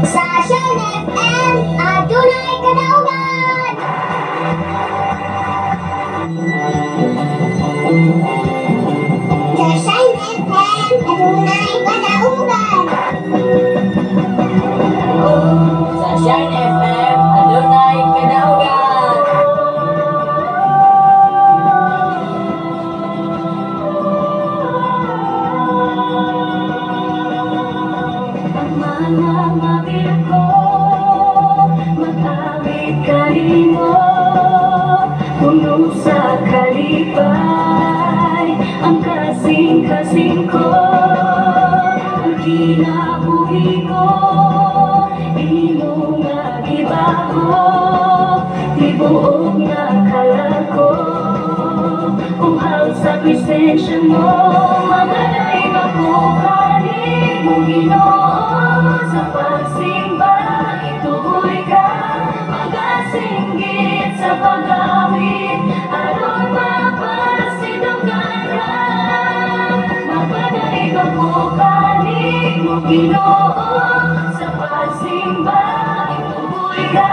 Sa Shine FM, adunay kadaugan! Sa Shine FM, adunay kadaugan! Sa Shine FM, adunay kadaugan. Ang mga ngabil ko, mag-awit kanimo, puno sa kalipay, ang kasing-kasing ko, ang kinabuhi ko, imo nga gibaho, tibuok nga kalako, uhaw sa presensya mo, magadaig ako kanimo, Ginoo, sa pagsimba, ituloy ka, magasinggit sa pag-awit, aron mapasidunggan ka. Magadaig ako kanimo, Ginoo, sa pagsimba, ituloy ka,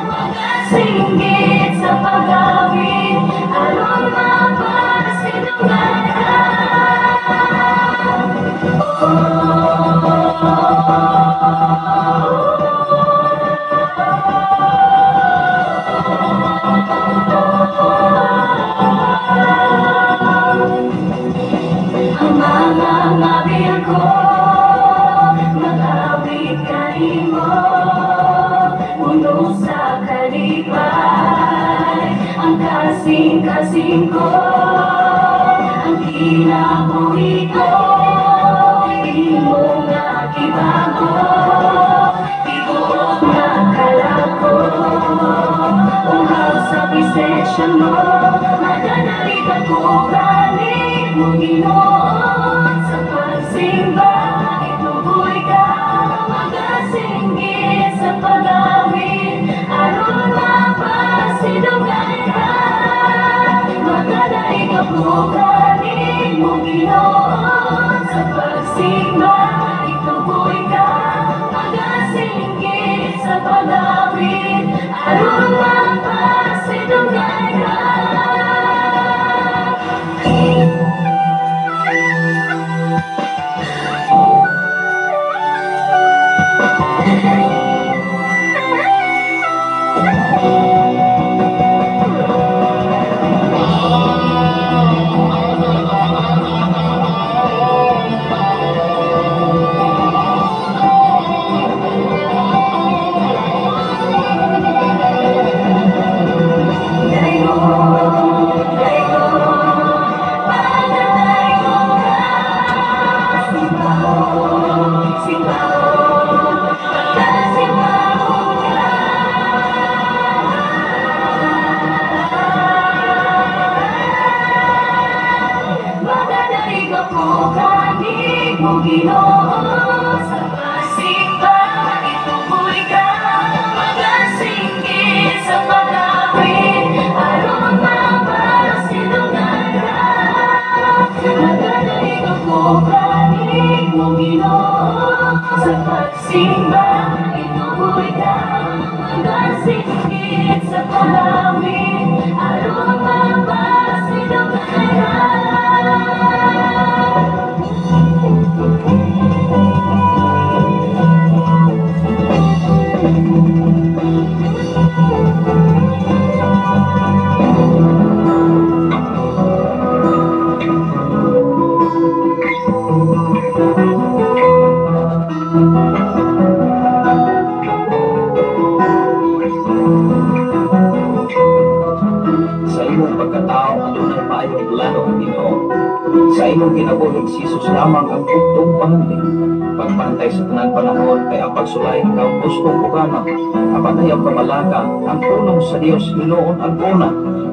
magasinggit sa pag-awit, aron mapasidunggan ka. Ang mga ngabil ko, mag-awit kanimo, puno sa kalipay, ang kasing-kasing ko, ang kinabuhi ko, imo nga gibago, tibuok nga kalako, uhaw sa presensya mo, maganalig ako kanimo, Ginoo, sa pagsimba, ituloy ka, magasinggit sa pag-awit, aron mapasidunggan ka. Magadaig ako kanimo, Ginoo, sa pagsimba, ituloy ka, magasinggit sa pag-awit, aron mapasidunggan ka. Daygon, daygon, pagdadaygon ka. Simbahon, simbahon, pagkasimbahon ka. Magadaig ako kanimo, Ginoo, sa pagsimba, ituloy ka, magasinggit sa pag-awit, aron mapasidunggan ka. Magadaig ako kanimo, Ginoo, sa pagsimba, ituloy ka, magasinggit sa pag-awit, aron mapasidunggan ka. Sa imong pagkatao, adunay maayong plano ang Ginoo. Sa imong kinabuhi, si Jesus lamang ang buktong pahandi. Pagbantay sa tanan panahon kay ang pagsulay ikaw gustong ugana. Apan ayaw kabalaka, ang pulong sa Dios hinuon ang una.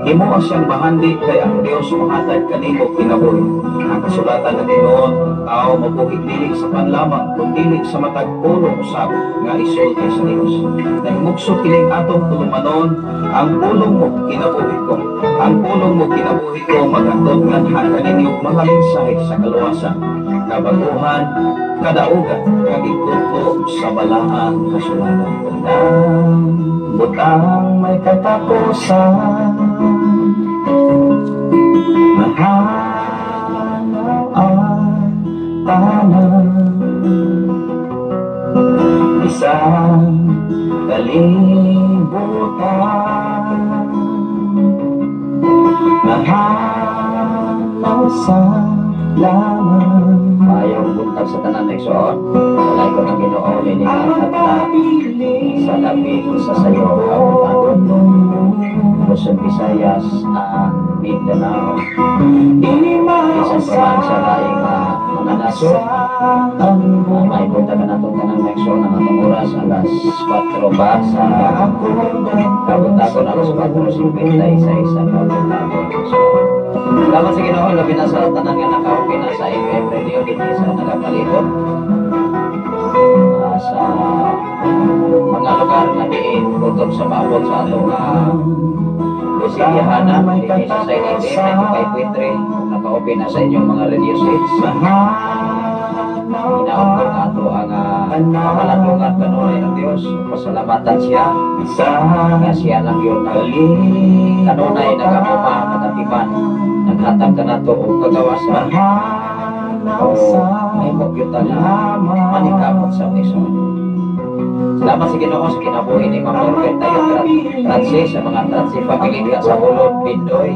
Himoa siyang bahandi kay ang Dios mohatag kanimo kinabuhi. Ang kasulatan ng Ginoo, Tao mabuhi dili sa pan lamang kundi sa matag pulong usab nga isulti sa Dios. Nahimugso kining atong tulumanon, "Ang Pulong Mo Kinabuhi Ko." Ang Pulong Mo Kinabuhi Ko maghatod nganha kaninyo mga mensahe sa kaluwasan, kabaguhan, kadaugan, kag igtudlo sa Balaang Kasulatan. Tanang butang may katapusan, mahanaw ang tanan, isang kalibutan, mahanaw sa laman. Maayong buntag sa tanan, igsoon. Walay ko ng Ginoo ini nga na sa dapit sa sayo kabuntagon, Luzon, Visayas and Mindanao. Bisan pa man sa laing mga nasod. May buntag na natong tanan, igsoon, ang atong oras alas 4 ba sa kabuntagon, alas 4:56 sa kabuntagon. So, salamat sa Ginoo, labi na sa tanan nga naka-open na sa FM radio dinhi sa nagapalibot sa mga lugar nga diin kutob sa maabot sa atong Luciana dinhi sa Shine FM 95.3. Kung naka-open na sa inyong mga radio sets, hinaot ko nga ato ang pamalandungan kanunay ng Dios. Pasalamatan siya nga siya lang yun na kanunay nagamuma, nagatiman, naghatag kanato og kagawasan o mahimo gyud ta na manikamot sa igsoon. Salamat sa Ginoo sa kinabuhi ni Ma'am Norbert Tayo Francis, sa mga Francis family diha sa Bulod, Bindoy,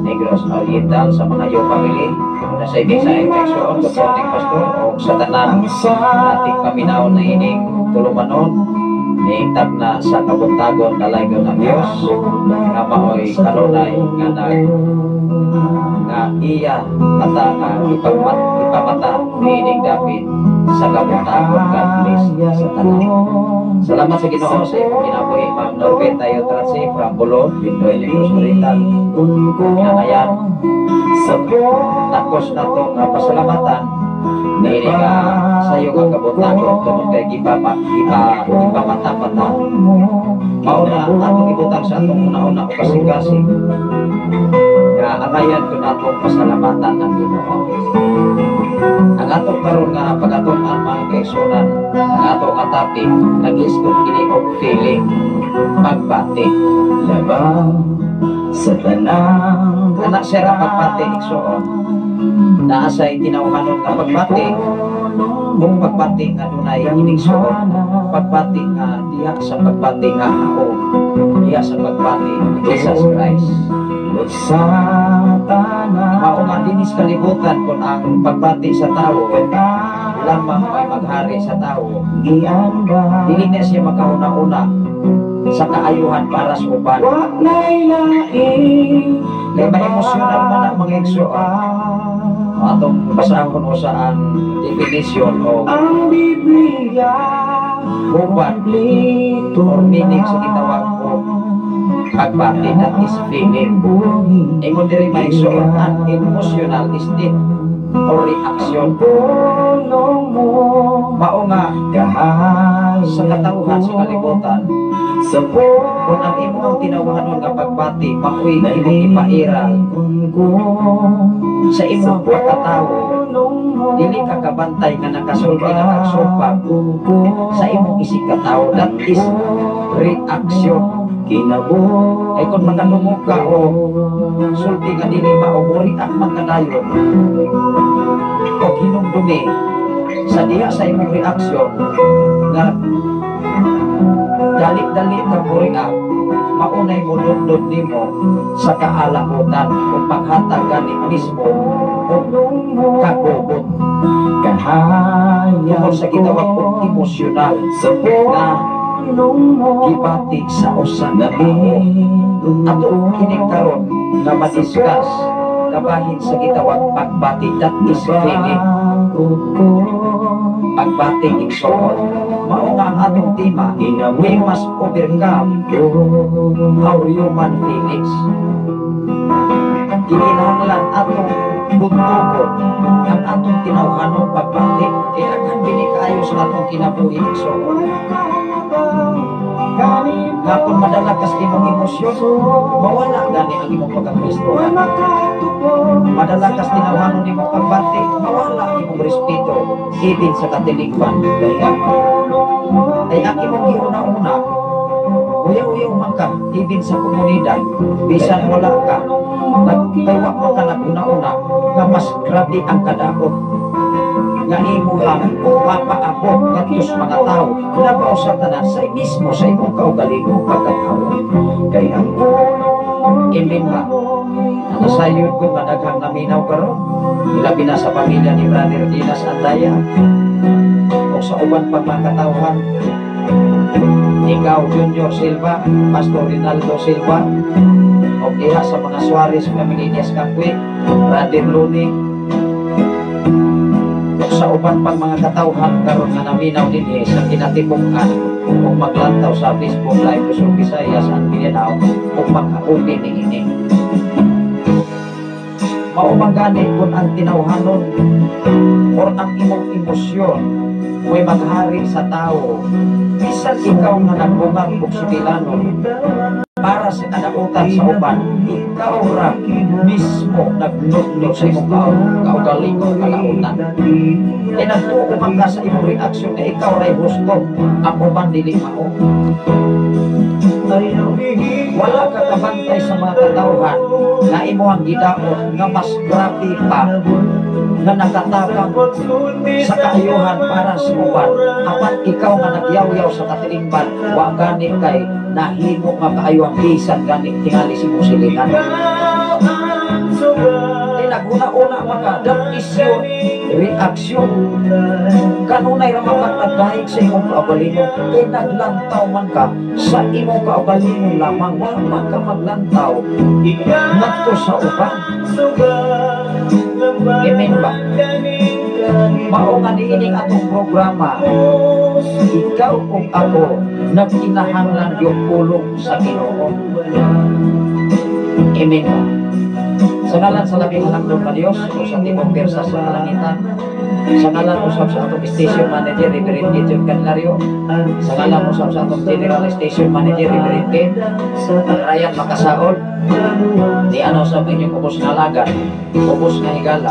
Negros Oriental, sa mga Yo family na sa ibig sa infection. Good morning, Pastor, o sa tanan ating paminaw na ining tulumanon niingtap na sa kabuntagon. Dalaygon ng Dios nga maoy kanunay nga nag nga iya mata nga ipamata niining dapit sa kabuntagon. God bless sa tanan. Salamat sa Ginoo sa imong kinabuhi, Ma'am Norbert Tayo Transi from Bulod, Bindoy, Negros Oriental, nga ngayan takos na to nga pasalamatan niini nga sayo nga kabuntagon tungod kay gipama gipa gipamata-mata. Mao na atong ibutang sa atong una-una o kasing-kasing nga angayan kun atong pasalamatan ang Ginoo. Ang atong karon nga pagaton-an, mga kaigsunan, ang atong nga topic nag-isgot kini og feeling, pagbati. Labaw sa tanang Anak sir, ang pagbati, igsoon, naa say tinawhanon nga pagbati ug pagbati nga dunay inigsuon, pagbati nga diha sa pagbati nga hao diha sa pagbati ni Jesus Christ. Sa tanan. Mao nga dinis kalibutan, kung ang pagbati sa tao lamang may maghari sa tao, Giamba. Dili na siya makauna-una sa kaayuhan para sa uban. Wa na'y laing Kay ma-emosyonal man ang mga igsoon. Atong basahon o sa ang definition o Ang Biblia huban kompleto or meaning sa gitawag o pagbati, that is feeling. Ingon diri, mga igsoon, an emotional state or reaction. Pulong mo Mao nga kahayag sa katawhan sa kalibutan, sa kung ang imong tinawanon nga pagbati maoy imong ipairal ko sa imong pagkatawo, dili ka kabantay nga nakasulti na kagsupag sa imong isig katawo. That is reaction. Kinabuhi Ay kung makadungog ka o sulti nga dili mao, mo react man ka dayon o hinumdumi sa diha sa imong reaction nga dali-dali ka mo react, maunay mo dundon nimo sa kaalautan ug paghatag gani mismo og kagubot kahayag tungod sa gitawag og emosyonal sa na pulong mo gibati sa usa ka tawo. Ato kining karon nga ma-discuss kabahin sa gitawag pagbati, that is feeling. Pagbati, igsoon, mao nga ang atong tema, "We must overcome our human feelings." Kinahanglan atong Tugot-tugot ang atong tinawhanong pagbati kay daghan bini kaayo sa atong kinabuhi, igsoon. Nga kung madala kas imong emosyon, mawala gani ang imong pagkakristohan. Madala kas tinawhanon imong pagbati, mawala ang imong respeto even sa katilingban. Kaya ay ang imong giuna-una, uyaw-uyaw man ka even sa komunidad, bisan wala ka kay wa man ka naguna-una nga mas grabe ang kadaot nga imuhang papaabot ngadto sa mga tawo labaw sa tanan sa mismo sa imong kaugalingong pagkatao. Amen ba? Nasayod ko nga daghang naminaw karon, ilabi na sa pamilya ni Brother Dinas Andaya o sa uban pang mga katawhan, ikaw Junior Silva, Pastor Rinaldo Silva, o diha sa mga Suarez family, Dias Kakwe, Brother Luni, o sa uban pang mga katawhan karon nga naminaw dinhi sa kinatibuk-an ug maglantaw sa Facebook Live Luzon, Visayas and Mindanao ug makauli niini. Mao man gani, kung ang tinawhanon or ang imong emosyon may maghari sa tao, bisan ikaw nga nagbungag og sugilanon para sa kadautan sa uban, ikaw ra mismo nagnutnot sa imong kaugalingong kalautan. Kay nagtuo man ka sa imong reaksyon nga ikaw ray husto, ang uban dili mao. Wala ka kabantay sa mga katawhan nga imuhang gidaot nga mas grabe pa nga nakatabang sa kaayuhan para sa uban, apan ikaw nga nagyaw-yaw sa katilingban, wa gani kay nahimo nga kaayuhan bisan gani tingali sa imong silingan. Kay naghuna-una man ka, that is your reaction. Kanunay ra man ka nagdahig sa imong kaugalingon kay naglantaw man ka sa imong kaugalingon lamang, wa man ka maglantaw ngadto sa uban. Amen ba? Mao nga niining atong programa, ikaw ug ako nagkinahanglan yung pulong sa Ginoo. Amen ba? Sa ngalan sa Labing Halangdon nga Dios o sa timong persa sa kalangitan, sa ngalan usab sa atong station manager, Reverend Gideon Candelario, sa ngalan usab sa atong general station manager, Reverend Ken Ryan Makasaol, ni ano sa inyong ubos nga alagad, ubos nga higala,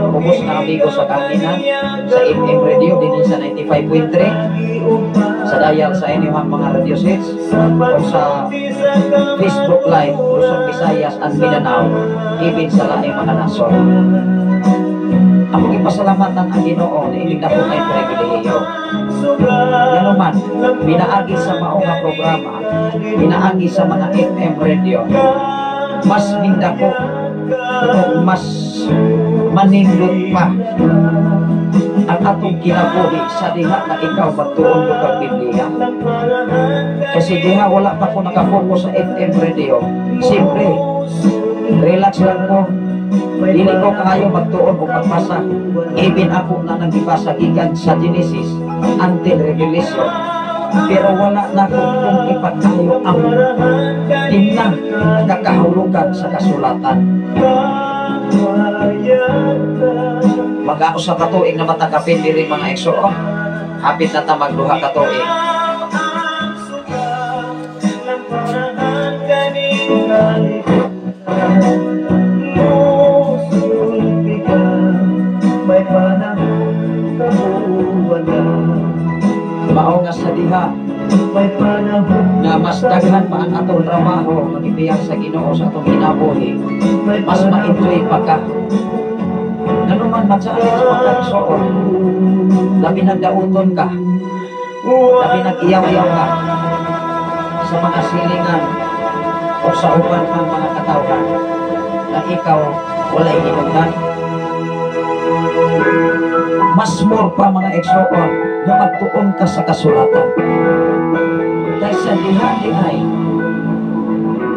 ubos nga amigo sa kahanginan, sa FM radio dinhi sa 95.3, sa dial sa inyong mga radio sets, o sa Facebook Live, Luzon, Visayas and Mindanao, even sa laing mga nasod. Ako gipasalamatan ang Ginoo na ining dako kay pribilehiyo. Ngano man, pinaagi sa mao nga programa, pinaagi sa mga FM radio, mas mindako o mas manindot pa ang atong kinabuhi sa diha na ikaw magtuon og kag Biblia. Kasi diha wala pa ko nakapokus sa FM radio. Siyempre, relax lang ko. Dili ko kaayo magtuon og pagbasa. Even ako na nang gibasa gikan sa Genesis until Revelation. Pero wala na ko kung ipagkayo ang tinang kakahulugan sa kasulatan. Mag-usa ka tuig na matakapin diri, mga igsoon. Hapit na ta magduha ka tuig. Mao nga sa diha nga mas daghan pa ang atong trabaho nga gibiyag sa Ginoo sa atong kinabuhi, mas ma-enjoy pa ka. Ngano man, ma-challenge pa ka, igsoon. Labi nagdauton ka, labi nag-iyaw-iyaw ka sa mga silingan o sa uban pang mga katawhan na ikaw walay hinungdan. Mas more pa, mga igsoon, nga magtuon ka sa kasulatan. Kaysa diha di ay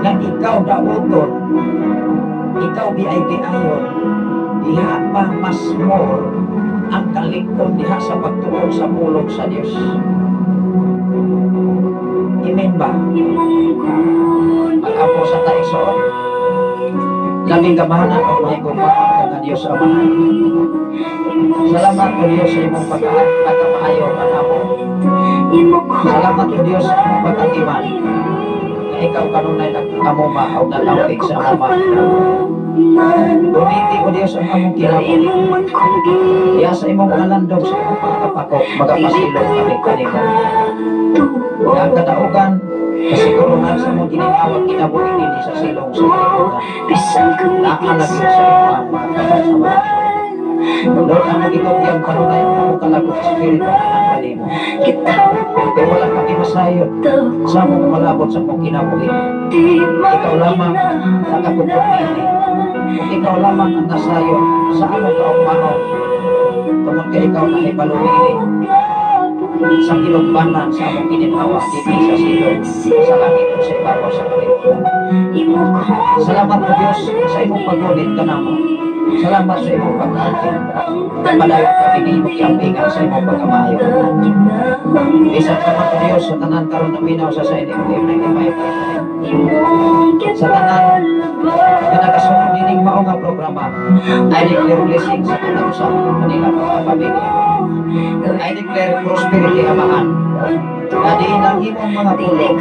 nga ikaw dauton, ikaw BIP ayon, diha pa mas more ang kalikon diha sa pagtuon sa pulong sa Dios. Amen ba? Mag-apo sa ta, igsoon. Labing gamhanan ug mahigugmaon ka nga Dios Amahan. Salamat o Dios sa imong pagkamaayo kanamo. Salamat o Dios sa imong pag-atiman. Nga ikaw kanunay nag-amuma o nag-amping sa among mga kinabuhi. Guniti o Dios ang among kinabuhi. Diya sa imong mga landong sa imong mga kapako, magapasilong kami kanimo. Nga ang kadaugan, kasiguruhan sa among gininawag kinabuhi dinhi sa silong sa kalibutan. Naa lagi sa imong mga kamot Amahan. Lord, among gitugyan kanunay ang among kalagok espiritu nga kanimo. Kay wala kami masayod sa among malabot sa among kinabuhi. Ikaw lamang nakakumpot niini. Ug ikaw lamang ang nasayod sa among kaugmaon. Tungod kay ikaw nahibalo niini sa kilugbanan sa among gininhawa dinhi sa silong sa langit ug sa ibabaw sa kalibutan. Salamat o Dios sa imong paggunit kanamo. Salamat sa imong pag-amping. Padayon kami ni imong giampingan sa imong pagkamaayo. Bisan pa man o Dios sa tanan karon naminaw sa Shine FM 95.9. Sa tanan nga nakasunod nining mao nga programa, I declare blessing sa tanan sa kanila mga pamilya. I declare prosperity, Amahan. Nga diin ang imong mga pulong,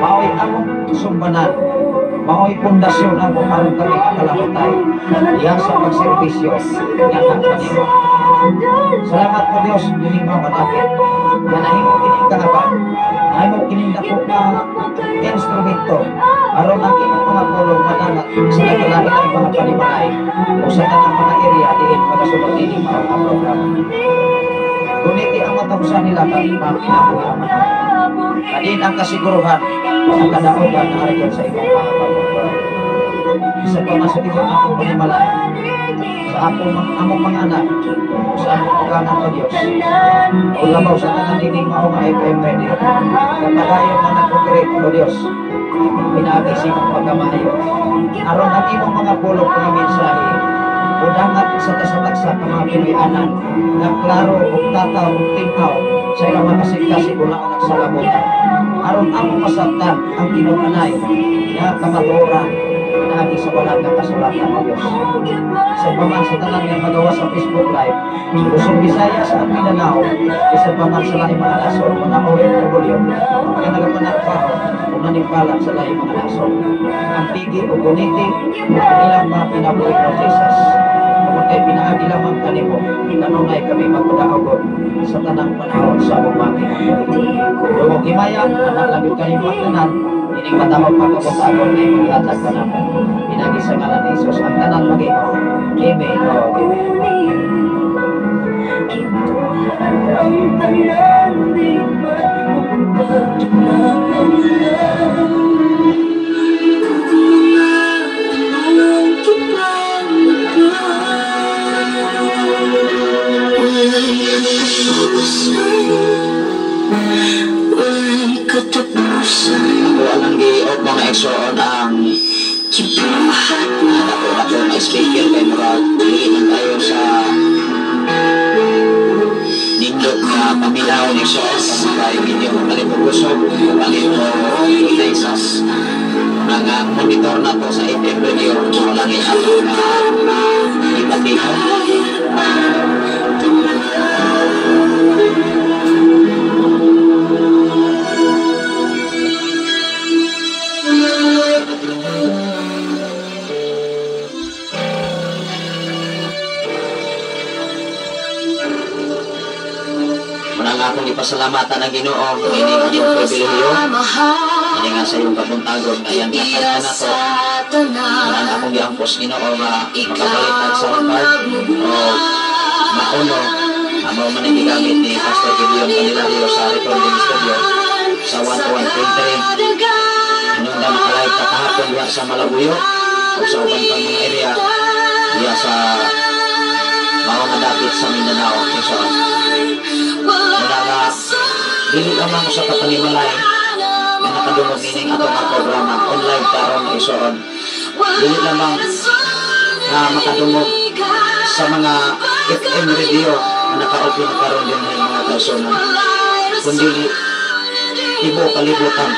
mao'y among sumbanan, mao'y pundasyon amo aron kami makalahutay diha sa pagserbisyo nga kanimo. Salamat o Dios nining mga madapit nga nahimo kining kaabang, nahimo kining dako nga instrumento aron ang imong mga pulong madangat sa nagkalain mga panimalay o sa tanang mga area diin magasunod nining mao nga programa. Guniti ang matag usa nila kang mga kinabuhi, Amahan. Kadin ang kasiguruhan ang kadaugan na arigyan sa imong mga kamot. Bisan pa man sa tibok akong panimalay, sa akong among mga anak, sa among ugangan o Dios, o labaw sa tanan nining mao nga FM radio, kapadayon na nag-operate o Dios, pinaagi sa imong pagkamaayo, aron ang imong mga pulong mga mensahe, mudangat sa tasatagsa ka mga Pinoy-anan, nga klaro ug tataw ug tin-aw sa ilang mga kasing-kasing una-unang salabutan, aron among masabtan ang tinud-anay nga kamatuoran pinaagi sa balaan nga kasulatan o Dios. Sa paman sa tanan nga magawa sa Facebook Live, Luzon, Visayas at Mindanao, bisan pa man sa laing mga nasod, mga OFW nga nagapanagbaho o nanimbalang sa laing mga nasod. Ang pigi o guniti ang ilang mga kinabuhi, o Jesus. Tungod kay pinaagi lamang kanimo, kanunay kami magpadaogon sa tanang panahon sa among mga kinabuhi. Dungog himaya, anak lang kanimo ang tanan, ining matawag pagkabutagon na imong gihatag kanamo. Pinaagi sa ngalan ni Jesus ang tanan mag-ingon. Amen. Oh, amen. Ang tanan di man mapagkinahanglan. Anong kinahanglan? Wala'y katapusan. Wala'y katapusan. Ako ang gi-off mga igsoon ang Gibuhat mo ako ako na speaker kay murag dili man tayo sa nindot nga paminaw ni igsoon tungod kay medyo mapalit og kusog palit o Texas ang monitor na to sa FM radio mao lang ato nga ipatihon. Muna nga akong ipasalamatan ang Ginoo ini atong pribilehiyo ini nga sa iyong kabuntagon nga iyang hatag kanato. Muna nga akong giampos Ginoo nga makapalit og sound card o mauno amo man ang gigamit ni Pastor Gideon Candelario sa recording studio sa 101.3. Inong nakalive ta kahapon diha sa Malabuyo o sa uban pang mga area diha sa mao nga dapit sa Mindanao, Quezon. Muna nga dili lamang sa kapanimalay nga nakadungog nining atong nga programa on live karon igsoon. Dili lamang nga makadungog sa mga FM radio nga naka-open karon din mga kaigsuonan, kundi tibuok kalibutan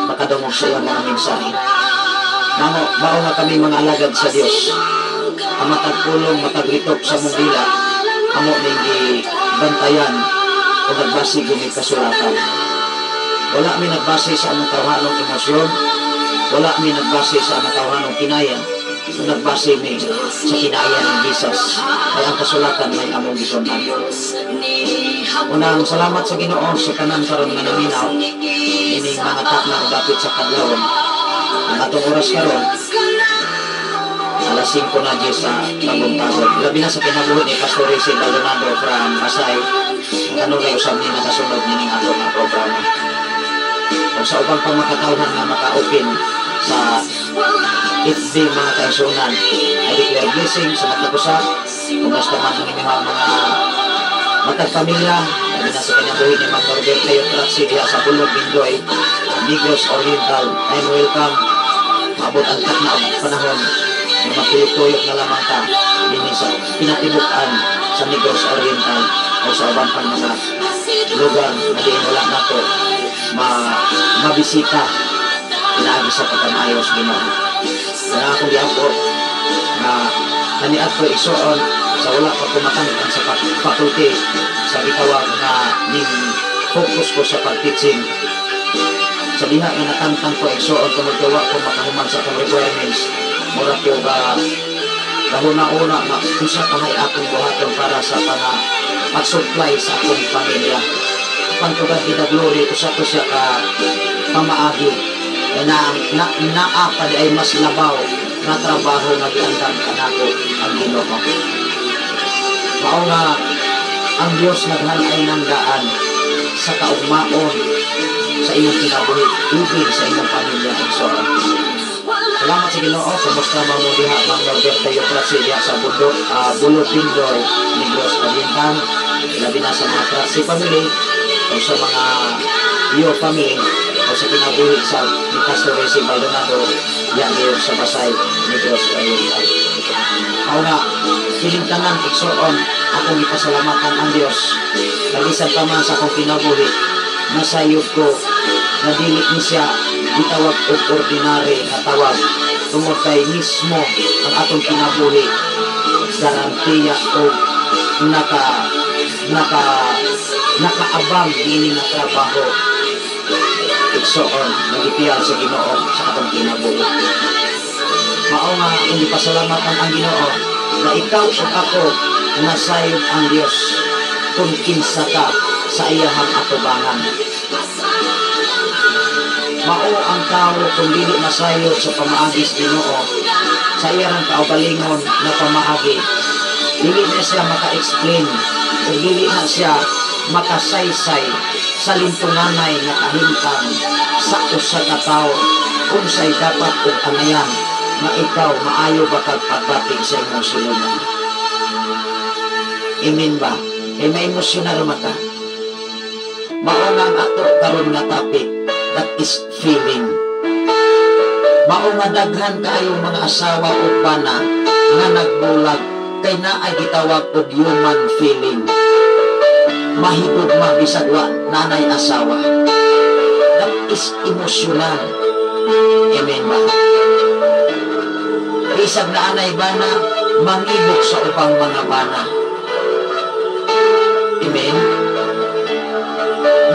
makadungog sa iyang mga mensahe. Mao, mao nga kami mga alagad sa Dios. Ang matag pulong, matag litok sa among dila, amo ning gibantayan o nagbase gumi kasulatan. Wala mi nagbase sa among tawhanong emosyon, wala mi nagbase sa among tawhanong kinaya, kung nagbase mi sa kinaya ng Jesus, ay ang kasulatan may among gisunan. Unang salamat sa Ginoo sa tanan karon nga naminaw ining mga takna dapit sa kadlawon. Ang atong oras karon alas 5 na dyan sa Kabuntagon. Labi na sa kinabuhi ni Pastor Rizzi Baldonado from Pasay. Kanunay usab ni nakasunod nining atong nga programa. O sa ubang pang makatawhan nga maka-open sa FB, mga kaigsuonan, I declare blessing sa matag usa. Kumusta man ang inyong mga matag pamilya, labi na sa kinabuhi ni Ma'am Norbert Leo Tratsi diha sa Bulog, Bindoy, Negros Oriental. I'm welcome. Maabot ang takna og panahon na magtuyok-tuyok na lamang ka dinhi sa pinatibuk-an sa Negros Oriental o sa ubang pang mga lugar na diin wala nato mabisita pinaagi sa pagkamaayos Ginoo. Kaya akong giampo na kaniadto, igsuon, sa wala pa kumatangtang sa faculty sa gitawag nga ning focus ko sa pag-teaching, sa diha nga natangtang ko, igsuon, tungod kay wa ko makahuman sa akong requirements, mura ko ga kahuna-una nga unsa kahay akong buhaton para sa panga pag-supply sa akong pamilya. Apan to God be the glory, usa ko siya ka pamaagi na, na naa pa di ay mas labaw nga trabaho nga giandam kanako ang Ginoo. Mao nga ang Dios naghanay ng daan sa kaugmaon sa imong kinabuhi, ibig sa imong pamilya, igsoon. Salamat sa Ginoo. Kumusta man mo diha, Ma'am Norberto Yotrasi, diha sa Bundo, Bulod Bindoy, Negros Oriental. Labi na sa mga Trasi family o sa mga Bio family o sa kinabuhi sa ni Pastor Resi Baldonado diha ngayon sa Basay, Negros Oriental. Mao nga, kining tanan, igsoon, akong ipasalamatan ang Dios. Kalisan pa man sa akong kinabuhi, nasayod ko na dili ni siya gitawag og ordinary nga tawag tungod kay mismo ang atong kinabuhi garantiya o naka naka nakaabang dini nga trabaho, igsoon, nagipiyal sa Ginoo sa atong kinabuhi. Mao nga akong gipasalamatan ang Ginoo na ikaw ug ako nasayod ang Dios kung kinsa ka sa iyahang atubangan. Mao ang tao kung dili masayod sa pamaagi sa Ginoo sa iyang kaugalingon na pamaagi, dili na siya maka-explain o dili na siya makasaysay sa lintunganay nga kahimtang sa usa ka tawo unsay dapat ug angayan nga ikaw maayo ba kag pagbating sa imong silungan. Amen ba? Kay ma-emosyonal man ka. Mao nga ang ato karon nga topic, that is feeling. Mao nga daghan kaayong mga asawa o bana nga nagbulag kay naay gitawag og human feeling. Mahigugma bisag wa nanay asawa. That is emotional. Amen ba? Bisag naanay bana, mangibok sa ubang mga bana. Amen?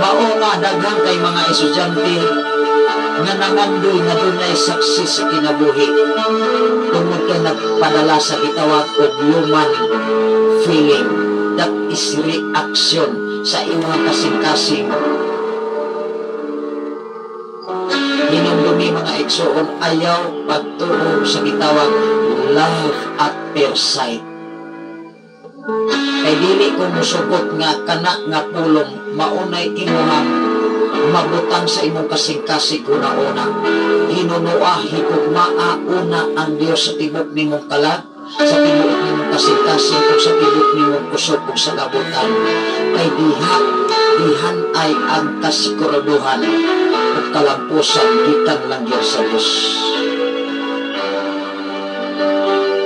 Mao nga daghan kay mga estudyante nga nangandoy nga dunay success sa kinabuhi tungod kay nagpadala sa gitawag og human feeling. That is reaction sa imong kasing-kasing. Hinumdumi, mga igsoon, ayaw pagtuo sa gitawag love at first sight. Kay dili ko musugot nga kana nga pulong maunay imuhang mabutang sa imong kasing-kasing una-una. Hinunua, higugmaa una ang Dios sa tibok nimong kalag, sa tibuok nimong kasing-kasing ug sa tibok nimong kusog ug sa kabutan. Kay diha, dihan ay ang kasiguraduhan ug kalampusan gikan lang gyud sa Dios.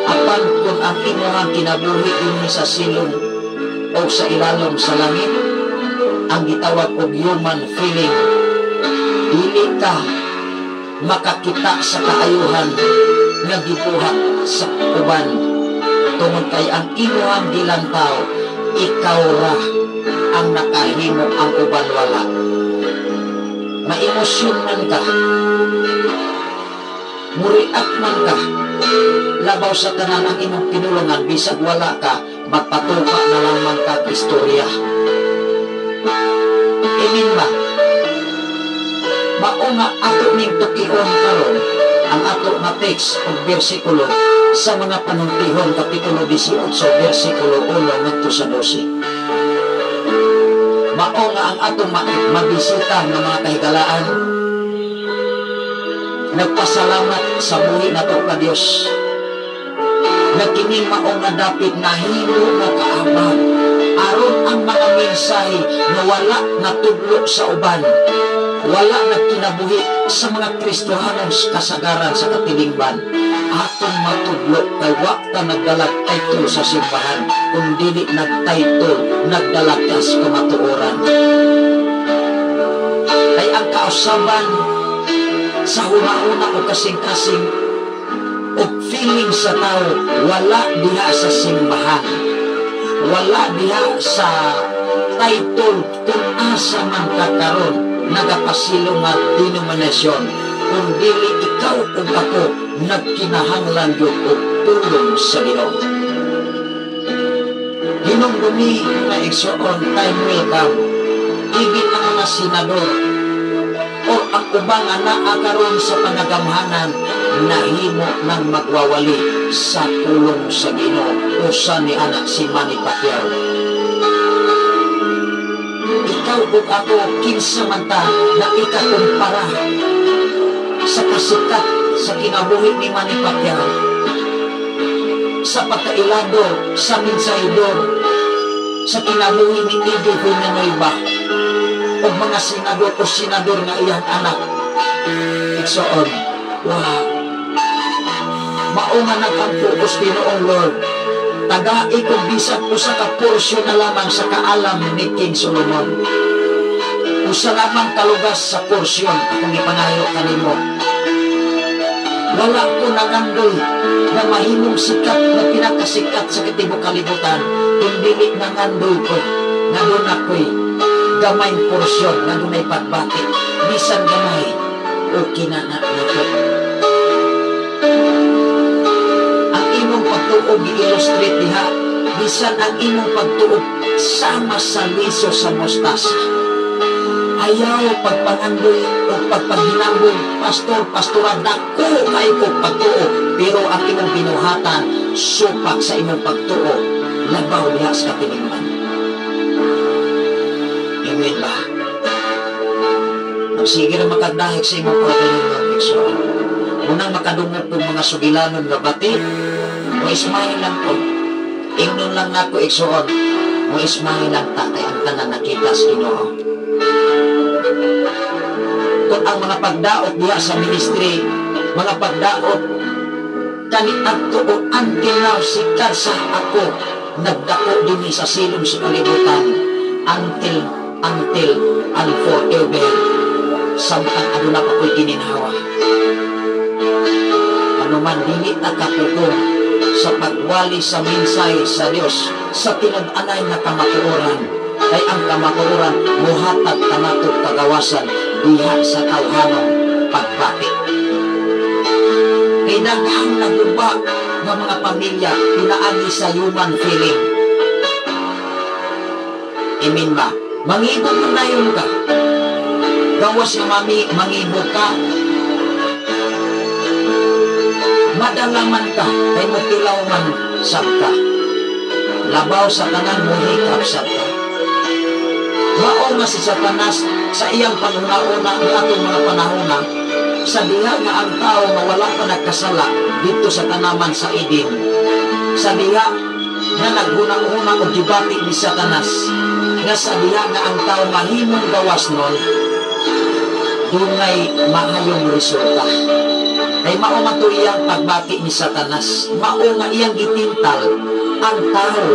Apan kung ang imuhang kinabuhi dinhi sa silong o sa ilalom sa langit, ang gitawag og human feeling, dili ka Makakita sa kaayuhan nga gibuhat sa uban tungod kay ang imuhang gilantaw, ikaw ra ang nakahimo, ang uban wala. Maemosyon man ka, muriak man ka, labaw sa tanan ang imong pinulungan, bisag wala ka, magpatuka na lamang ka istorya. Amen ba? Mao nga ato ning tukion karon ang ato nga text o bersikulo sa mga Panultihon, Kapitulo 18, bersikulo 1 ngadto sa 12. Mao nga ang atong mabisita nga mga kahigalaan, nagpasalamat sa buhi nato ka Dios na kining mao nga dapit nahimo nga kaabag aron ang mga mensahe nga wala natudlo sa uban, wala nagkinabuhi sa mga Kristohanon kasagaran sa katilingban, atong matudlo kay wa ta nagdalag title sa simbahan kung dili nagtitle, nagdala sa kamatuoran. Kay ang kausaban sa huna-huna o kasing-kasing o feeling sa tao, wala diha sa simbahan, wala diha sa title, kung asa man ka karon nagapasilong nga denominasyon, kung dili ikaw ug ako nagkinahanglan gyud og tulong sa Ginoo. Hinumdumi, mga igsoon, time will come. Even ang mga senador o ang ubang nga naa karon sa panagamhanan, nahimo ng magwawali sa pulong sa Ginoo. Usa ni ana si Manny Pacquiao. Ikaw ug ako, kinsa man ta na ikakumpara sa kasikat sa kinabuhi ni Manny Pacquiao, sa pagkailado sa mensahidor sa kinabuhi ni Eddie Villanueva o mga senador o senador nga iyang anak? Igsoon, wow, mao nga nag-ampo ko Ginoong Lord, tagai ko bisan usa ka porsyon na lamang sa kaalam ni King Solomon. Usa lamang kalugas sa porsyon akong ipangayo kanimo. Wala ko nangandoy na mahimong sikat na pinakasikat sa kitibok kalibutan, kung dili nangandoy ko nga doon ako'y gamay porsyon nga dunay pagbati, bisan gamay, okay na na nako. Ang imong pagtuo gi-illustrate diha, bisan ang imong pagtuo sama sa liso sa mustasa. Ayaw pagpangandoy o pagpaghinambong, pastor, pastora, dako kay ko pagtuo, pero ang imong binuhatan supak sa imong pagtuo, labaw diha sa katilingban. Amen ba? Ang sige na makagdahig sa imong pagkalingon, igsoon. Unang makadungog kong mga sugilanon nga bati, mo ismail lang ko. Ingnon lang nako, igsoon, mo ismail lang ta kay ang tanan nakita sa Ginoo. Kung ang mga pagdaot diha sa ministry, mga pagdaot kaniadto o until now, sikat sa ako nagdako dinhi sa silong sa kalibutan, until and forever, samtang aduna pa ko'y gininhawa. Ano man dili ta kapugong sa pagwali sa mensahe sa Dios sa tinud-anay nga kamatuoran, kay ang kamatuoran muhatag kanato kagawasan diha sa tawhanong pagbati. Kay daghang naguba nga mga pamilya pinaagi sa human feeling. Amen ba? Mangibog man dayon ka. Gawas nga mami, mangibog ka. Madalaman ka, kay motilaw man sab ka. Labaw sa tanan, muhikap sab ka. Mao nga si Satanas sa iyang panghuna-una ni atong mga panahona, sa diha nga ang tao nga wala pa nagkasala dito sa tanaman sa Eden, sa diha nga naghuna-huna og gibati ni Satanas nga sa diha nga ang tao mahimong gawas nun, dunay maayong resulta. Kay mao man to iyang pagbati ni Satanas, mao nga iyang gitintal ang tao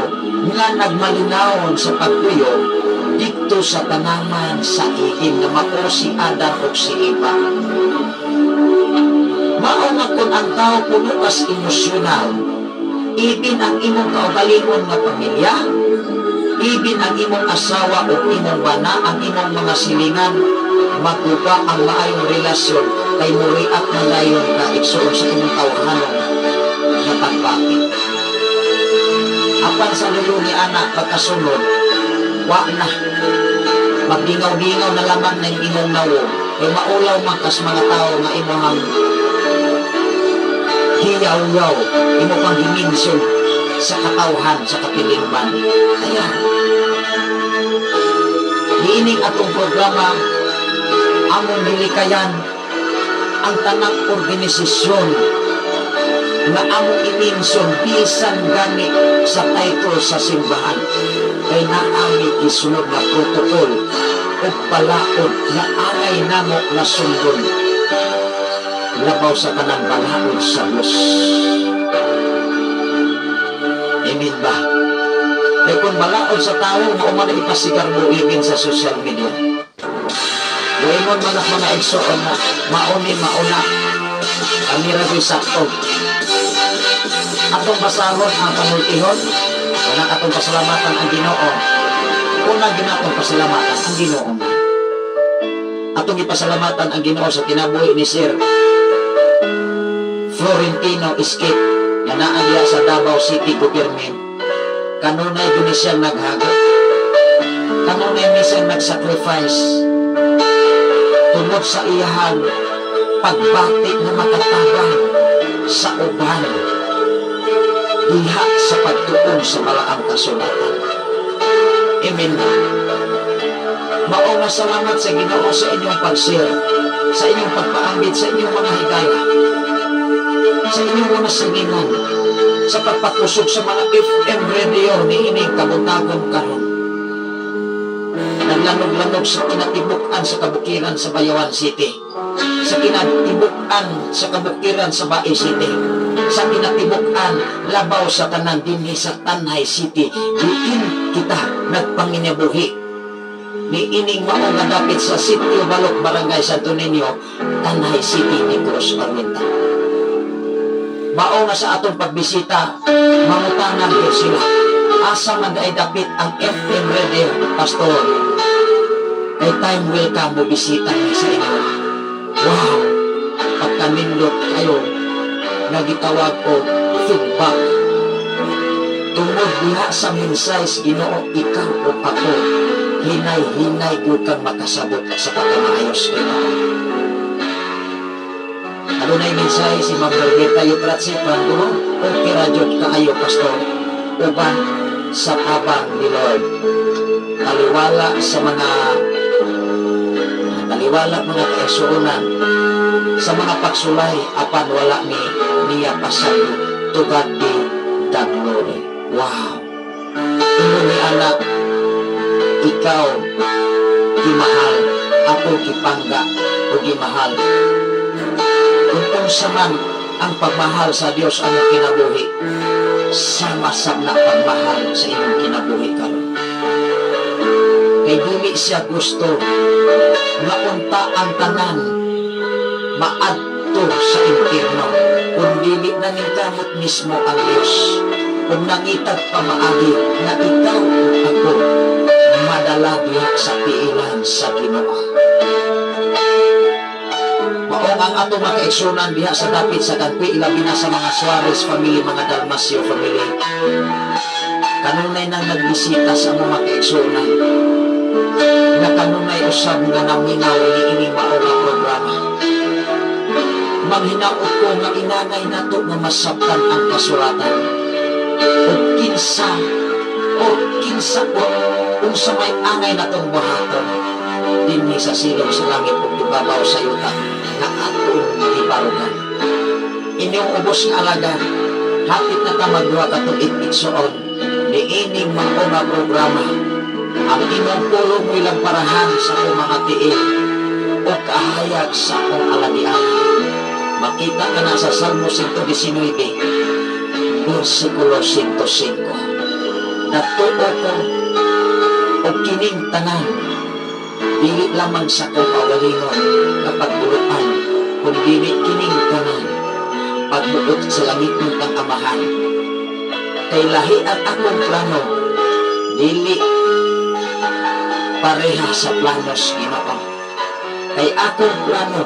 nga nagmalinawon sa pagtuyo dito sa tanaman sa Eden nga mao si Adam ug si Eva. Mao nga kung ang tao puno kas emosyonal, ibin ang imong kaugalingon nga pamilya, ibin ang imong asawa o imong bana, ang imong mga silingan, maguba ang maayong relasyon kay mo-react na dayon ka, igsuon, sa imong tawhanon nga pagbati. Apan sa lulo ni anak pagkasunod, wa na. Magdingaw-dingaw na lamang ng imong nawong kay maulaw man kas mga tao nga imong hiyaw-yaw, imo pang giminson sa katawhan, sa katilingban. Kaya, niining atong programa, among gilikayan ang tanang organisasyon nga among iminson bisan gani sa title sa simbahan kay naami gisunod nga protocol ug balaod nga angay namo nga sundon, labaw sa tanang balaod sa Diyos. Amen ba? Kay kung balaod sa tao, mao man ipasigarbo ibin sa social media. Waingon man ang mga igsoon na mauni mauna. Ang mira ko'y sakto. Atong basahon ang panultihon, unang atong pasalamatan ang Ginoo. Una ginatong pasalamatan ang Ginoo na. Atong ipasalamatan ang Ginoo sa kinabuhi ni Sir Florentino Escape nga naa diha sa Davao City Government. Kanunay gyud ni siyang naghagot. Kanunay ni siyang nag-sacrifice tungod sa iyahang pagbati nga makatabang sa uban diha sa pagtuon sa balaang kasulatan. Amen ba? Mao nga salamat sa Ginoo sa inyong pag-share, sa inyong pagpaambit, sa inyong mga higaya, sa inyong mga silingan, sa pagpakusog sa mga FM radio ni ining kabuntagon karon. Naglanog-lanog sa kinatibuk-an sa kabukiran sa Bayawan City, sa kinatibuk-an sa kabukiran sa Bae City, sa kinatibuk-an labaw sa tanan dinhi sa Tanay City, diin kita nagpanginabuhi. Ni ining mao nga dapit sa Sitio Balok, Barangay Santo Niño, Tanay City, Negros Oriental. Mao nga sa atong pagbisita, mangutanan gyud sila. Asa man ay dapit ang FM radio, Pastor? Kay time will come, mo bisita ni sa inyo. Wow! Pagkanindot kayo, nagitawag ko feedback. Tungod diha sa mensahe sa Ginoo, ikaw o ako, hinay-hinay gyud kang makasabot sa pagkamaayos Ginoo. Adunay mensahe si Ma'am Roberta Yupratsi Prandulo, okay ra jud kaayo, Pastor, uban sa tabang ni Lord. Taliwala sa mga taliwala mga kaigsuonan sa mga pagsulay apan wala ni niya pasagdo. To God be the glory. Wow! Ingon ni anak, ikaw gimahal, ako gipangga o gimahal. Kung unsa man ang pagmahal sa Dios ang kinabuhi, sama sab na pagmahal sa imong kinabuhi karon. Kay dili siya gusto nga unta ang tanan maadto sa impierno kung dili naningkamot mismo ang Dios kung nangitag pamaagi nga ikaw ug ako madala diha sa piilan sa Ginoo. Maong ang atong mga kaigsunan diha sa dapit sa Kangkwi, ilabi na sa mga Suarez family, mga Dalmasio family. Kanunay nang nagbisita sa mga kaigsunan na kanunay usab nga naminaw niini mao nga programa. Manghinaot ko nga inanay nato nga masabtan ang kasulatan. O kinsa o unsa may angay natong buhaton dinhi sa silong sa langit ug ibabaw sa yuta nga atong gibarugan. Inyong ubos nga alagad, hapit na ta magduha ka tuig, igsoon, niining mao nga programa. Ang imong pulong mo'y lamparahan sa akong mga tiil o kahayag sa akong alagian. Makita ka na sa Salmo 119, versikulo 105. Natuo ko o kining tanan, dili lamang sa akong kaugalingon nga pagbuluan. Kung dili kining tanan pagbuot sa langit ng kang Amahan. Kay lahi ang akong plano, dili pareha sa planos Ginoo. Kay akong plano,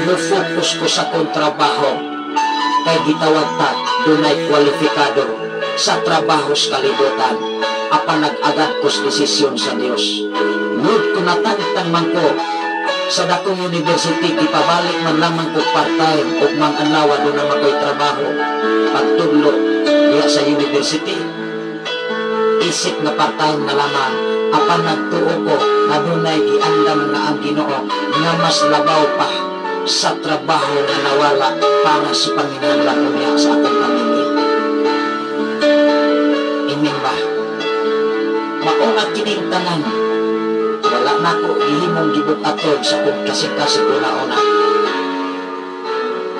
mo-focus ko sa akong trabaho. Kay gitawag ta, dunay kwalifikado sa trabaho sa kalibutan. Apan nag-agad ko sa desisyon sa Dios. Lord, kung natangtang man ko sa dakong university, ipabalik man lamang ko part-time o mang anlawa doon naman ko'y trabaho pagtudlo diha sa university. Isip nga part-time na lamang, apan nagtuo ko nga dunay giandam nga ang Ginoo nga mas labaw pa sa trabaho nga nawala para sa panginahanglan ko niya sa akong pamilya. Amen ba? Mao nga kining tanan wala nako gihimong gibug-aton sa akong kasing-kasing una-una,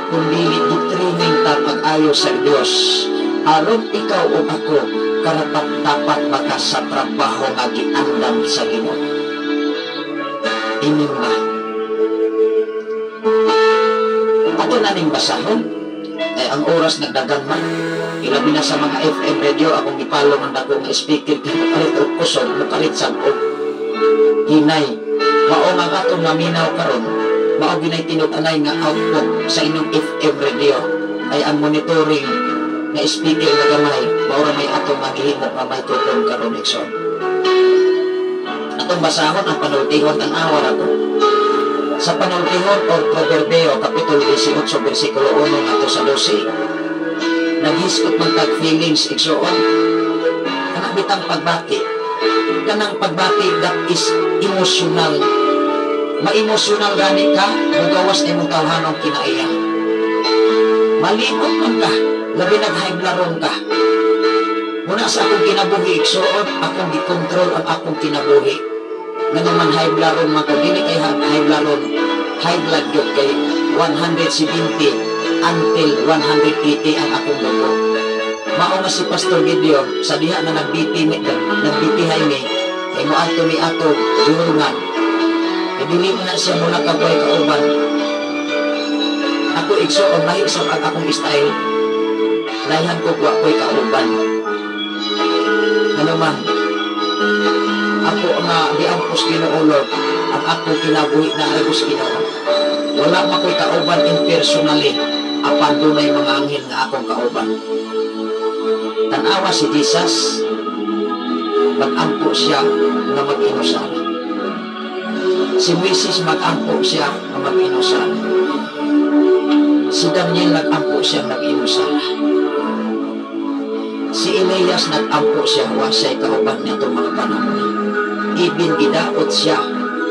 kung dili gitraining ta pag-ayo sa Dios aron ikaw o ako karapat dapat maka sa trabaho nga giandam sa Ginoo. Amen ba? Ato na ning basahon ay ang oras nagdagan man. Ilabi na sa mga FM radio, akong gipalong ang dako nga speaker kay mukalit og kusog, mukalit sad og hinay. Mao nga atong maminaw karon, mao ginay tinud-anay nga output sa inyong FM radio ay ang monitoring nga speaker na gamay, mao ra may atong maghihimo nga microphone karon, igsoon. Atong basahon ang panultihon, tan-awa ra ko. Sa panultihon or Proverbio, Kapitulo 18, versikulo 1 ngadto sa 12, naghisgot man tag feelings, igsoon. Kana bitang pagbati, kanang pagbati that is emotional. Ma-emotional gani ka, mugawas imong tawhanong kinaiya. Malimot man ka, labi nag-high blood ka. Muna sa akong kinabuhi, igsoon, akong gikontrol ang akong kinabuhi. Nga naman high blood man ko, dili kay high blood, high blood gyud kay 170 until 180 ang akong dugo. Mao nga si Pastor Gideon, sa diha na nag-BP mi, nag-BP mi, kay moadto mi ato jurungan. Kay dili na siya muna kabuhay kauban. Ako, igsoon, lahi sa ang akong style. Lahihan ko wa ko'y kauban. Ano man, ako nga giampos Ginoo Lord, ang ako kinabuhi na agos Ginoo. Wala ma ko'y kauban in personally, apan dunay mga anghel nga akong kauban. Tanawa si Jesus, mag-ampo siya nga mag-inusara. Si Moises, mag-ampo siya nga mag-inusara. Si Daniel, nag-ampo siya mag-inusara. Si Elias, nag-ampo siya, wa siya'y kauban niya itong mga panahon. Ibin gidaot siya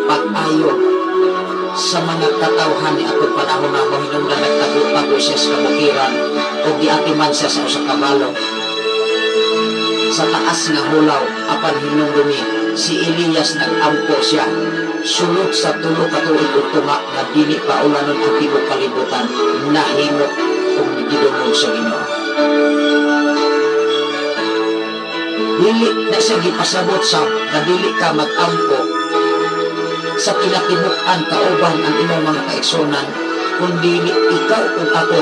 pag-ayo sa mga katawhan ni atong panahon na mahinungdan nagtago-tago siya sa kabukiran o giatiman siya sa usa ka kabalo sa taas nga hulaw, apan hinungdumi si Elias, nag-ampo siya sulod sa 3 ka tuig ug tunga nga dili pa ulanon ang tibuok kalibutan, nahimo og gidungog sa Ginoo. Dili na siya gipasabot sa nga dili ka mag-ampo sa kinatibuk-an kauban ang imong mga kaigsunan, kundi ikaw ug ako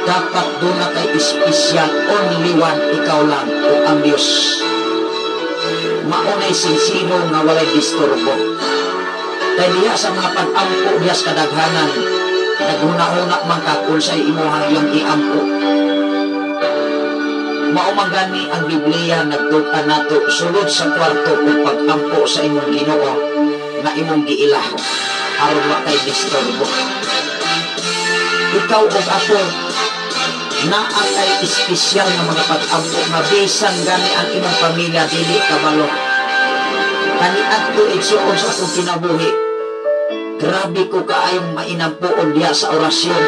dapat duna kay espesyal, only one, ikaw lang o ang Dios. Maunay sinsino nga walay disturbo. Kay diha sa mga pag-ampo diha sa kadaghanan, naghuna-huna man ka kung sa imuhang iyang iampo. Mao man gani ang Biblia nagtukan nato sulod sa kwarto ug pag-ampo sa imong Ginoo nga imong giila aron wa kay disturbo. Ikaw ug ako naa kay espesyal nga mga pag-ampo nga bisan gani ang imong pamilya dili kabalo. Kaniadto, igsuon, sa akong kinabuhi, grabe ko kaayong mainampuon diha sa orasyon.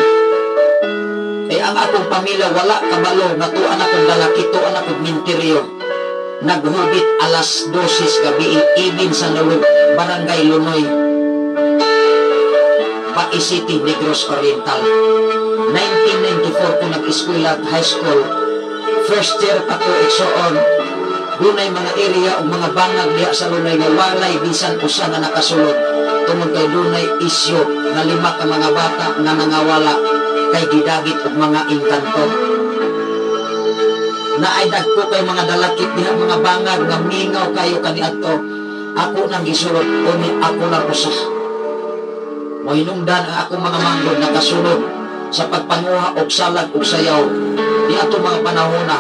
Kay ang akong pamilya wala kabalo nga tuan akong dalaki, tuan akong minteryo. Naghubit alas 12 gabi, ibin sa Nulog, Barangay Lunoy, Bais City, Negros Oriental. 1994 ko nag-eskwela high school. First year pa ko, igsoon. Dunay mga area o mga bangag diha sa Lunay nga walay bisan usa nga nakasulod tungod kay dunay isyu nga 5 ka mga bata nga nangawala kay gidagit og mga engkanto. Naay dagko kay mga dalakit diha mga bangag nga mingaw kayo kaniadto. Ako nang gisulod uni ako lang usa. Mohinungdan ang akong mga manggod nakasulod sa pagpanguha og salag og sayaw niadto mga panahona.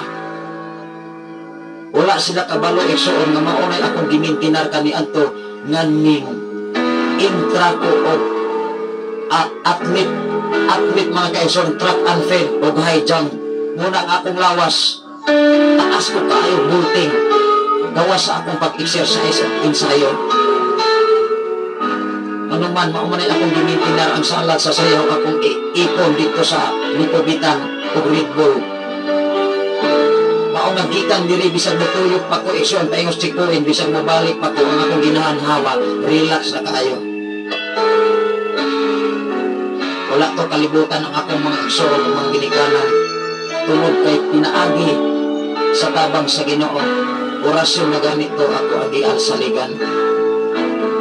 Wala sila kabalo igsuon nga maunay akong gimintinar kaniadto nga ning intra ko og athlete, athlete mga kaigsoon, track and field og high jump. Muna ang akong lawas, taas ko kaayo bolting gawas sa akong pag-exercise at ensayo. Ano man, maumanay akong gimintinar ang salat sa sayaw akong ipon dito sa Lipobitan ug Red Bull. Mao nga gikan diri bisag motuyok pa ko igsoon paingos chikuin bisag mobalik pa ko ang akong ginahanhawa, relax na kaayo. Wala to kalibutan ang akong mga igsoon ug mga ginikanan tungod kay pinaagi sa tabang sa Ginoo. Orasyon na ganito ako agial sa ligan.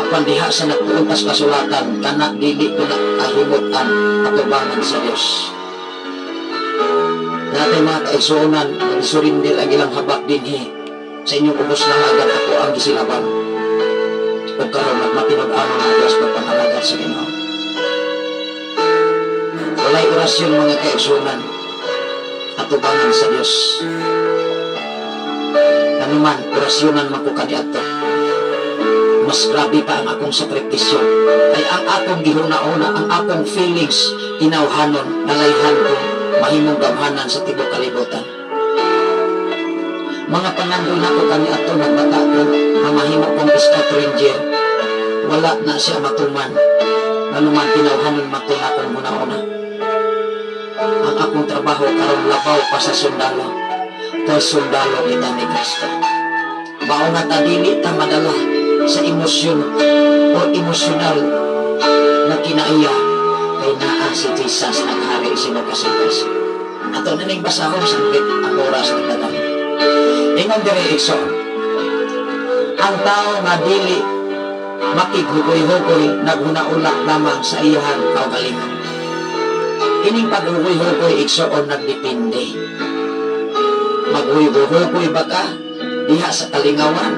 Apan diha sa nagtuon kasulatan kana dili ko na kahimutan atubangan sa Dios. Natay mga kaigsuonan, nagsurrender ang ilang habak dinhi sa inyong ubos na hagan ako ang gisilabang. Ug karon nagmatinud-anon na Dios pagpangalagar sa Ginoo. Walay orasyon mga kaigsuonan atubangan sa Dios. Anuman, orasyonan man ko kaniadto. Mas grabe pa ang akong sakripisyo. Kay ang akong gihuna-una, ang akong feelings, tinawhanon, nalayhan ko, mahimong gamhanan sa tibuok kalibutan. Mga pangandoy nako kaniadto nagbata ko nga mahimo kong scout ranger. Wala na siya matuman. Anuman, tinawhanon man to akong huna-una. Ang akong trabaho karon labaw pa sa sundalo. Kay sundalo kita ni Kristo. Mao nga ta dili ta madala sa emosyon o emosyonal na kinaiya kay naa si Jesus naghari sa kasing-kasing. Ato na ning basahon sangkit ang oras ng tanan. Ingon diri igsoon, ang tao nga dili makighugoy-hugoy naghuna-una lamang sa iyang kaugalingon. Ining paghugoy-hugoy igsoon nagdepende. Maghugoy-hugoy ba ka diha sa kalingawan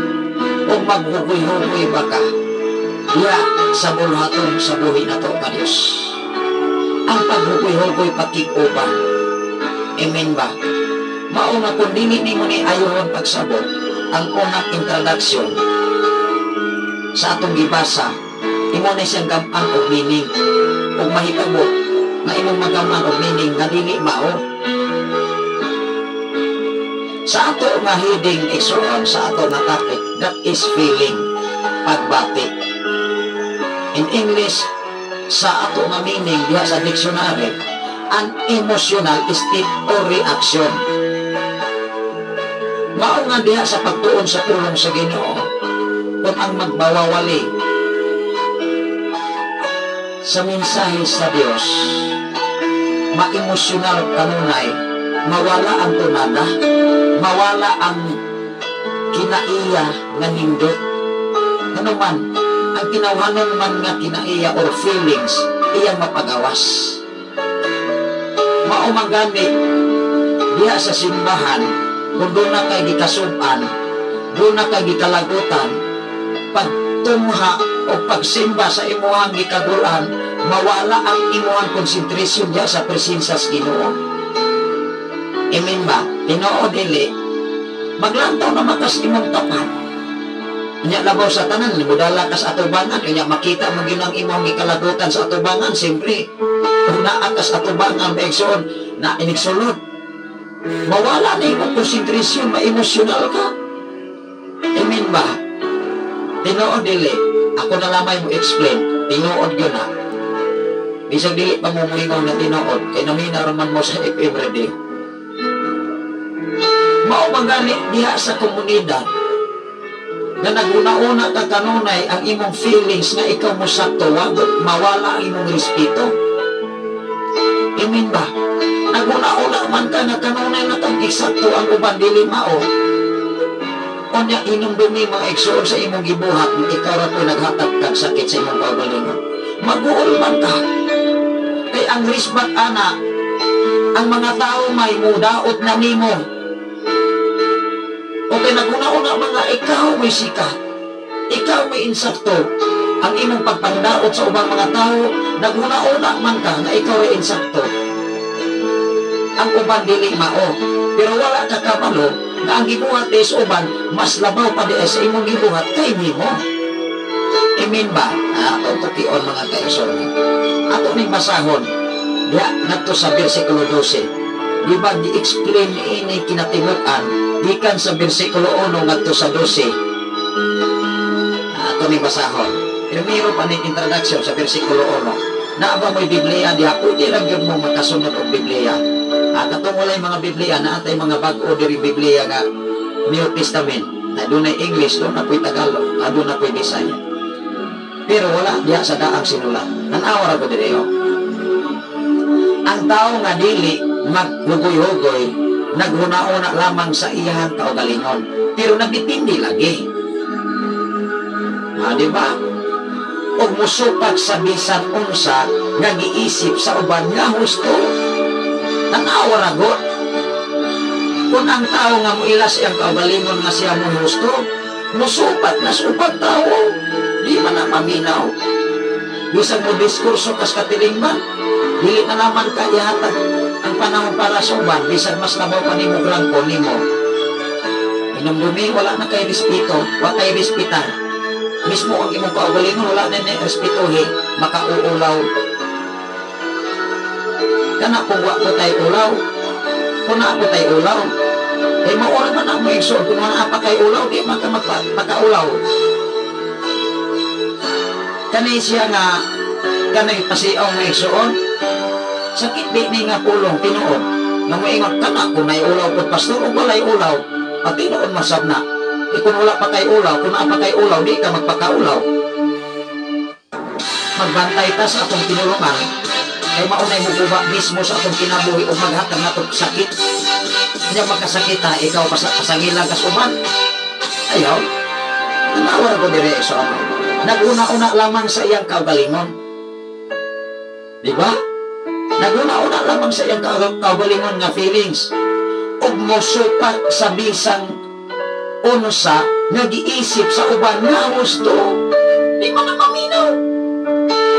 o maghugoy-hugoy ba ka diha sa bulhaton sa buhi nato ka Dios? Ang paghugoy-hugoy pakig-uban. Amen ba? Mao nga kung dili nimo ni ayohon pagsabot ang unang introduction sa atong gibasa, imo na siyang gam-an og meaning ug mahitabo nga imong magam-an og meaning nga dili mao. Sa ato nga heading igsoon sa ato nga topic, that is feeling, pagbati. In English, sa ato nga meaning diha sa dictionary, an emotional state or reaction. Mao nga diha sa pagtuon sa pulong sa Ginoo, kung ang magbawawali sa mensahe sa Dios, ma-emosyonal kanunay, mawala ang tunada, mawala ang kinaiya nga nindot. Ano man, ang kinawhanon man nga kinaiya or feelings, iyang mapagawas. Mao man gani diha sa simbahan, kung doon na kay gikasub-an, doon na kay gikalagutan, pagtungha o pagsimba sa imuhang gikagulan, mawala ang imuhang konsentrisyon diha sa presensya sa Ginoo. Amen ba? Tinuod dili, maglantaw na makas imong tapat. Nya labaw sa tanan, mudala ka sa atubangan, nya makita mo gyud ang imong gikalagutan sa atubangan, siyempre, kung naa ka sa atubangan, maigsoon, na inigsulod. Mawala na imong konsentrisyon, ma-emosyonal ka. Amen ba? Tinuod dili, ako na lamay mo explain, tinuod yun na. Bisag dili pa mo muingon na tinuod, kay namina raman mo sa FM radio. Mao man gani diha sa komunidad na naguna-una ka kanunay ang imong feelings nga ikaw mo sakto, mawala ang imong respeto. Amen ba? Naguna-una man ka nga kanunay na kang eksakto ang uban dili mao. Unya inumdumi mga igsoon sa imong gibuhat, ikaw ra to'y naghatag kag sakit sa imong kaugalingon. Maguol man ka. Kay ang risbat ana, ang mga tao may mudaot na nimo. O kay naguna-una mga ikaw may sikat, ikaw may insakto. Ang imong pagpangdaot sa ubang mga tao, naguna-una man ka na ikaw ay insakto. Ang uban dili mao, pero wala ka kabalo na ang gibuhat is uban mas labaw pa di sa imong gibuhat kay nimo. Amen ba? Ato tukion mga kaigsoon. Ato ning basahon diha ngadto sa bersikulo 12. Di ba gi-explain ini kinatibuk-an gikan sa bersikulo 1 ngadto sa 12. Ato ning basahon. Primero pa ning introduction sa bersikulo 1. Naa ba mo'y Biblia diha? Pwede lang gyud mo makasunod og Biblia. Katong walay mga Biblia, naatay mga bag-o diri Biblia nga New Testament. Na dunay English, doon na po'y Tagalog, doon na po'y Bisaya. Pero wala diha sa daang sinulat. Nanawa ra ko diri, oh. Ang tao nga dili maghugoy-hugoy, naghuna-una lamang sa iyang kaugalingon, pero nagdepende lagi. Di ba? Og musupak sa bisan unsa nga giisip sa uban nga husto. Tanawa ra gud. Kung ang tao nga moila sa iyang kaugalingon nga siya mo husto, musupat na sa ubang tao, di man na maminaw. Bisan mo diskurso kas katilingban, dili na naman ka ihatag ang panahon para sa uban, bisan mas labaw pa nimo grangko nimo. Hinumdumi, wala na kay respeto, wa kay respetar. Mismo ang imong kaugalingon wala na ni respetuhi, makauulaw. Kana kung wa ko tay ulaw, kung naa ko tay ulaw, kay maura man ang mga igsoon, kung wala pa kay ulaw, di man ka magpakaulaw. Kani siya nga, kanay pasiaw mga igsoon, sakit di ni nga pulong, tinuod. Nga moingon, kana kung nay ulaw po pastor, o walay ulaw, at tinuod masab na. E kung wala pa kay ulaw, kung naa pa kay ulaw, di ka magpakaulaw. Magbantay ta sa atong tinulungan, kay maunay muguba mismo sa atong kinabuhi o maghatag natong sakit. Kanya magkasakit ha, ikaw pasangilan kas uban. Ayaw, nanawar ko dire sa ano. Naguna-una lamang sa iyang kaugalingon. Di ba? Naguna-una lamang sa iyang kaugalingon nga feelings. Ug mosupak sa bisang unsa nga giisip sa uban nga husto. Di man na maminaw.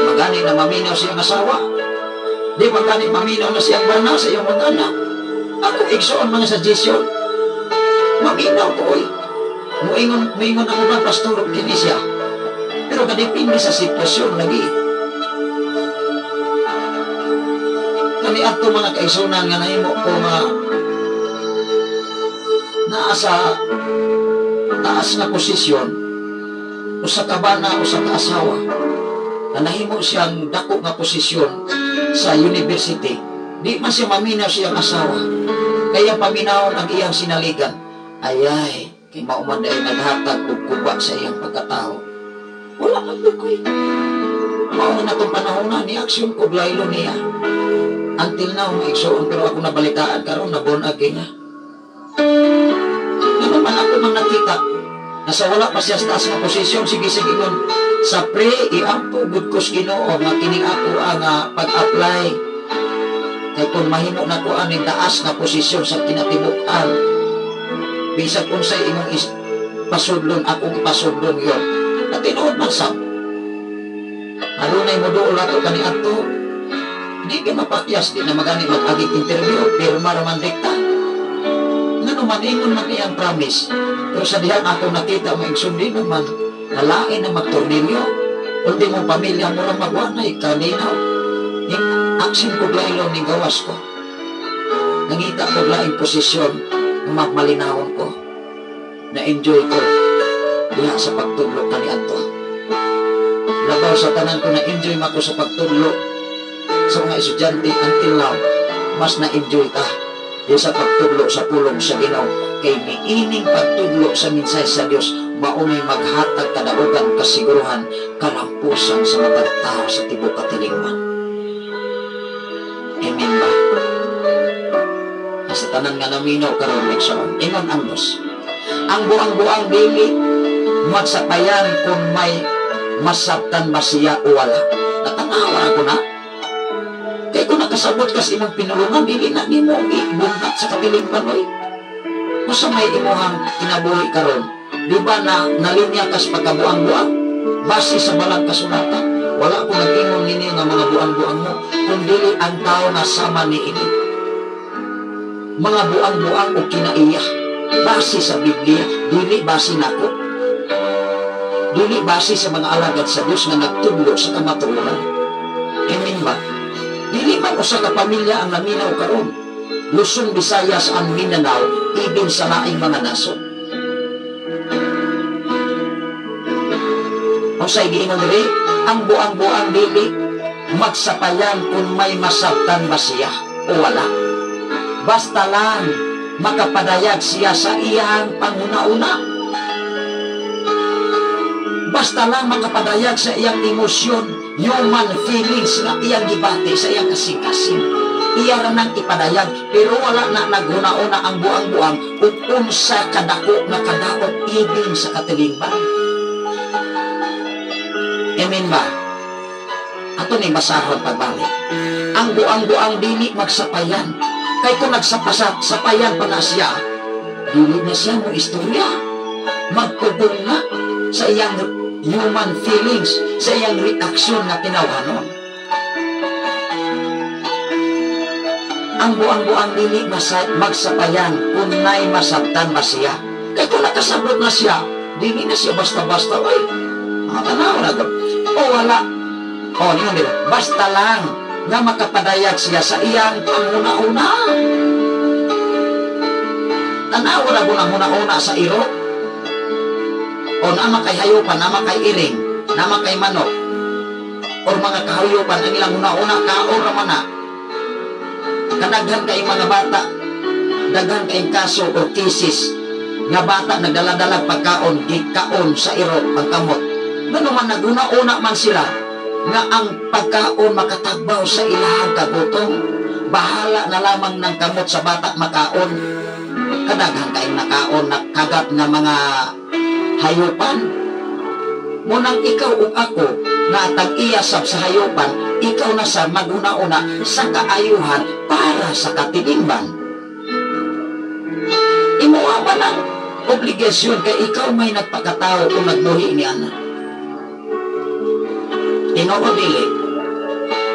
Magani na maminaw siyang asawa. Di ba gani maminaw na siyang bana sa iyong mga anak? Ako igsoon mga suggestion. Maminaw ko, oy. Muingon ako ba, pastor, kini siya. Pero kadepende sa sitwasyon lagi. Kani ato mga kaigsunan nga nahimo ko nga naa sa taas nga posisyon, usa ka bana, usa ka asawa, na nahimo siyang dako nga posisyon sa university. Di man siya maminaw siyang asawa. Kaya paminawon ang iyang sinaligan. Ayay, kay mauman ay naghatag og kuba sa iyang pagkatao. Wala kang dukoy. Mao na itong panahon na ni aksyon ko laylo niya. Until now, maigsoon, pero ako nabalitaan karon na born again na. Ano man ako mang nakita, nasa wala pa siya sa taas nga posisyon, sige sige ingon, sa pre, iampo gud ko sa Ginoo nga kining ako ang pag-apply. Kay kung mahimo na ko aning taas nga posisyon sa kinatibuk-an, bisag unsay imong pasudlon, akong ipasudlon yun. At tinuod man sab. Adunay mo dool ato kani adto. Di ka mapakyas, di na magani mag-agig interview, pirma ra man dikta. Ngano man ingon man iyang promise. Pero sa dihang ako nakita mo igsoon, di naman nalain na magtornilyo. Ultimo pamilya mo lang magwa na ikalinaw. Aksin ko lailo ni gawas ko. Nangita ko laing posisyon na magmalinawon ko. Na-enjoy ko diha sa pagtudlo kaniadto. Labaw sa tanan ko na-enjoy mako sa pagtudlo sa mga estudyante until now. Mas na-enjoy ta diha sa pagtudlo sa pulong sa Ginoo. Kay niining pagtudlo sa mensahe sa Dios, maunay maghatag kadaugan, kasiguruhan, kalampusan sa matag tao sa tibuok katilingban. Amen ba? Sa tanan nga naminaw karon igsoon, ingon ang Dios, Ang buang-buang dili magsapayan kung may masabtan ba siya o wala. Natanawa ako na. Kaya kung nakasabot ka sa imong pinulungan, dili na nimo ibungat sa katilingban, oy. Kung may imuhang kinabuhi karon, di ba na nalinya kas pagkabuang-buang? Base sa balang kasulatan, wala ko nag-ingon ninyo nga mga buang-buang mo, kung dili ang tao na sama ni ini. Mga buang-buang o kinaiya, base sa Biblia, dili base nako. Dili base sa mga alagad sa Dios nga nagtudlo sa kamatuoran. Amen ba? Dili man usa ka pamilya ang naminaw karon. Luzon, Visayas ang Mindanao, ibin sa laing mga nasod. Unsay giingon diri? Ang buang-buang dili magsapayan kung may masabtan ba siya o wala. Basta lang makapadayag siya sa iyang panguna-una. Basta lang makapadayag sa iyang emosyon, human feelings nga iyang gibati sa iyang kasing-kasing. Iya ra nang ipadayag, pero wala na naghuna-una ang buang-buang kung unsa kadako nga kadaot ibin sa katilingban. Amen ba? Ato ni basahon pagbalik. Ang buang-buang dili magsapayan. Kay kung nagsapayan pa na siya, dili na siya mo istorya. Magpugong na sa iyang human feelings, sa iyang reaksyon na tinawanon. Ang buang-buang dili magsapayan kung nay masabtan ba siya. Kay kung nakasabot na siya, dili na siya basta-basta, oy, tanaw na to. O wala. O, ningon nila, basta lang nga makapadayag siya sa iyang panguna-una. Tanaw na gunang-una-una sa iro. O nama kay hayupan, nama kay iring, nama kay manok, or mga kahayupan, ang ilang una-una, kaon raman na. Kadaghan kay mga bata, daghan kay kaso or cases, nga bata nagdala-dalag pagkaon, gikaon sa iro, ang kamot. Ngano man naguna-una man sila, nga ang pagkaon makatagbaw sa ilahang kagutom, bahala na lamang ng kamot sa bata makaon. Kadaghan kay nakaon, nakagat nga mga hayupan. Munang ikaw ug ako na tag-iya sab sa hayupan, ikaw na sa maguna-una sa kaayuhan para sa katilingban. Imuha ba ng obligasyon kay ikaw may nagpakatao kung nagbuhi ni ana? Tinuod dili,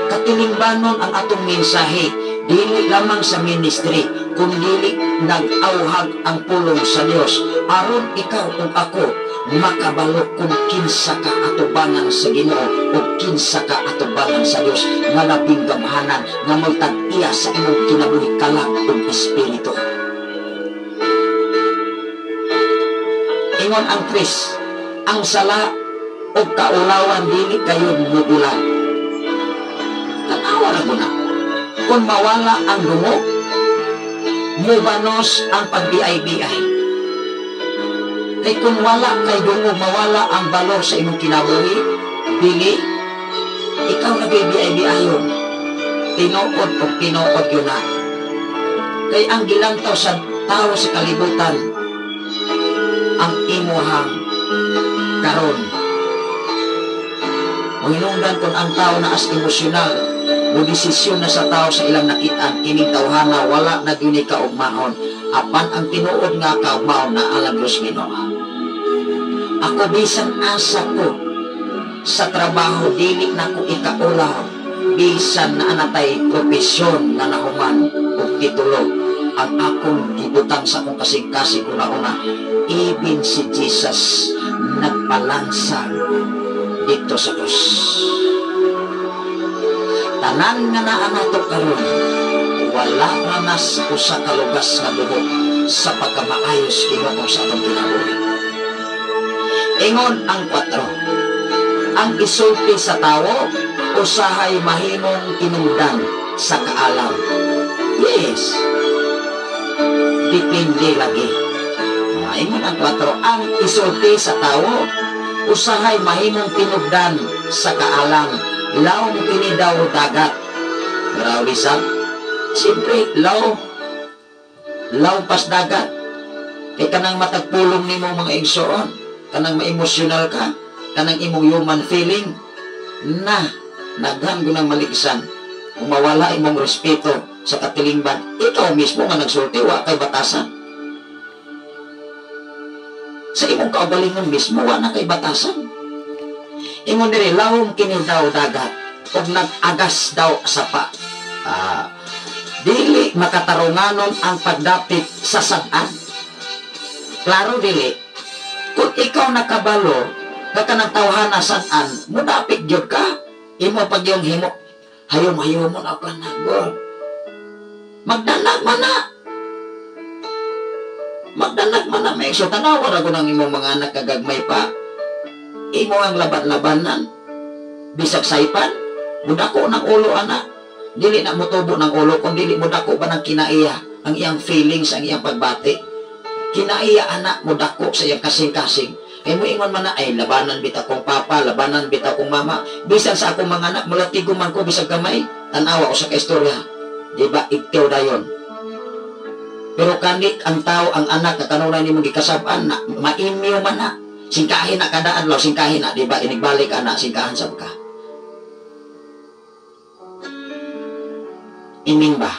katilingbanon ang atong mensahe, dili lamang sa ministry, kung dili nag-auhag ang pulong sa Dios, aron ikaw ug ako makabalo kung kinsa ka atubangan sa Ginoo o kinsa ka atubangan sa Dios nga labing gamhanan nga mo'y tag-iya sa imong kinabuhi kalag ug espiritu. Ingon ang Kris, ang sala o kaulawan dili kayo mugulan. Tanawa na ko na. Kung mawala ang dungog, mubanos ang pag-BI-BI. Kay kung wala kay dungog, mawala ang balor sa imong kinabuhi, dili, ikaw nag-BI-BI yun. Tinuod o tinuod yun na. Kay ang gilantaw sa tao sa kalibutan, ang imuhang karon. Mahinungdan kung ang tao na as emosyonal, o desisyon na sa tao sa ilang nakitaan, kining tawhana wala na gyud ni kaugmaon. Apan ang tinuod nga kaugmaon na alam Dios Ginoo. Ako bisan asa ko sa trabaho, dili na ko ikaulaw, bisan na anatay propesyon nga nahuman og titulo. Ang akong gibutang sa akong kasing-kasing una-una, even si Jesus nagpalansang dito sa krus. Tanan nga naa nato karon, wala ranas usa ka lugas nga buhok sa pagkamaayos Ginoo sa atong kinabuhi. Ingon ang 4, ang isulti sa tawo usahay mahimong tinungdan sa kaalam. Yes, depende lagi. Ingon ang 4, ang isulti sa tawo usahay mahimong tinugdan sa kaalam. Lawom kini daw dagat. Grabe sa. Siyempre, law pas dagat. Kay kanang matagpulong nimo mga igsoon, kanang ma-emosyonal ka, kanang imong human feeling na naghan gunang maligsan. Kung mawala imong respeto sa katilingban, ikaw mismo nga nagsulti, wa kay batasan. Sa imong kaugalingon mismo, wa na kay batasan. Ingon diri, lawom kini daw dagat ug nag-agas daw sapa. Dili makatarunganon ang pagdapit sa sad-an. Klaro dili. Kung ikaw nakabalo nga kanang tawhana sad-an, mudapit gyud ka. Imo pag yung himo, hayom-hayom mo na ka na, God. Magdanag man na. Magdanag man na, may so tanawa ra ko ng imong mga anak kagagmay pa. Imo ang laban-labanan. Bisag saypan, mudako ng ulo anak. Dili na motubo ng ulo kung dili mudako ba ng kinaiya ang iyang feelings, ang iyang pagbati. Kinaiya anak mudako sa iyang kasing-kasing. Kay mo ingon man na, ay labanan bitaw kong papa, labanan bitaw kong mama. Bisan sa akong mga anak, mulatigo man ko bisag gamay, tanawa ko sa kaistorya. Di ba ikaw dayon? Pero kanit ang tao, ang anak na kanunay nimo gikasab-an na maimyo man na. Singkahin na kada adlaw, singkahin na, di ba? Inigbalik ana, singkahan sab ka. Ining ba?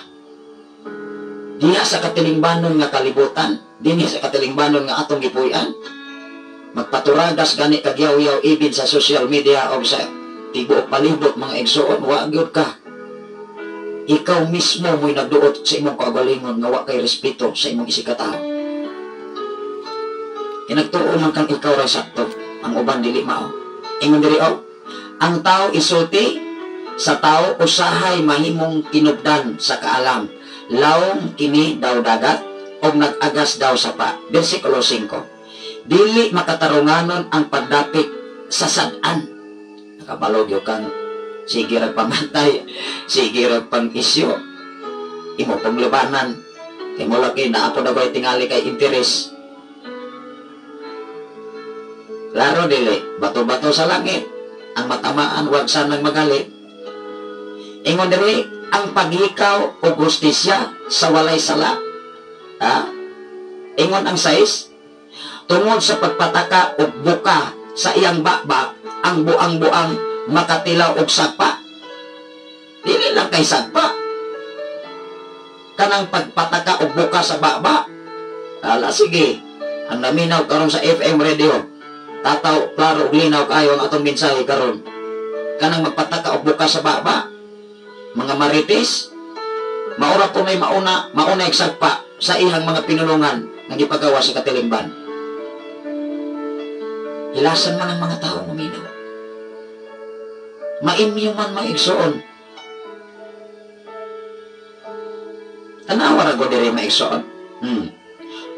Diha sa katilingbanon nga kalibutan, dinhi sa katilingbanon nga atong gipuy-an, magpaturagas gani kagyaw-yaw ibin sa social media o sa tibuok palibot mga igsoon, wa gyud ka. Ikaw mismo mo'y nagduot sa imong kaugalingon nga wa kay respeto sa imong isikatao. Kinagtuo man kang ikaw ra sakto, ang uban dili mao. Ingon diri og, ang tao isulti sa tao usahay mahimong tinubdan sa kaalam. Lawom kini daw dagat og nag-agas daw sapa. Bersikulo 5. Dili makatarunganon ang pagdapit sa sad-an. Nakabalog yo kang sige rag pamantay, sige rag pang-isyo. Imo panglabanan. Kay mo laki na ako na tingali kay interes. Laro dili, bato-bato sa langit. Ang matamaan wag sanang magalit. Ingon diri, ang paghikaw o hustisya sa walay sala. Ha? Ingon ang 6, tungod sa pagpataka o buka sa iyang baba, ang buang-buang makatilaw og sapa. Dili lang kay sapa. Kanang pagpataka og buka sa baba. Ala sige, ang naminaw karon sa FM radio. Tataw, klaro ug linaw kayo ang atong mensahe karon. Kanang magpataka og buka sa baba, mga marites, maura po may mauna, mauna eksakpa sa ihang mga pinulungan nga gipagawa sa katilingban. Hilasan man ang mga tao maminaw. Maimyo man maigsoon. Tanawa ra ko diri maigsoon.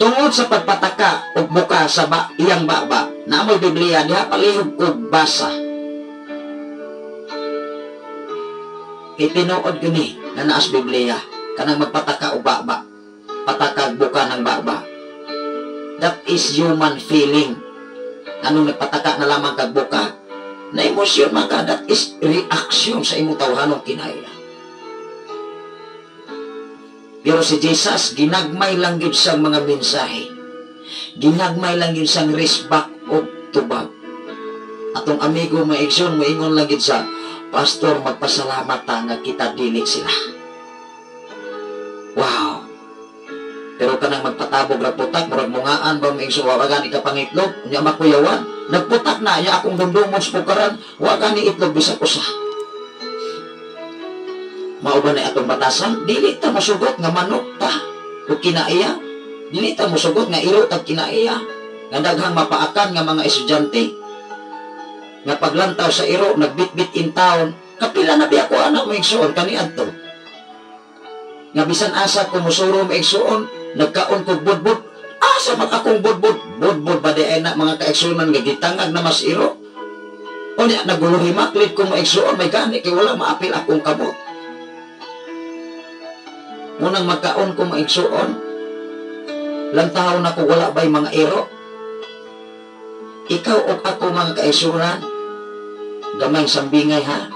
Tungod sa pagpataka og buka sa iyang baba, naamoy Biblia diha palihog og basa. Kay tinuod gyud na naas Biblia kanang magpataka og baba, patakag buka ng baba. That is human feeling. Anong nagpataka na lamang kag buka, na emosyon man ka, that is reaction sa imong tawhanong kinaiya. Pero si Jesus, ginagmay lang yun siyang mga mensahe. Ginagmay lang yun siyang resbak o tubag. Atong amigo maiksyon, moingon lang yun siya, Pastor, magpasalamat ta nga kita dili sila. Wow! Pero kanang magpatabog ra putak, murag mungaan ba maiksyon, wa gani ka pangitlog, unya makuyawan, nagputak na, nya akong dumdumon sa pukaran, wa gani itlog bisag usa. Mao ba na atong batasan? Dili ta mosugot nga manok ta o kinaiya. Dili ta mosugot nga iro tag kinaiya. Nga daghang mapaakan nga mga estudyante. Nga paglantaw sa iro, nagbitbit in town. Kapila na biya ko anak mo igsuon kaniadto. Nga bisan asa ko musuro mo igsuon, nagkaon kog budbud. Asa man akong budbud? Budbud ba di ay na mga kaigsuonan nga gitangag na mas iro? O niya, naguluhi maklid ko mo igsuon, may gani kay wala maapil akong kamot. Unang magkaon ko maigsuon, lantaw na ko wala ba'y mga iro? Ikaw o ako mga kaigsuonan, gamay sambingay ha?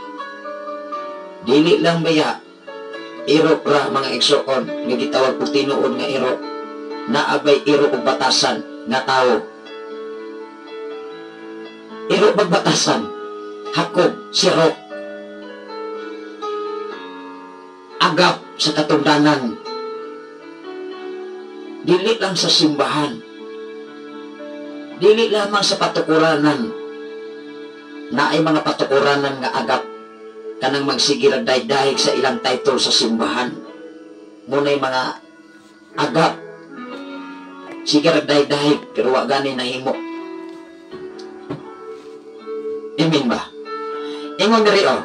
Dili lang baya, iro ra mga igsuon, nga gitawag og tinuod nga iro. Naabay iro og batasan nga tawo. Iro bag batasan, hakog, sirok, agap sa katungdanan. Dili lang sa simbahan, dili lamang sa patukuranan. Naay mga patukuranan nga agap kanang magsige rag dahig sa ilang title sa simbahan. Muna'y mga agap sige rag dahig pero wa gani nahimo. Imin ba? Ingon diri oh,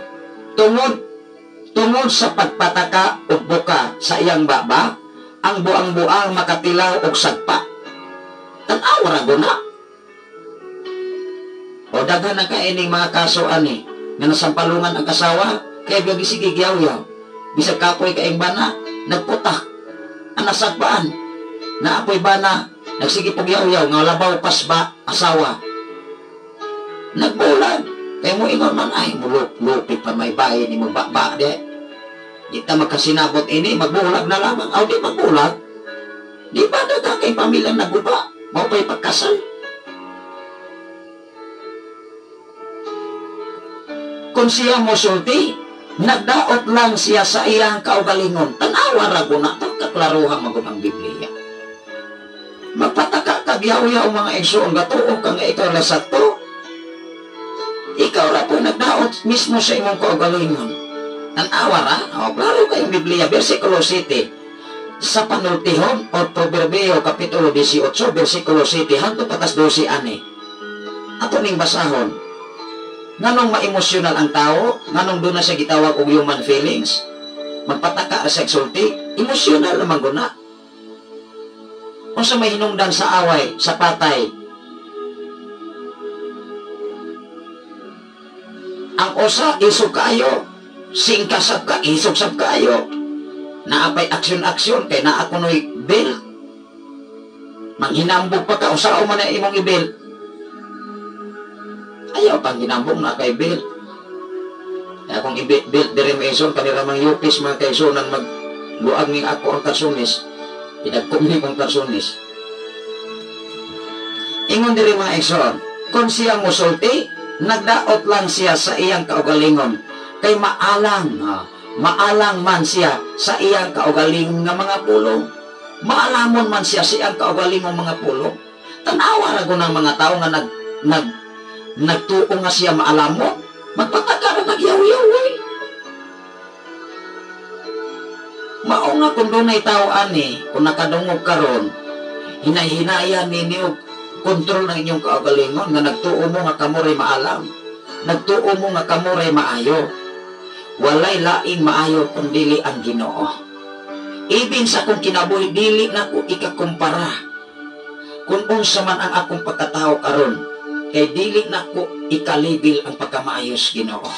tungod sa pagpataka og buka sa iyang baba, ang buang-buang makatilaw og sagpa. Tan-aw ra guna. O daghan na kaining mga kaso ani nga nasampalungan ang kasawa kay gagi sige gyaw-yaw. Bisag kapoy kaing bana, nagputak. Ang nasagpaan, naapoy bana, nagsige pog yaw-yaw nga labaw pas ba asawa. Nagbulag. Kay mo ingon man ay mulupit pa may bahay ni mo ba de. Di ta magkasinabot ini, magbulag na lamang. Aw di magbulag. Di ba daga kay pamilya naguba, mao pa'y pagkasal. Kung siya mosulti, nagdaot lang siya sa iyang kaugalingon. Tanawa ra guna, pagkaklaruhan magud ang Biblia. Magpataka kag yaw-yaw mga igsoon, gatuo ka nga ikaw ra sakto. Ikaw ra po nagdaot mismo sa imong kaugalingon. Tanawa ra, o klaro kayong Biblia, versikulo 7. Sa panultihon o Proverbio kapitulo 18, versikulo 7, hangtod patas 12 ani. Ato ning basahon. Nganong ma-emosyonal ang tao, nganong doon na siya gitawag og human feelings, magpataka ra sa exulti, emosyonal naman guna. Unsa may hinungdan sa away, sa patay? Ang usa isog kaayo, singka sab ka, isog sab kaayo. Naapay aksyon-aksyon kay naa kunoy bill. Manghinambog pa ka, usa man na imong i-bill. Ayaw pang ginambong na kay bill. Kaya kung i-build diri maison, kanila mang yupis mga kaisunan magluag ning ako ang karsunis. Pinagkum ni kong karsunis. Ingon diri mga igsoon, kung siya musulti, nagdaot lang siya sa iyang kaugalingon. Kay maalang, maalang man siya sa iyang kaugalingon nga mga pulong. Maalamon man siya sa iyang kaugalingong mga pulong. Tanawa ra gud ang mga tao nga nagtuo nga siya maalamon, magpataka ra nagyaw-yaw oy. Mao nga kung dunay tao ani, kung nakadungog karon, hinay-hinayan ninyo kontrol ng inyong kaugalingon nga nagtuo mo nga kamo ray maalam, nagtuo mo nga kamo ray maayo. Walay laing maayo kung dili ang Ginoo. Ibin sa akong kinabuhi, dili na ko ikakumpara kung unsa man ang akong pagkatao karon, kay dili na ko ikalibil ang pagkamaayos Ginoo.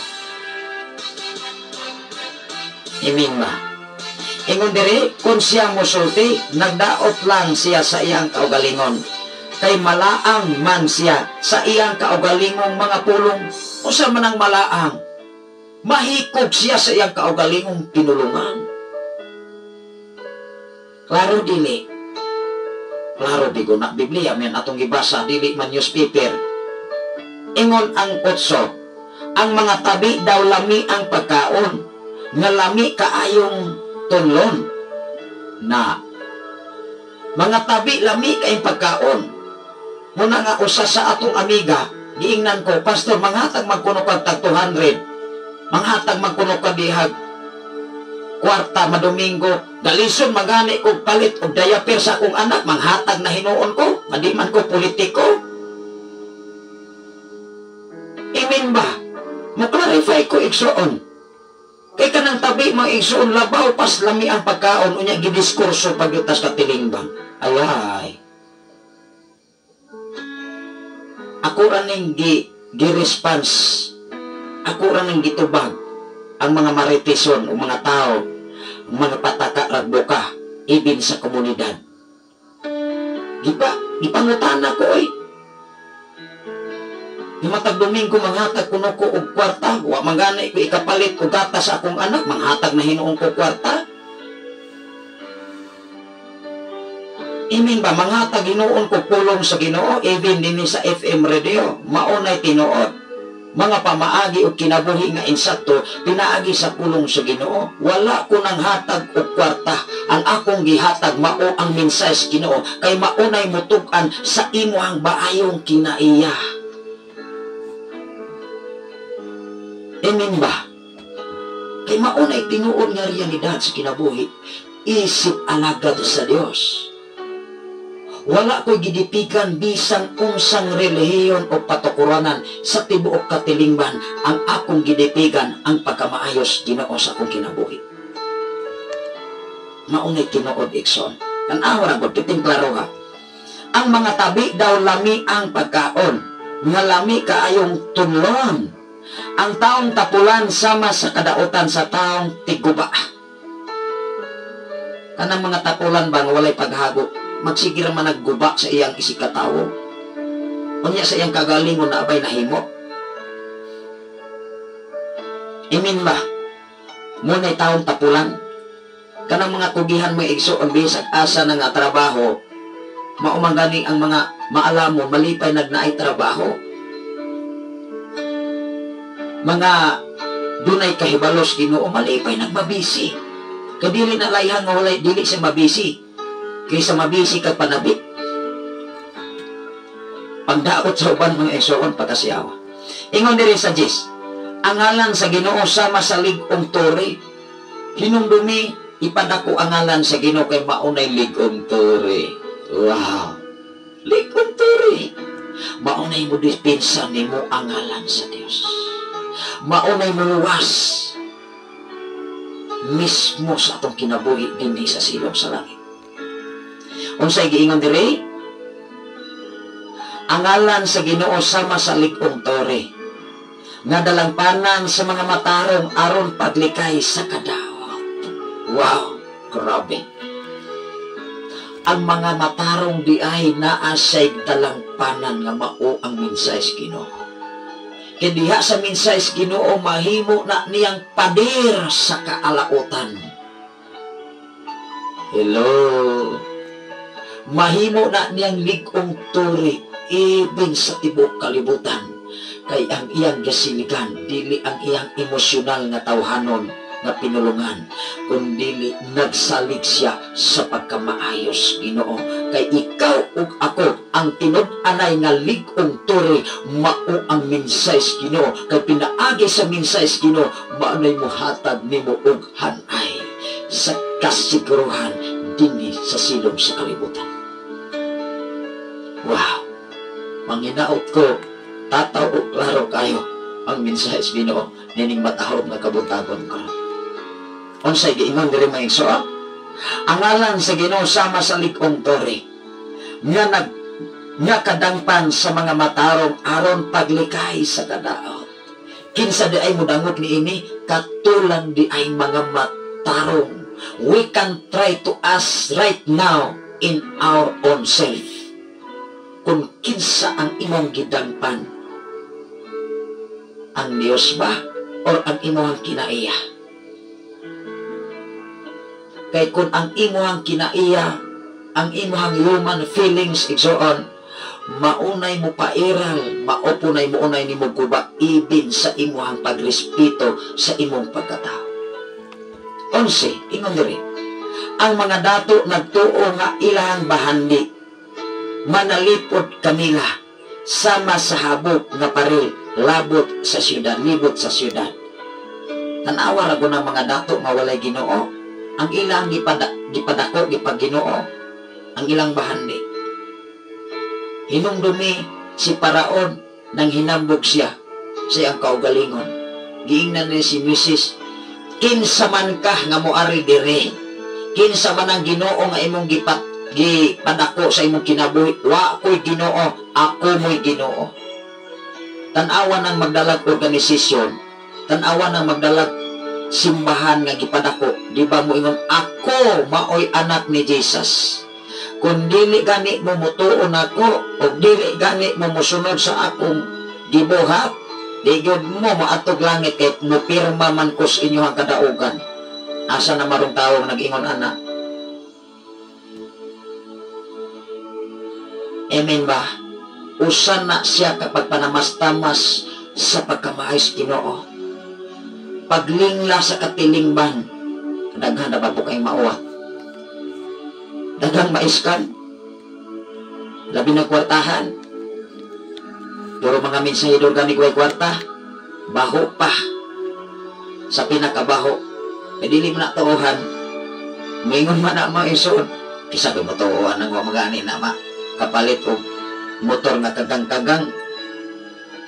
Imin ba? Ingon diri, kung siya mosulti, nagdaot lang siya sa iyang kaugalingon. Kay malaang man siya sa iyang kaugalingong mga pulong. Unsa man ang malaang? Mahikog siya sa iyang kaugalingong pinulungan. Klaro dili. Klaro bigo na Biblia man atong gibasa, dili man newspaper. Ingon ang 8, ang mga tabi daw lami ang pagkaon, nga lami kaayong tunlon. Na mga tabi lami kaayong pagkaon. Muna nga usa sa atong amiga, giingnan ko, pastor, manghatag magkuno kag tag 200. Manghatag magkuno kag dihag kwarta madomingo, dalison magani kog palit og diaper sa akong anak, manghatag na hinuon ko, madi man ko politiko. Imin ba? Mo-clarify ko igsoon. Kay kanang tabi mga igsoon, labaw pas lami ang pagkaon, unya gidiskurso pagyutas katilingban. Ayay. Ako ra ning gi-response. Ako ra ning gitubag ang mga mariteson o mga tao, mga pataka ragbuka ibin sa komunidad. Gipangutana ko oy. Matag Domingo manghatag kuno ko og kwarta, wa man gani ko ikapalit og gatas sa akong anak, manghatag na hinuon ko kwarta. Imin ba, mga taginuon ko pulong sa Ginoo, even dinhi sa FM radio, maunay tinuod. Mga pamaagi o kinabuhi nga insakto, pinaagi sa pulong sa Ginoo. Wala ko nang hatag og kwarta. Ang akong gihatag mao ang mensahe sa Ginoo, kay maunay mutug-an sa imuhang baayong kinaiya. Amen ba? Kay maunay tinuod nga realidad sa kinabuhi, isip alagad sa Dios. Wala ko'y gidipikan bisan unsang relihiyon o patukuranan sa tibuok katilingban. Ang akong gidipikan ang pagkamaayos Ginoo sa akong kinabuhi. Maunay tinuod, Ikson. Tan-awa ra gud, kiting klaro ha. Ang mga tabi daw lami ang pagkaon, nga lami kaayong tunlon. Ang taong tapulan sama sa kadautan sa taong tiguba. Kanang mga tapulan ba nga walay paghago, magsigir man nagguba sa iyang isikatawo. Unya sa iyang kagalingon na abay nahimo. Imin ba? Muna'y taong tapulan. Kanang mga kugihan mo igsoon bisag asa na nga trabaho, maumang gani ang mga maalamo malipay nagnaay trabaho. Mga dunay kahibalos Ginoo malipay nagmabisi. Kay dili na layhan nga walay dili siya mabisi. Kaysa mabisi kag panabit. Pagdaot sa uban mga igsoon pagkasiyawa. Ingon diri sa Jis, ang ngalan sa Ginoo sama sa lig-ong tore. Hinumdumi ipadako ang ngalan sa Ginoo kay maunay lig-ong tore. Wow. Lig-ong tore. Maunay mo dispensa nimo ang ngalan sa Dios. Maunay mo luwas mismo sa atong kinabuhi dinhi sa silong sa langit. Unsay giingon diri? Ang ngalan sa Ginoo sama sa lig-ong tore nga dalangpanan sa mga matarong aron paglikay sa kadawat. Wow, grabe. Ang mga matarong di ay naa say dalangpanan nga mao ang mensahe sa Ginoo. Kay diha sa mensahe sa Ginoo mahimo na niyang pader sa kaalautan. Hello. Mahimo na niyang lig-ong turi even sa tibuok kalibutan. Kay ang iyang gasiligan dili ang iyang emosyonal nga tawhanon nga pinulungan, kundili nagsalig siya sa pagkamaayos Ginoo. Kay ikaw ug ako ang tinud-anay nga lig-ong turi, mao ang mensahe sa Ginoo. Kay pinaagi sa mensahe sa Ginoo, maunay mohatag nimo og hanay sa kasiguruhan dinhi sa silong sa kalibutan. Wow! Manginaot ko, tataw og klaro kayo ang mensahe sa Ginoo nining matahom nga kabuntagon ko. Unsay giingon diri mga igsoon? Ang ngalan sa Ginoo sama sa lig-ong tore nga nag nga kadangpan sa mga matarong aron paglikay sa kadaot. Kinsa di ay modangot niini? Katulang di ay mga matarong. We can try to ask right now in our own self kung kinsa ang imong gidangpan, ang Dios ba or ang imong kinaiya? Kay kung ang imong kinaiya, ang imong human feelings igsoon, maunay mo pairal, maopunay mo unay nimo guba ibin sa imong pagrespeto sa imong pagkatao. 11, ingon diri, ang mga dato nagtuo nga ilang bahandi, manalipod kanila sama sa habok nga paril labot sa syudad, libot sa syudad. Tan-awa ra ko ng mga dato nga walay Ginoo, ang ilang gipadako gipag-Ginoo, ang ilang bahandi. Hinumdumi si Paraon nang hinambog siya sa iyang kaugalingon. Giingnan ni si Mrs. Kinsa man ka nga moari dire, kinsa man ang Ginoo nga imong gipadako sa imong kinabuhi, wa ko'y Ginoo, ako mo'y Ginoo. Tan-awa ng magdalag organisasyon, tan-awa ng magdalag simbahan nga gipadako, di ba mo ingon ako maoy anak ni Jesus? Kung dili gani mo mutuon ako o dili gani mo mosunod sa akong gibuhat, di gyud mo maatog langit kay mupirma man ko sa inyong kadaugan. Asa na marong tawong nag-ingon ana? Amen ba? Usa na siya kapag panamastamas sa pagkamaayos Ginoo. Paglingla sa katilingban, daghan na ba po kayong mauwat? Daghang maiskan. Labi na kwartahan. Puro mga mensahidor gani way kwarta. Baho pa. Sa pinakabaho. E dili mo na tuohan. Mingon man na mga ison. Kisa mo tuohan ang mga gani na ma. Kapalit og motor nga kagang-kagang.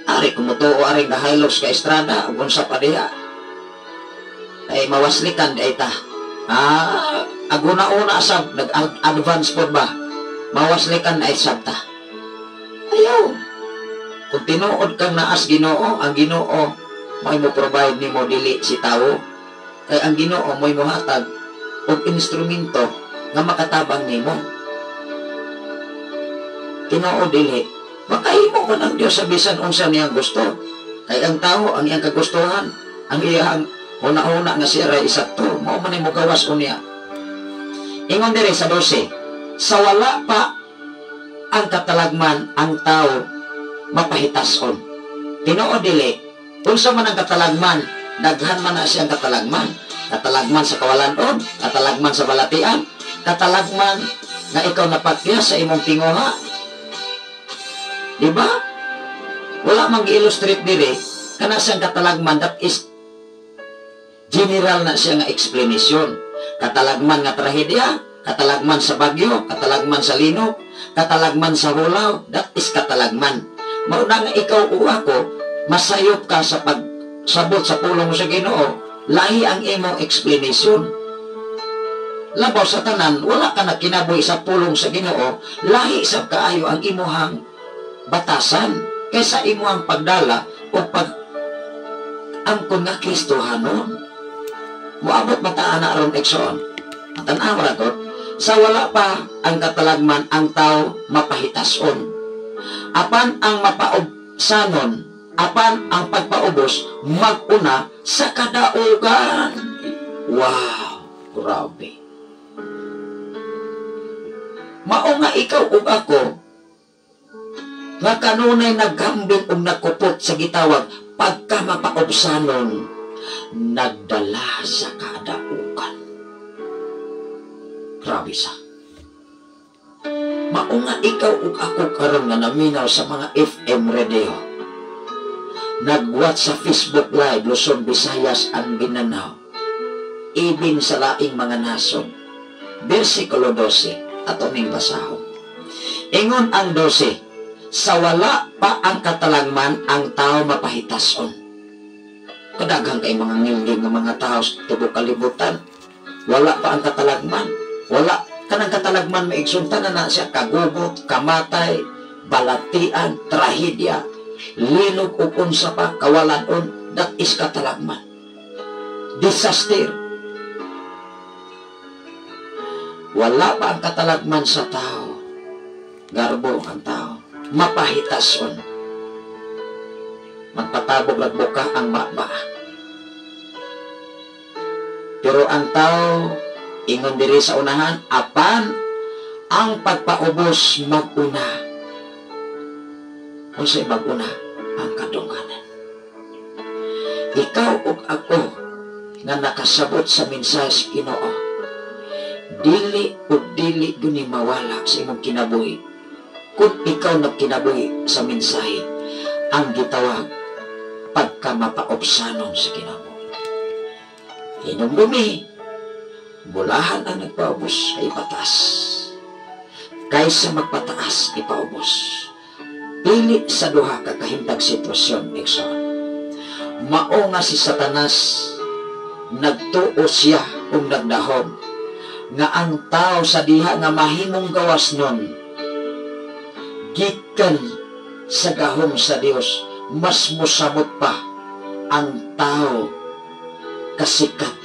Ari kung motuo ari nga Hilux ka estrada ug unsa pa diha. Ay mawaslikan di ay ta. Ah, aguna-una sab nag-advance pod ba? Mawaslikan ay sab ta. Ayaw. Kung tinuod kang naas Ginoo, ang Ginoo mo'y mo provide nimo, dili si tawo. Kay ang Ginoo mo'y mohatag og instrumento nga makatabang nimo. Tinuod dili, makahimo man ang Dios sa bisan unsa niyang gusto. Kay ang tao ang iyang kagustuhan, ang iyang una-una nga siya ray isakto, mao man mo gawas unya. Ingon diri sa 12, sa wala pa ang katalagman ang tao mapahitason. Tinuod dili, unsa man ang katalagman, daghan man na siyang katalagman. Katalagman sa kawalanon, katalagman sa balatian, katalagman nga ikaw napatya sa imong tinguha. Di ba? Wala mang gi-illustrate diri kana siyang katalagman, that is general na siya nga explanation. Katalagman nga trahedya, katalagman sa bagyo, katalagman sa linog, katalagman sa hulaw, that is katalagman. Mao na nga ikaw o ako, masayop ka sa pagsabot sa pulong sa Ginoo, lahi ang imong explanation. Labaw sa tanan, wala ka na kinabuhi sa pulong sa Ginoo, lahi sa kaayo ang imuhang batasan kaysa imuhang pagdala o pag angkon nga Kristohanon. Moabot mataan na aron, igsoon. Tan-aw ra to. Sa wala pa ang katalagman ang tao mapahitason. Apan ang mapaubsanon, apan ang pagpaubos maguna sa kadaugan. Wow, grabe. Mao nga ikaw ug ako nga kanunay naghambing og nakupot sa gitawag pagka mapaubsanon, nagdala sa kadaugan. Grabe sa. Mao nga ikaw ug ako karon nga naminaw sa mga FM radio, nagwatch sa Facebook Live, Luzon, Visayas and Mindanao, even sa laing mga nasod. Versikulo 12, ato ning basahon. Ingon ang 12, sa wala pa ang katalagman ang tao mapahitason. Kadaghan kay mga ngilngig nga mga tao sa tibok kalibutan. Wala pa ang katalagman. Wala kanang katalagman, maigsunta na na siya kagugot, kamatay, balatian, trahedya, linog ug unsa pa, kawalanon, that is katalagman. Disaster. Wala pa ang katalagman sa tao. Garbo ang tao. Mapahitason. Magpatabog lagbuka ang maba. Pero ang tao, ingon diri sa unahan, apan ang pagpaubos maguna. Unsay maguna? Ang kadungganan. Ikaw ug ako nga nakasabot sa mensahe sa Ginoo, dili ug dili gyud mawala sa imong kinabuhi kung ikaw nagkinabuhi sa mensahe ang gitawag pagka mapaubsanon sa kinabuhi. Hinumdumi, bulahan ang nagpaubos ay ipataas. Kaysa magpataas, ipaubos. Pili sa duha ka kahimtang sitwasyon, igsoon. Mao nga si Satanas, nagtuo siya ug nagdahom nga ang tao sa diha nga mahimong gawas nun, gikan sa gahom sa Dios, mas mosamot pa ang tao kasikat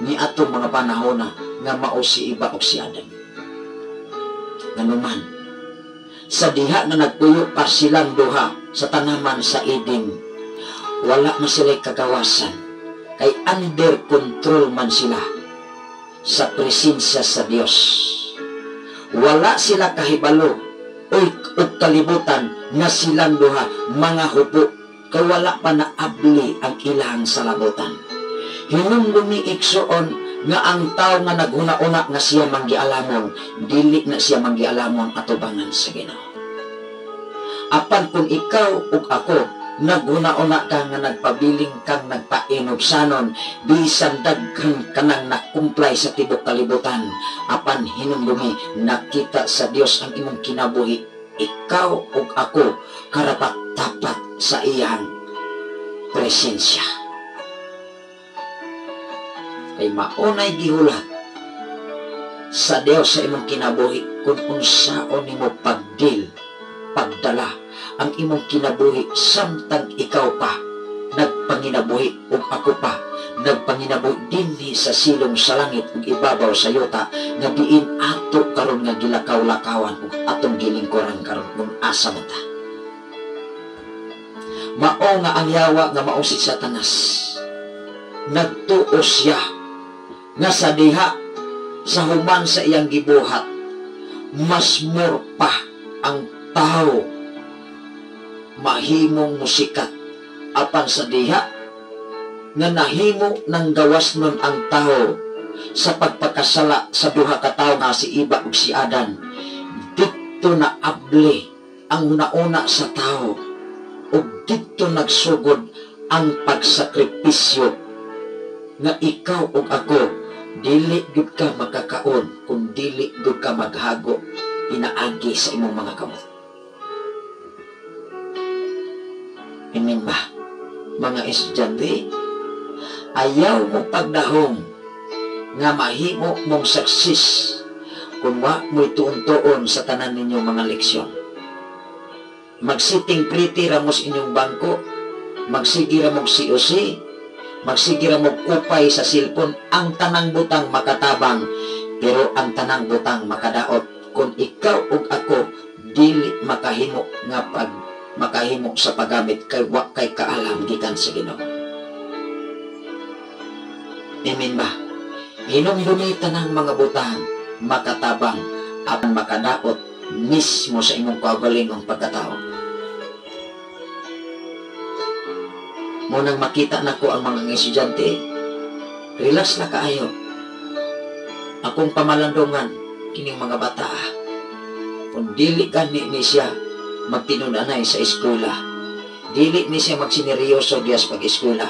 ni atong mga panahona nga mao si Eva ug si Adam. Nganuman, sa diha nga nagpuyo pa silang duha sa tanaman sa Eden, wala man sila'y kagawasan, kay under control man sila sa presensya sa Dios. Wala sila kahibalo ug kalibutan nga silang duha mga hupo kay wala pa naabli ang ilang salabutan. Hinumdumi, igsoon, nga ang tao nga naghuna-una nga siya manggialamon, dili na siya manggialamon atubangan sa Ginoo. Apan kung ikaw ug ako naghuna-una ka nga nagpabiling kang nagpainubsanon, bisan daghan kanang nakumply sa tibok kalibutan, apan hinumdumi, nakita sa Dios ang imong kinabuhi. Ikaw ug ako karapat dapat sa iyang presensya. Kay maunay gihulat sa Dios sa imong kinabuhi kung unsaon nimo pagdil, pagdala ang imong kinabuhi samtang ikaw pa nagpanginabuhi ug ako pa nagpanginabuhi dinhi sa silong sa langit ug ibabaw sa yuta nga diin ato karon nga gilakaw-lakawan ug atong gilingkuran karon kung asa man ta. Mao nga ang yawa nga mao si Satanas, nagtuo siya nga sa diha sa human sa iyang gibuhat mas more pa ang tao mahimong musikat, apan sa diha nga nahimo ng gawas nun ang tao sa pagpakasala sa duha ka tawo nga si Iba ug si Adan, didto na abli ang una-una sa tao ug didto nagsugod ang pagsakripisyo nga ikaw ug ako dili gyud ka makakaon kung dili gyud ka maghago pinaagi sa imong mga kamot. Amen ba? Mga estudyante, ayaw mo pagdahong nga mahimo mong success kung wa mo'y tuon-tuon sa tanan ninyong mga leksyon. Magsiting pretty ra mo sa inyong bangko, magsige ra mong COC, magsige ra mong kupay sa cellphone, ang tanang butang makatabang, pero ang tanang butang makadaot kung ikaw ug ako dili makahimo nga pag makahimo sa paggamit kay wa kay kaalam gikan sa Ginoo. Amen ba? Hinumdumi tanang mga butang makatabang apan makadaot mismo sa imong kaugalingong pagkatao. Munang makita nako ang mga estudyante, relax na kaayo. Akong pamalandungan kining mga bata. Kung dili gani ni siya magtinun-anay sa eskwela, dili ni siya magsineryoso diya sa pag-eskwela,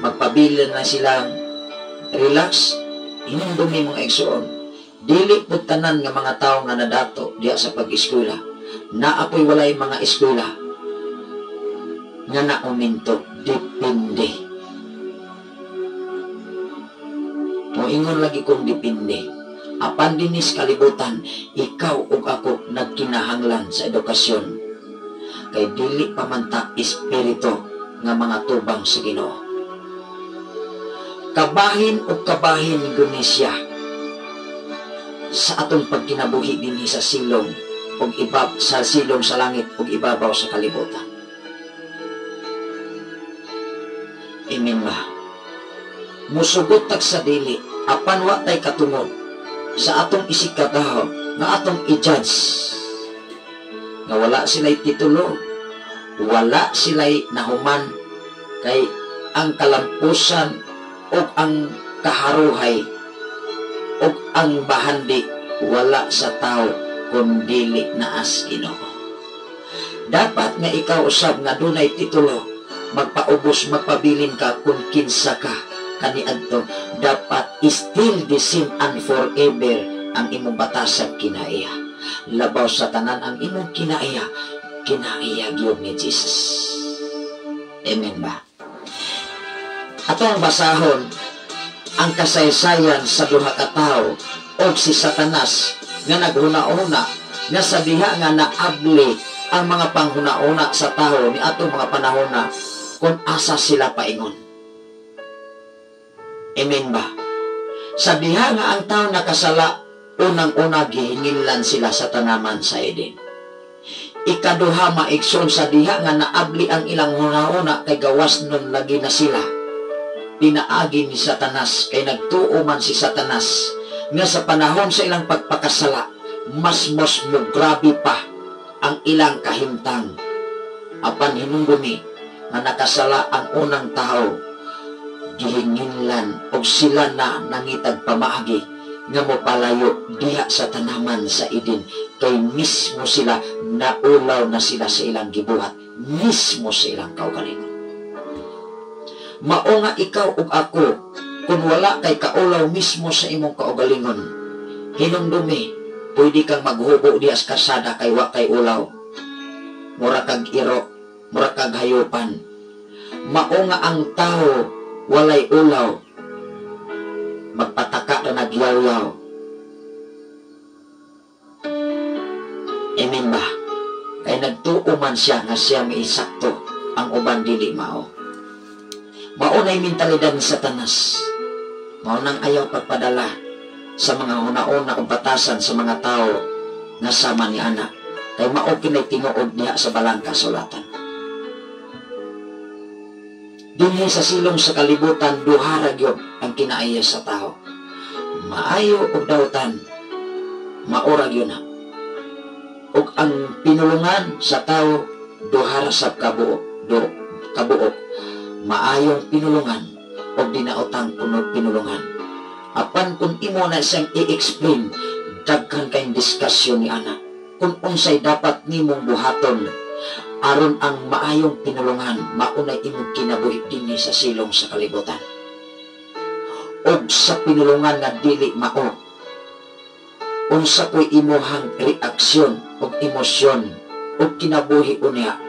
magpabilin na silang relax. Hinumdumi mga igsoon, dili pud tanan nga mga tawo nga nadato diya sa pag-eskwela, naapoy walay mga eskwela nga nauminto. Depende. Moingon lagi kong depende. Apan dinis kalibutan, ikaw ug ako nagkinahanglan sa edukasyon. Kay dili pa man ta espiritu nga mga tubang sa Ginoo. Kabahin ug kabahin guni siya sa atong pagkinabuhi dinhi sa silong ug ibab sa silong sa langit ug ibabaw sa kalibutan. Amen ba? Musugot tag sa dili apan wa tay katungod sa atong isikataho nga atong i-judge nga wala sila'y titulo, wala sila'y nahuman, kay ang kalampusan o ang kaharuhay o ang bahandi wala sa tao kun dili naas Ginoo. Dapat nga ikaw usab nga dunay titulo, magpaubos, magpabilin ka kung kinsa ka kaniadto. Dapat still the same and forever ang imong batasag kinaiya. Labaw sa tanan ang imong kinaiya, kinaiya gyud ni Jesus. Amen ba? Atong basahon ang kasaysayan sa duha ka tawo og si Satanas nga naghuna-una nga sa diha nga naabli ang mga panghuna-una sa tawo ni atong mga panahona kung asa sila paingon. Amen ba? Sa diha nga ang tao nakasala, unang-una gihinginlan sila sa tanaman sa Eden. Ikaduha, maigsoon, sa diha nga naabli ang ilang huna-huna kay gawas nun lagi na sila. Pinaagi ni Satanas, kay nagtuo man si Satanas nga sa panahon sa ilang pagpakasala, mas mo grabe pa ang ilang kahimtang. Apan hinungdumi nga nakasala ang unang tao, gihinginlan og sila na nangitag pamaagi nga mopalayo diha sa tanaman sa Eden, kay mismo sila naulaw na sila sa ilang gibuhat, mismo sa ilang kaugalingon. Mao nga ikaw ug ako, kung wala kay kaulaw mismo sa imong kaugalingon, hinumdumi, pwede kang maghubo diha sa karsada kay wa kay ulaw. Mura kag iro, mura kag hayupan. Mao nga ang tao walay ulaw, magpataka na nagyaw-yaw. Amen ba? Kay nagtuo man siya nga siya may sakto, ang uban dili mao. Mao na'y mentalidad ni Satanas. Mao nang ayaw pagpadala sa mga huna-una o batasan sa mga tao nga sama ni ana. Kay mao kinay tinuod niya sa balangka sulatan. Dinhi sa silong sa kalibutan, duha ra gyud ang kinaaya sa tao. Maayo og dautan, mao ra gyud na. Ug ang pinulungan sa tao, duha ra sab kabuok. Maayong pinulungan og dinaotang pinulungan. Apan kung imo na siyang i-explain, daghan kayong diskusyon ni ana. Kung unsay dapat nimong buhaton aron ang maayong pinulungan maunay imong kinabuhi dinhi sa silong sa kalibutan. Og sa pinulungan nga dili mao, unsa ko'y imuhang reaksyon og emosyon og kinabuhi unya.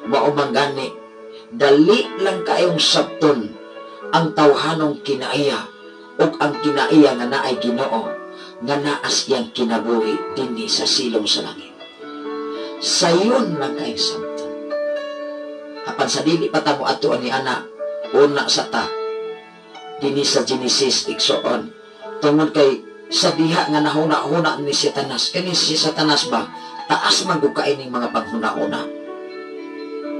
Mao man gani, dali lang kayong sabton ang tawhanong kinaiya og ang kinaiya nga naay Ginoo nga naas iyang kinabuhi dinhi sa silong sa langit. Sayon lang kayong sabton. Apan sa dili pa ta mo adto ani ana, una sa ta dinhi sa Genesis igsoon, tungod kay sa diha nga nahuna-huna ni Satanas, kani si Satanas ba taas man gud kay ning mga paghuna-huna.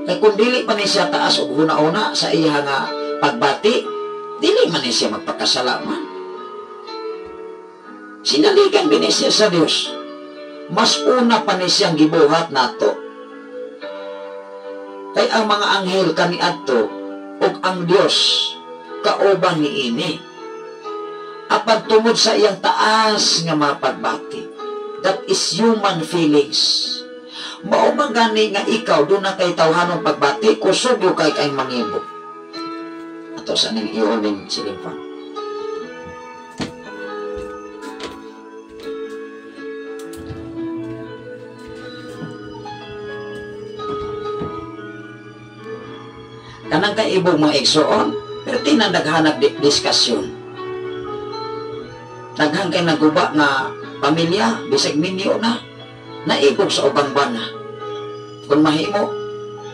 Kay kung dili pa ni siya taas og huna-huna sa iya nga pagbati, dili man ni siya magpakasala man. Sinaligan din ni siya sa Dios. Mas una pa ni siyang gibuhat nato. Kay ang mga anghel kaniadto ug ang Dios kauban niini. Apan tungod sa iyang taas nga mapagbati, that is human feelings. Mao man gani nga ikaw doon na kay tawhanong pagbati, kusog yo kay kay mangibo. Ato sa ning iuling silimpan. Kanang kay ibog mga igsoon, pero tinandaghanag diskusyon. Daghan kay naguba nga pamilya, bisag minyo na, naibog sa ubang bana. Kung mahimo,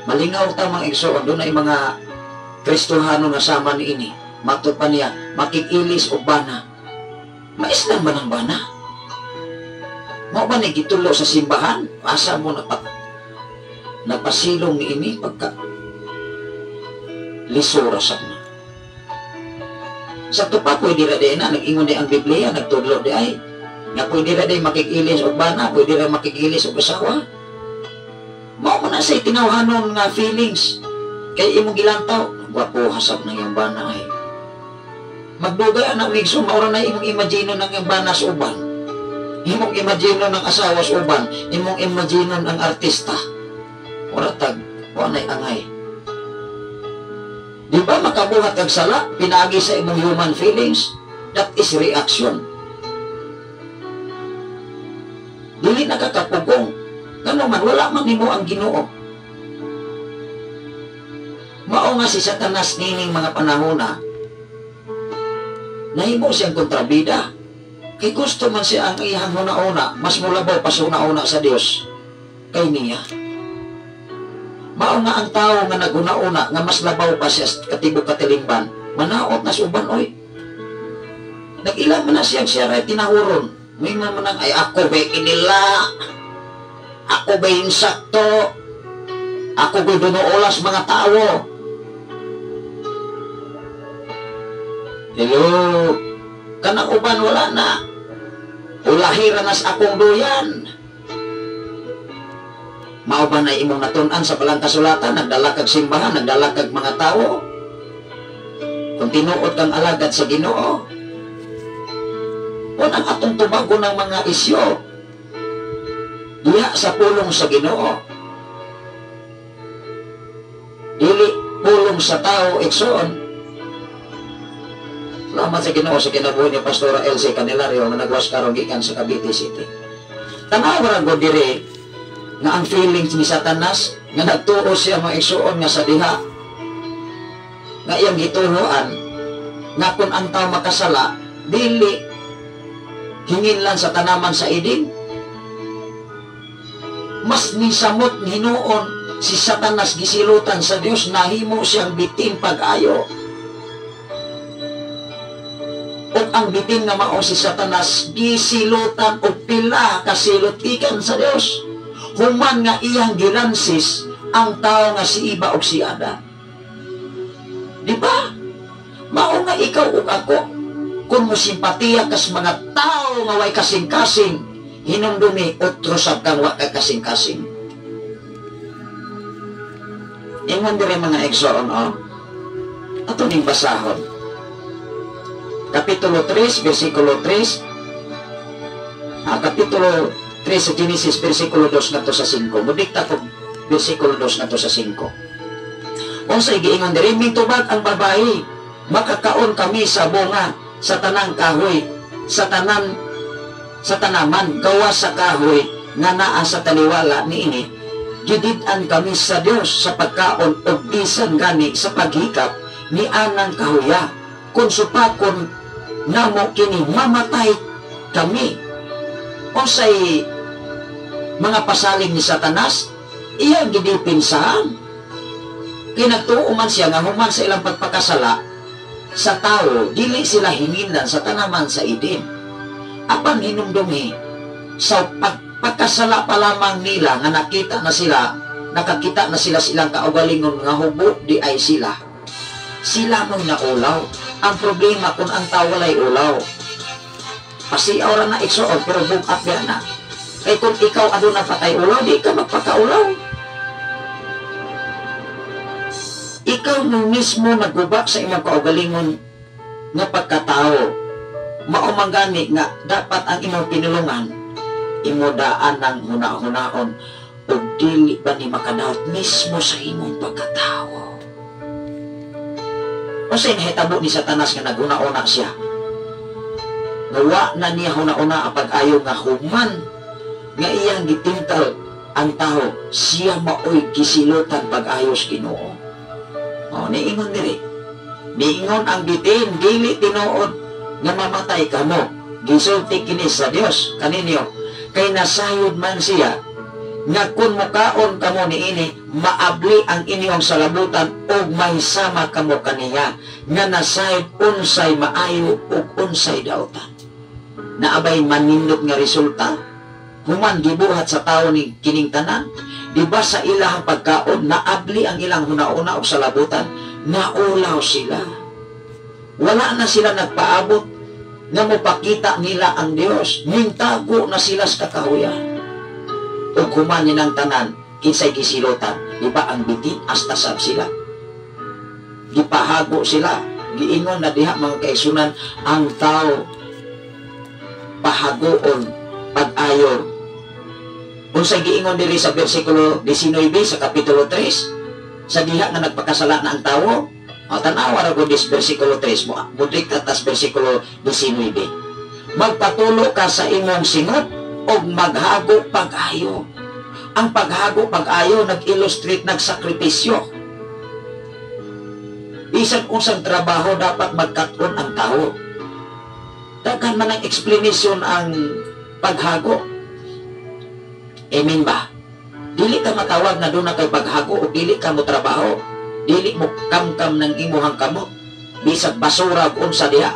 malingaw ta mga igsoon, doon ay mga Kristohano nga sama niini. Matod pa niya, makikilis og bana. Maislam ba ng bana? Mao ba ni gitulo sa simbahan? Asa mo napasilong niini pagka lisura sa na. Sa tupa, pwede ra di na, nag-ingon di ang Biblia, nagtudlo di ay. Nga pwede ra di makikilis og bana, pwede ra makikilis og asawa. Mao man na sa itinawhanon nga feelings. Kay imong gilantaw, gwapo hasab ng iyang bana ay. Magdugay anak migso, maura na imong imagine ng iyang bana sa uban. Imong imagine ng asawa sa uban, imong imagine ang artista. Ora tag, wa nay angay. Di ba makabuhat ang sala, pinaagi sa imong human feelings? That is reaction. Dili nakakapugong. Ngano man, wala man nimo ang Ginoo. Mao nga si Satanas nining mga panahona, nahimo siyang kontrabida. Kay gusto man siya ang iyang huna-una, mas mulabaw pa sa huna-una sa Dios kay niya. Mao nga ang tao nga naghuna-una nga mas labaw pa siya katibok katilingban, manaot na sa uban oy. Nag-ila man na siyang siya ray tinahuron. May man nang ay ako ba'y kinila, ako ba'y insakto, ako ba'y dunuolas mga tao. Hello, kanang uban wala na. Ulahiran nas akong duyan. Mao ba na imong natun-an sa balang kasulatan, nagdala kag simbahan, nagdala kag mga tao? Kung tinuod kang alagad sa Ginoo, unang atong tubago ng mga isyo diha sa pulong sa Ginoo. Dili pulong sa tao, igsoon. Salamat sa Ginoo sa kinabuhi ni Pastora Elsie Canelario nga nagwas karon gikan sa Cavite City. Tanawa ra gud diri nga ang feelings ni Satanas nga nagtuo siya mga igsoon nga sa diha nga iyang gituhoan nga kung ang tao makasala dili hingin lang sa tanaman sa Eden. Mas nisamot hinuon si Satanas gisilutan sa Dios, nahimo siyang bitin pag-ayo. Ug ang bitin nga mao si Satanas gisilutan og pila kasilot gikan sa Dios. Human nga iyang giransis ang tao nga si Iba og si Adan. Di ba? Mao nga ikaw ug ako, kung mo simpatiya kas mga tao nga way kasing-kasing, hinumdumi otro sab kang wa kay kasing-kasing. Ingon diri mga igsoon, oh. Ato ning basahon. Kapitulo 3, versikulo 3. Kapitulo 3 sa Genesis, versikulo 2 ngadto sa 5. Mudikta ko versikulo 2 ngadto sa 5. Unsay giingon diri, mitubag ang babae, makakaon kami sa bunga sa tanang kahoy, sa tanan sa tanaman gawas sa kahoy nga naa sa taliwala niini, gidid-an kami sa Dios sa pagkaon og bisan gani sa paghikap ni anang kahoya. Kung supakon namo kini, mamatay kami. Unsay mga pasalig ni Satanas, iyang gidipinsahan. Kinagtuo man siya nga human sa ilang pagpakasala sa tao, dili sila hinginlan sa tanaman sa Eden. Apan hinumdumi, sa pagpakasala pa lamang nila nga nakita na sila, nakakita na sila silang kaugalingon nga hubo di ay sila. Sila mong naulaw. Ang problema kung ang tao walay ulaw. Pasiaw ra na igsoon pero bugat biya na. Kay kung ikaw aduna patay ulaw, di ka magpakaulaw. Ikaw mo mismo naguba sa imong kaugalingon nga pagkatao. Mao man gani nga dapat ang imong pinulungan imo daan ng huna-hunaon ug dili ba ni makadaot mismo sa imong pagkatao. Unsay nahitabo ni Satanas nga naghuna-una siya? Nga wa na niya huna-una ang pag-ayo nga human nga iyang gitintal ang tao, siya maoy gisilutan pag-ayos Ginoo. O, niingon diri. Niingon ang bitin, dili tinuod nga mamatay kamo. Gisulti kini sa Dios kaninyo, kay nasayod man siya nga kung mukaon kamo niini, maabli ang inyong salabutan ug mahisama kamo kaniya nga nasayod unsay maayo ug unsay dautan. Naabay manindot nga resulta human gibuhat sa tawo ni kining tanan. Diba sa ilahang pagkaon naabli ang ilang hunauna og salabutan, naulaw sila. Wala na sila nagpaabot nga mopakita nila ang Dios, nintago na sila sa kakahuyan. Ug human nilang tanan, kinsay gisilutan, diba ang bitin hasta sab sila. Gipahago sila, giingon na diha mga kaigsunan ang tao pahagoon pag-ayo. Unsay giingon diri sa bersikulo 19 sa kapitulo 3 sa diha nga nagpakasala na ang tawo? O, tan-awa ra gud dis bersikulo 3 mo mudrik tas bersikulo 19. Magpatulo ka sa imong singot og maghago pag-ayo. Ang paghago pag-ayo nag-illustrate nagsakripisyo. Bisan unsang trabaho dapat magkat-on ang tao. Daghan man ang explanation ang paghago. Amen ba? Dili ka matawag na doon na kay paghago o dili ka mo trabaho. Dili mo kamkam ng imuhang kamot. Bisag basura ug unsa diha.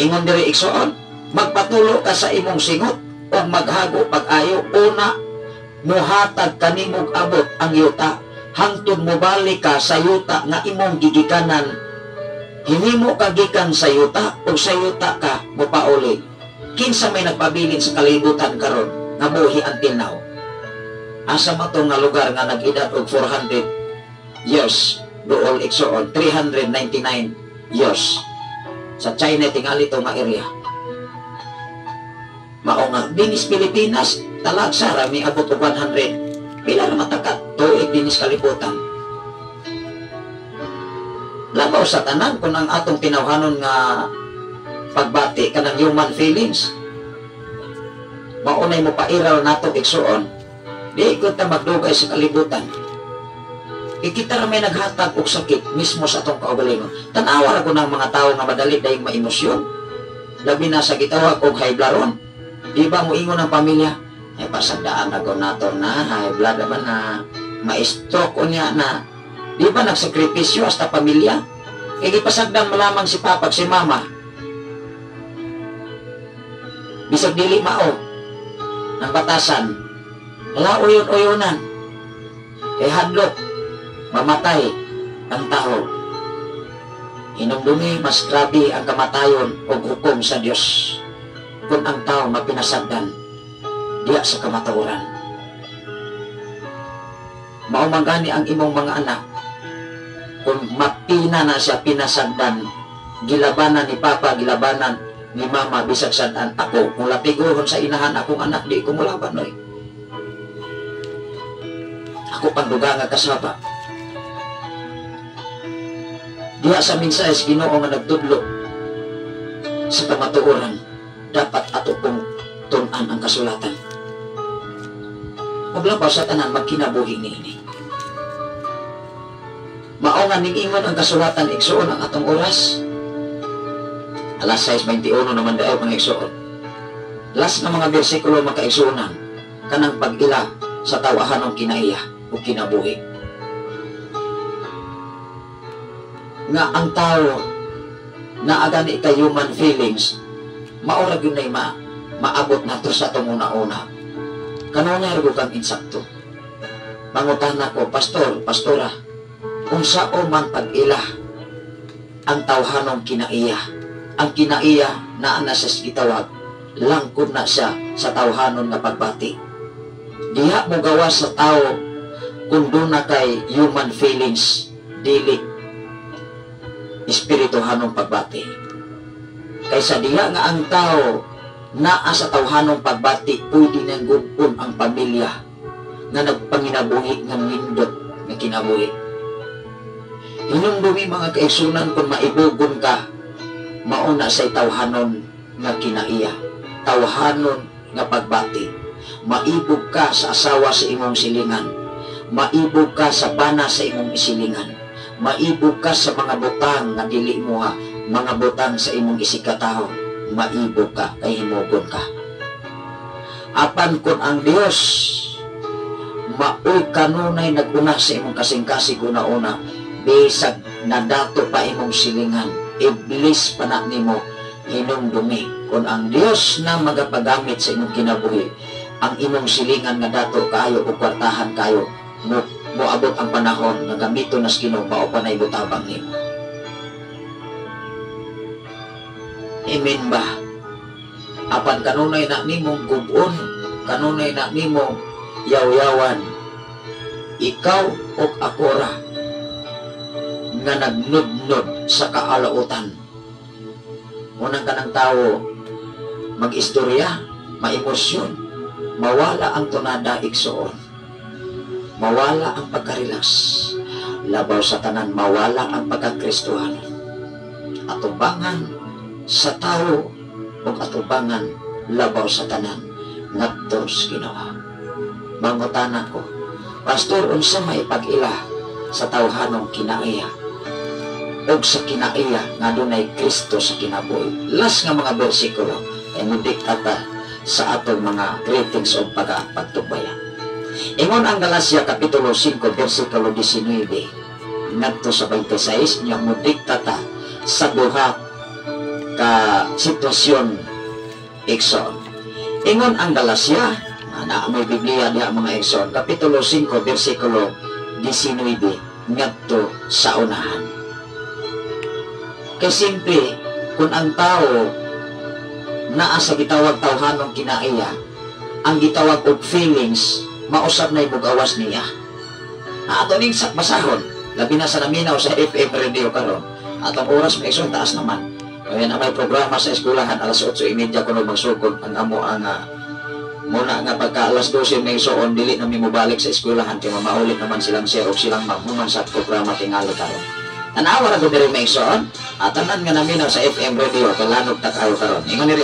Ingon diri igsoon, magpatulo ka sa imong singot o maghago pag-ayo. Una, muhatag kanimog abot ang yuta. Hangtod mobalik ka sa yuta nga imong gigikanan. Hinimo ka gikan sa yuta o sa yuta ka mopauli. Kinsa may nagpabilin sa kalibutan karon nga buhi until now? Asa man to nga lugar nga nag-edad og 400 years duol, igsuon? 399 years sa China tingali to nga area. Mao nga dinis Pilipinas, talagsa ra mi abot og 100 pila ra mataka tuig dinis kalibutan. Labaw sa tanan, kung ang atong tinawhanon nga pagbati kanang human feelings, maunay mo pairal nato, igsuon, di ko ta magdugay sa kalibutan. Ikita ra may naghatag og sakit mismo sa atong kaugalingon. Tanawa ra ko ng mga tao nga madali dayong maemosyon, labi na sa gitawag og high blood ron. Di ba moingon ang pamilya, "Ay, pasagdaan na ko nato na, high blood naman na, ma-stroke unya na"? Di ba nagsakripisyo hasta pamilya? Kay gipasagdan mo lamang si papa si mama. Bisag dili mao ang batasan, wala uyon-uyonan. Kay hadlok, mamatay ang tao. Hinumdumi, mas grabe ang kamatayon o hukom sa Dios kung ang tao mapinasagdan diya sa kamatuoran. Mao man gani ang imong mga anak, kung mapina na siya pinasagdan, gilabanan ni papa, gilabanan ni mama, bisag sadan. Ako, kung lapiguhon sa inahan akong anak, di ko mulaban, oy. Ako pang nga kasaba. Diha sa mensahe sa Ginoo nga nagtudlo sa kamatuoran, dapat ato pong tun-an ang kasulatan. Ug labaw sa tanan, magkinabuhi niini. Mao nga ning-ingon ang kasulatan, igsuon, ang atong oras. Alas 6:21 naman daw, mga igsuon. Last nga mga bersikulo, mga kaigsuonan, kanang pag-ila sa tawahanong kinaiya o kinabuhi. Nga ang tao na agani kay human feelings, maura gyud nay maabot nato sa atong una-una. Kanunay ra kang insakto. Mangutana ko, pastor, pastora, unsa o man pag-ila ang tawhanong kinaiya? Ang kinaiya naa na sa gitawag, langkod na siya sa tawhanon nga pagbati. Diha mo gawa sa tao kung doon na kay human feelings, dili espirituhanong pagbati. Kaysa diha nga ang tao naa sa tawhanong pagbati, pwede nang gupon ang pamilya nga nagpanginabuhi nga nindot nga kinabuhi. Hinumdumi, mga kaigsunan, kung maibugon ka, mauna sa tawhanon nga kinaiya, tawhanon nga pagbati. Maibog ka sa asawa sa imong silingan, maibog ka sa bana sa imong isilingan, maibog ka sa mga butang nga dili mo ha, mga butang sa imong isikataho, maibog ka kay himugon ka. Apan kung ang Dios maoy kanunay naguna sa imong kasing-kasing una-una, bisag nadato pa imong silingan, iblis pa na nimo, hinumdumi kung ang Dios na magapagamit sa imong kinabuhi, ang imong silingan nga dato kaayo o kwartahan kayo, moabot ang panahon nga gamiton nas Ginoo mao pa nay butabang nimo. Amen ba? Apan kanunay na nimong gubon, kanunay na nimong yaw-yawan, ikaw o ako ra nga nagnudnod sa kaalautan. Unang kanang tao mag-istorya, maemosyon, mawala ang tunada, igsuon, mawala ang pagka-relax, labaw sa tanan, mawala ang pagka-Kristohanon. Atubangan sa tao o atubangan labaw sa tanan ngadto sa Ginoo. Mangutana ko, pastor, unsa may pag-ila sa tawhanong kinaiya og sa kinaiya nga dunay Kristo sa kinabuhi? Last nga mga bersikulo ay mudikta ta sa atong mga greetings o pagtubaya. Ingon ang Galacia Kapitulo 5 versikulo 19 ngadto sa 26 nya mudikta ta sa duha ka sitwasyon, igsoon. Ingon ang Galacia, na may Biblia diha, mga igsoon, Kapitulo 5 versikulo 19 ngadto sa unahan. Kay simple, kung ang tao Naa sa gitawag tawhanong kinaiya, ang gitawag og feelings, mausab na ibugawas niya. Ato ning basahon, labi na sa naminaw sa FM radio karon. Atong oras may isang taas naman. Kaya na may programa sa eskwelahan alas 8:30 kuno magsugod ang amo ang muna nga pagka alas 12 may isuon dili na mi mobalik sa eskwelahan kay mamaulit naman silang sir og silang maghuman sa programa tingali karon. Tanawa ra gud diri may isuon. Tanan nga naminaw sa FM radio kay lanog ta kayo karon. Ingon diri.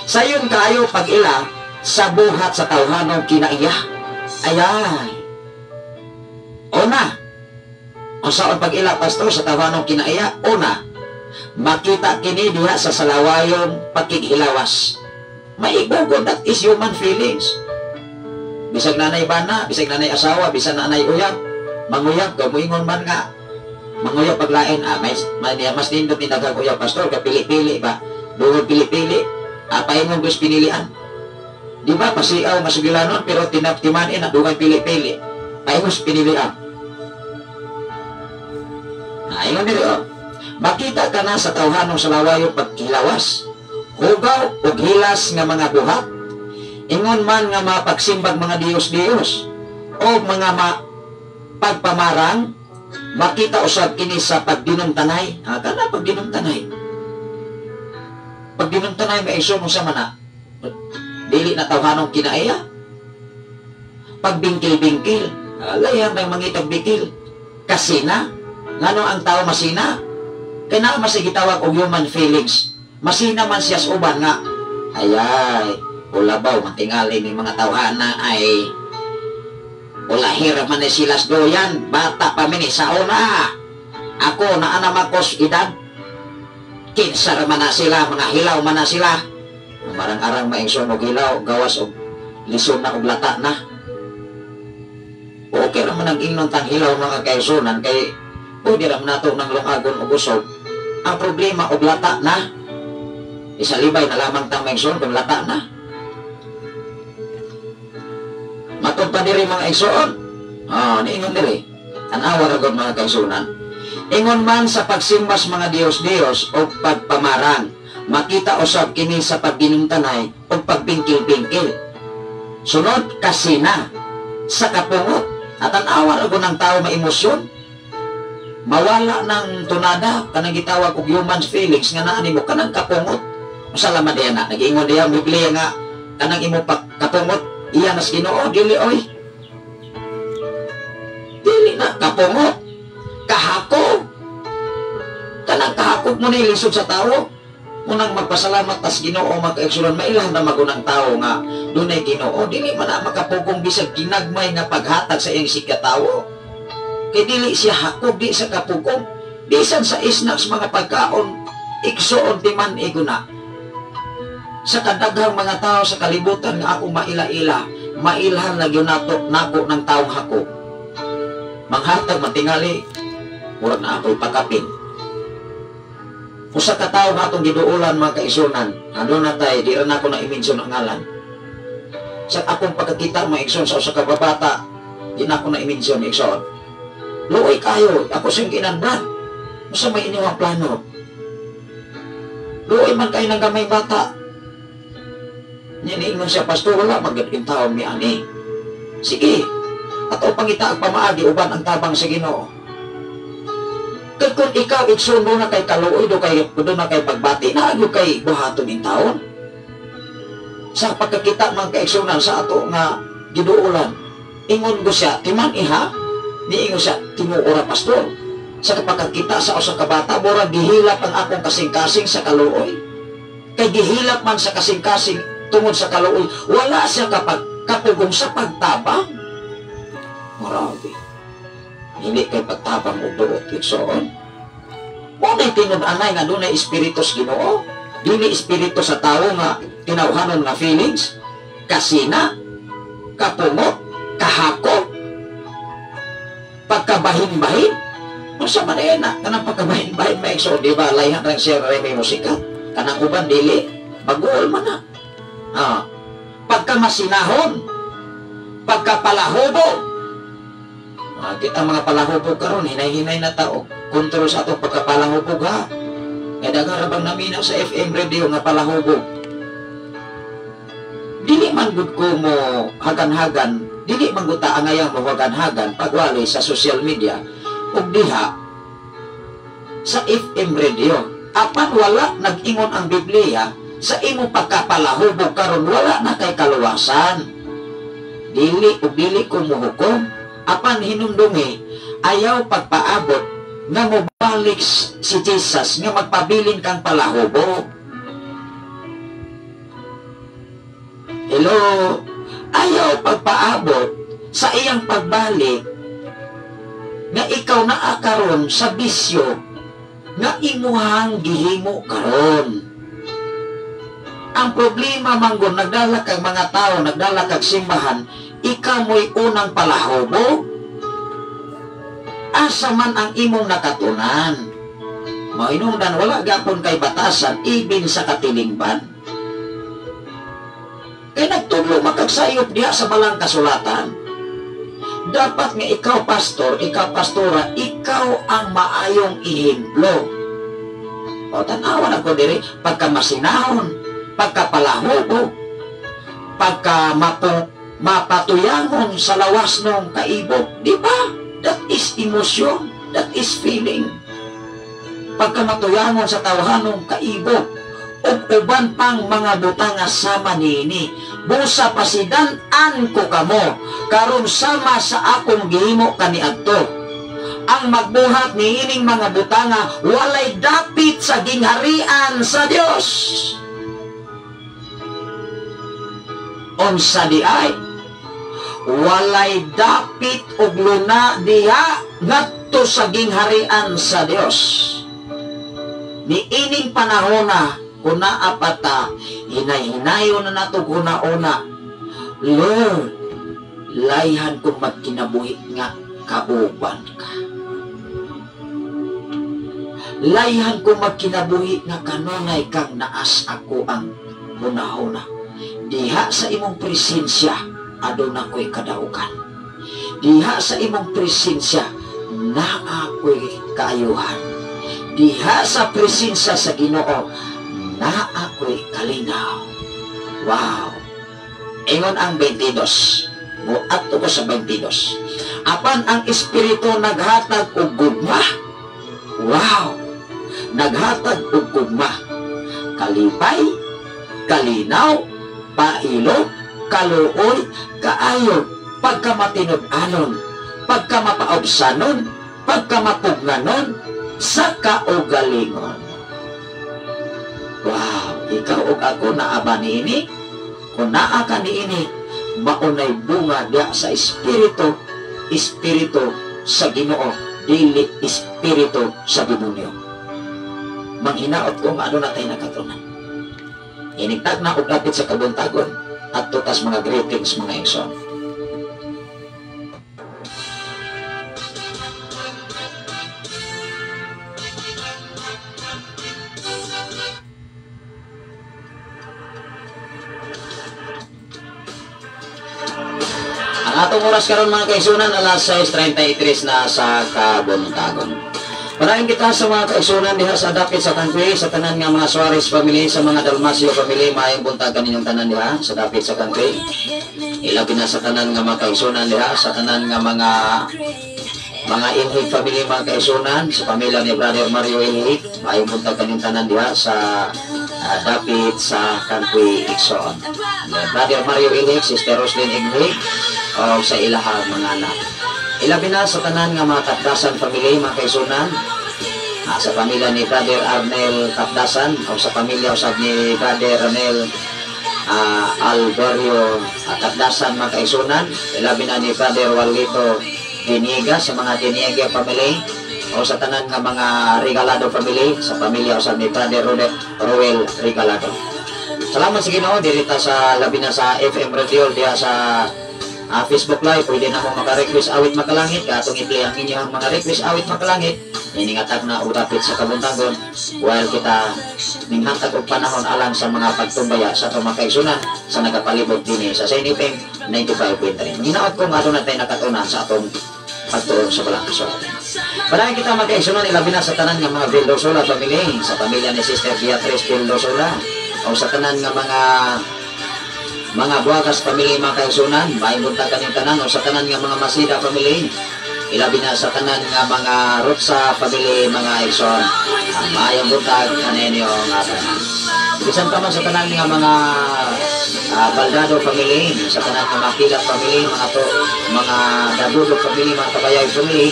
Sayon kaayo pag-ila sa buhat sa tawhanong kinaiya. Ayan. Una, unsaon pag-ila pastor sa tawhanong kinaiya? Una, makita kini diha sa salawayong pakighilawas. Maigugod, that is human feelings. Bisag nanay bana, bisag nanay asawa, bisag nanay uyab, manguyab, gamuingon man nga, manguyab paglain, mas nindot ni daghang uyab, pastor, kapili-pili ba? Duhog pili-pili, paingon gus pinilian. Di ba, pasiaw masugilanon, pero tinaptimanin na dugay pili-pili, paingon pinilian. Ingon diri, oh. Makita ka na sa tawhanong salawayong pagkilawas, hugaw ug hilas nga mga buhat, ingon man nga mapagsimbag mga Diyos-Diyos o mga pagpamarang, makita usab kini sa pagdinumtanay. Kana pagdinumtanay. Pagdinumtanay may iso mo sa mana. Dili na tawhanong kinaiya. Pagbingkil-bingkil, layan ng mangitag bikil. Kasina, ngano ang tao masina? Kaya na masigitawag og human feelings. Masina man siya sa uban nga, ayay, ulabaw, matingali ni mga tawhana ay, ulahira man ni sila doyan, bata pa mini sa una. Ako, naanam ako sa edad, kinsar man na sila, mga hilaw man na sila. Marang-arang maingson og hilaw, gawas og lison na og lata na. Okay raman ang ingnon tang hilaw mga kaisunan, kay pwede raman nato ng lungagon og usog. Ang problema og lata na. Isalibay na lamang tang maigsoon kung lata na. Matod pa diri mga igsoon. Niingon diri. Tan-awa ra gud mga kaigsunan. Ingon man sa pagsimbas mga Diyos-Diyos o pagpamarang, makita usab kini sa pagginumtanay o pagbingkil-bingkil. Sunod, kasina sa kapungot. At tan-awa ra gud ng tao maemosyon. Mawala ng tunada kanang gitawag og human feelings nga naa nimo kanang kapungot. Usa laman diha na nag-ingon diha ang Biblia nga kanang imo kapungot iya nas Ginoo, dili oy. Dili na kapungot, kahakog. Kanang kahakog mo ni lisod sa tawo. Munang magpasalamat tas Ginoo magkaigsunan, mailhan na magunang tao nga dunay Ginoo, dili man na makapugong bisag ginagmay nga paghatag sa iyang sikatawo. Kay dili siya hakog, di sa kapugong. Bisan sa isnaks mga pagkaon, igsuon ti man iguna. Sa kadaghang mga tao sa kalibutan nga akong maila-ila, mailhan na gyud nato nako ng taong hakog. Manghatag matingali, murag na ako'y pakapin. Usa ka tawo nga atong giduolan mga kaigsunan, aduna na tay, di ra nako na i-mention ang ngalan. Sa akong pagkakita mga igsoon sa usa ka babata, di na ako na i-mention igsoon. Luoy kayo, ako siyang ginanbrad. Usa may inyong plano. Luoy man kayo ng gamay bata. Niingon siya, pastor, wala magaging taon mi ani. Sige, ato pangita ang pamaagi uban ang tabang sa Ginoo. Kay kung ikaw igsoon na kay kaluoy do kay do na kay pagbati na agyo kay buhaton ning taon. Sa pagkakita man kaigsunan sa ato nga giduolan, ingon ko siya, timan iha, niingon siya, tinuora pastor. Sa pagkakita sa usa ka bata, murag gihilap ang akong kasing-kasing sa kaluoy. Kay gihilap man sa kasing-kasing tungod sa kaluoy, wala siya kapag kapugong sa pagtabang. Murabi. Hindi kay pagtabang og duot igsoon. Mo nay tinud-anay nga dunay espiritu sa Ginoo. Dili espiritu sa tawo nga tinawhanon nga feelings, kasina, kapungot, kahakot, pagkabahin-bahin. Unsa man na kanang pagkabahin-bahin may igsoon, di ba? Layhan rang siya ray may musika. Kanang uban dili, maguol man na. Pagkamasinahon, pagkapalahubog. Kita mga palahubog karon, hinay-hinay na tao. Kontrol sa atong pagkapalahubog ha. Kaya daghan ra bang naminaw sa FM radio nga palahubog. man gud ko mo hagan-hagan, dili man gud ta angayang mo hagan-hagan pagwali sa social media ug diha sa FM radio. Apan wala nag-ingon ang Biblia sa imong pagkapalahubog karon wala na kay kaluwasan. Dili ug dili ko mohukom, apan hinumdumi ayaw pagpaabot nga mobalik si Jesus nga magpabilin kang palahubog. Hello, ayaw pagpaabot sa iyang pagbalik nga ikaw naa karon sa bisyo nga imuhang gihimo karon. Ang problema manggon, nagdala kag mga tao, nagdala kag simbahan, ikaw mo'y unang palahubog. Asa man ang imong nakatunan? Mainumdan wala gapon kay batasan ibin sa katilingban. Kay nagtudlo makagsayop diha sa balang kasulatan. Dapat nga ikaw pastor, ikaw pastora, ikaw ang maayong ehemplo. O tan-awan ako diri, pagka masinahon, pagka palahubog, pagka mapatuyangon sa lawas ng kaibog, di ba? That is emotion, that is feeling. Pagka matuyangon sa tawhanong kaibog, ug uban pang mga butanga sama niini, busa pasidan-an ko kamo karon sama sa akong gihimo kaniadto. Ang magbuhat niining mga butanga walay dapit sa gingharian sa Dios. Unsa di ay walay dapit og luna diha ngadto sa gingharian sa Dios. Niining panahona kung naapata, hinay-hinayo na nato una-una. Lord, layhan kong magkinabuhi nga kauban ka. Layhan kong magkinabuhi nga kanunay kang naas ako ang hunahuna. Diha sa imong presensya, aduna ko'y kadaukan. Diha sa imong presensya, naa ko'y kaayuhan. Diha sa presensya sa Ginoo, naa ako'y kalinaw. Wow! Ingon ang 22. Muadto ko sa 22. Apan ang Espiritu naghatag og gugma. Wow! Naghatag og gugma. Kalipay, kalinaw, pailog, kaluoy, kaayo, pagkamatinud-anon, pagkamapaobsanon, pagkamapugnanon, sa kaugalingon. Wow, ikaw ug ako naa ba niini? Kung naa ka niini, maunay bunga diha sa espiritu, espiritu sa Ginoo, dili espiritu sa demonyo. Manghinaot ko nga aduna tay nakatunan. Inigtag na og dapit sa kabuntagon at tutas mga greetings mga igsoon. Ang atong oras karon mga kaigsunan alas 6:33 na sa kabuntagon. Padayon kita sa mga kaigsunan diha sa dapit sa Kangkwi, sa tanan nga mga Suarez family, sa mga Dalmasio family, maayong buntag kaninyong tanan diha sa dapit sa Kangkwi. Ilabi na sa tanan nga mga kaigsunan diha, sa tanan nga mga Inhig family mga kaigsunan, sa pamilya ni Brother Mario Inhig, maayong buntag kaninyong tanan diha sa dapit sa Kangkwi Igsoon. Brother Mario Inhig, Sister Roslyn Inhig, o sa ilahang mga anak. Ilabi na sa tanan nga mga Kapdasan family mga kaigsunan, sa pamilya ni Brother Arnel Kapdasan o sa pamilya usab ni Brother Arnel Alberio Kapdasan mga kaigsunan, ilabi na ni Brother Walito Diniega sa mga Diniega family o sa tanan nga mga Regalado family, sa pamilya usab ni Brother Roel Regalado. Salamat sa Ginoo diri ta sa labi na sa FM Radio diha sa Facebook Live, pwede na mong maka-request awit makalangit, katong i-play ang inyong mga request awit makalangit, iningatag na udapit sa kabuntagon, while kita ninghatag og panahon alang sa mga pagtumbaya sa atong mga kaigsunan sa nagapalibot dinhi sa Shine FM 95.3. Hinaot ko nga aduna tay nakatunan sa atong pagtuon sa balang kasulatan. Padayon kita mga kaigsunan, ilabi na sa tanan nga mga Vildosola family, sa pamilya ni Sister Beatrice Vildosola, o sa tanan nga mga Mga Buwagas family, mga kaigsunan, maayong buntag kaning tanan o sa tanan nga mga Masida family. Ilabi na sa tanan nga mga Rotsa family, mga igsoon. Maayong buntag kaninyo nga tanan. Bisan pa man sa tanan nga mga Baldado family, sa tanan nga mga Kilat family, mga to, mga Dabudo family, mga Kabayay family,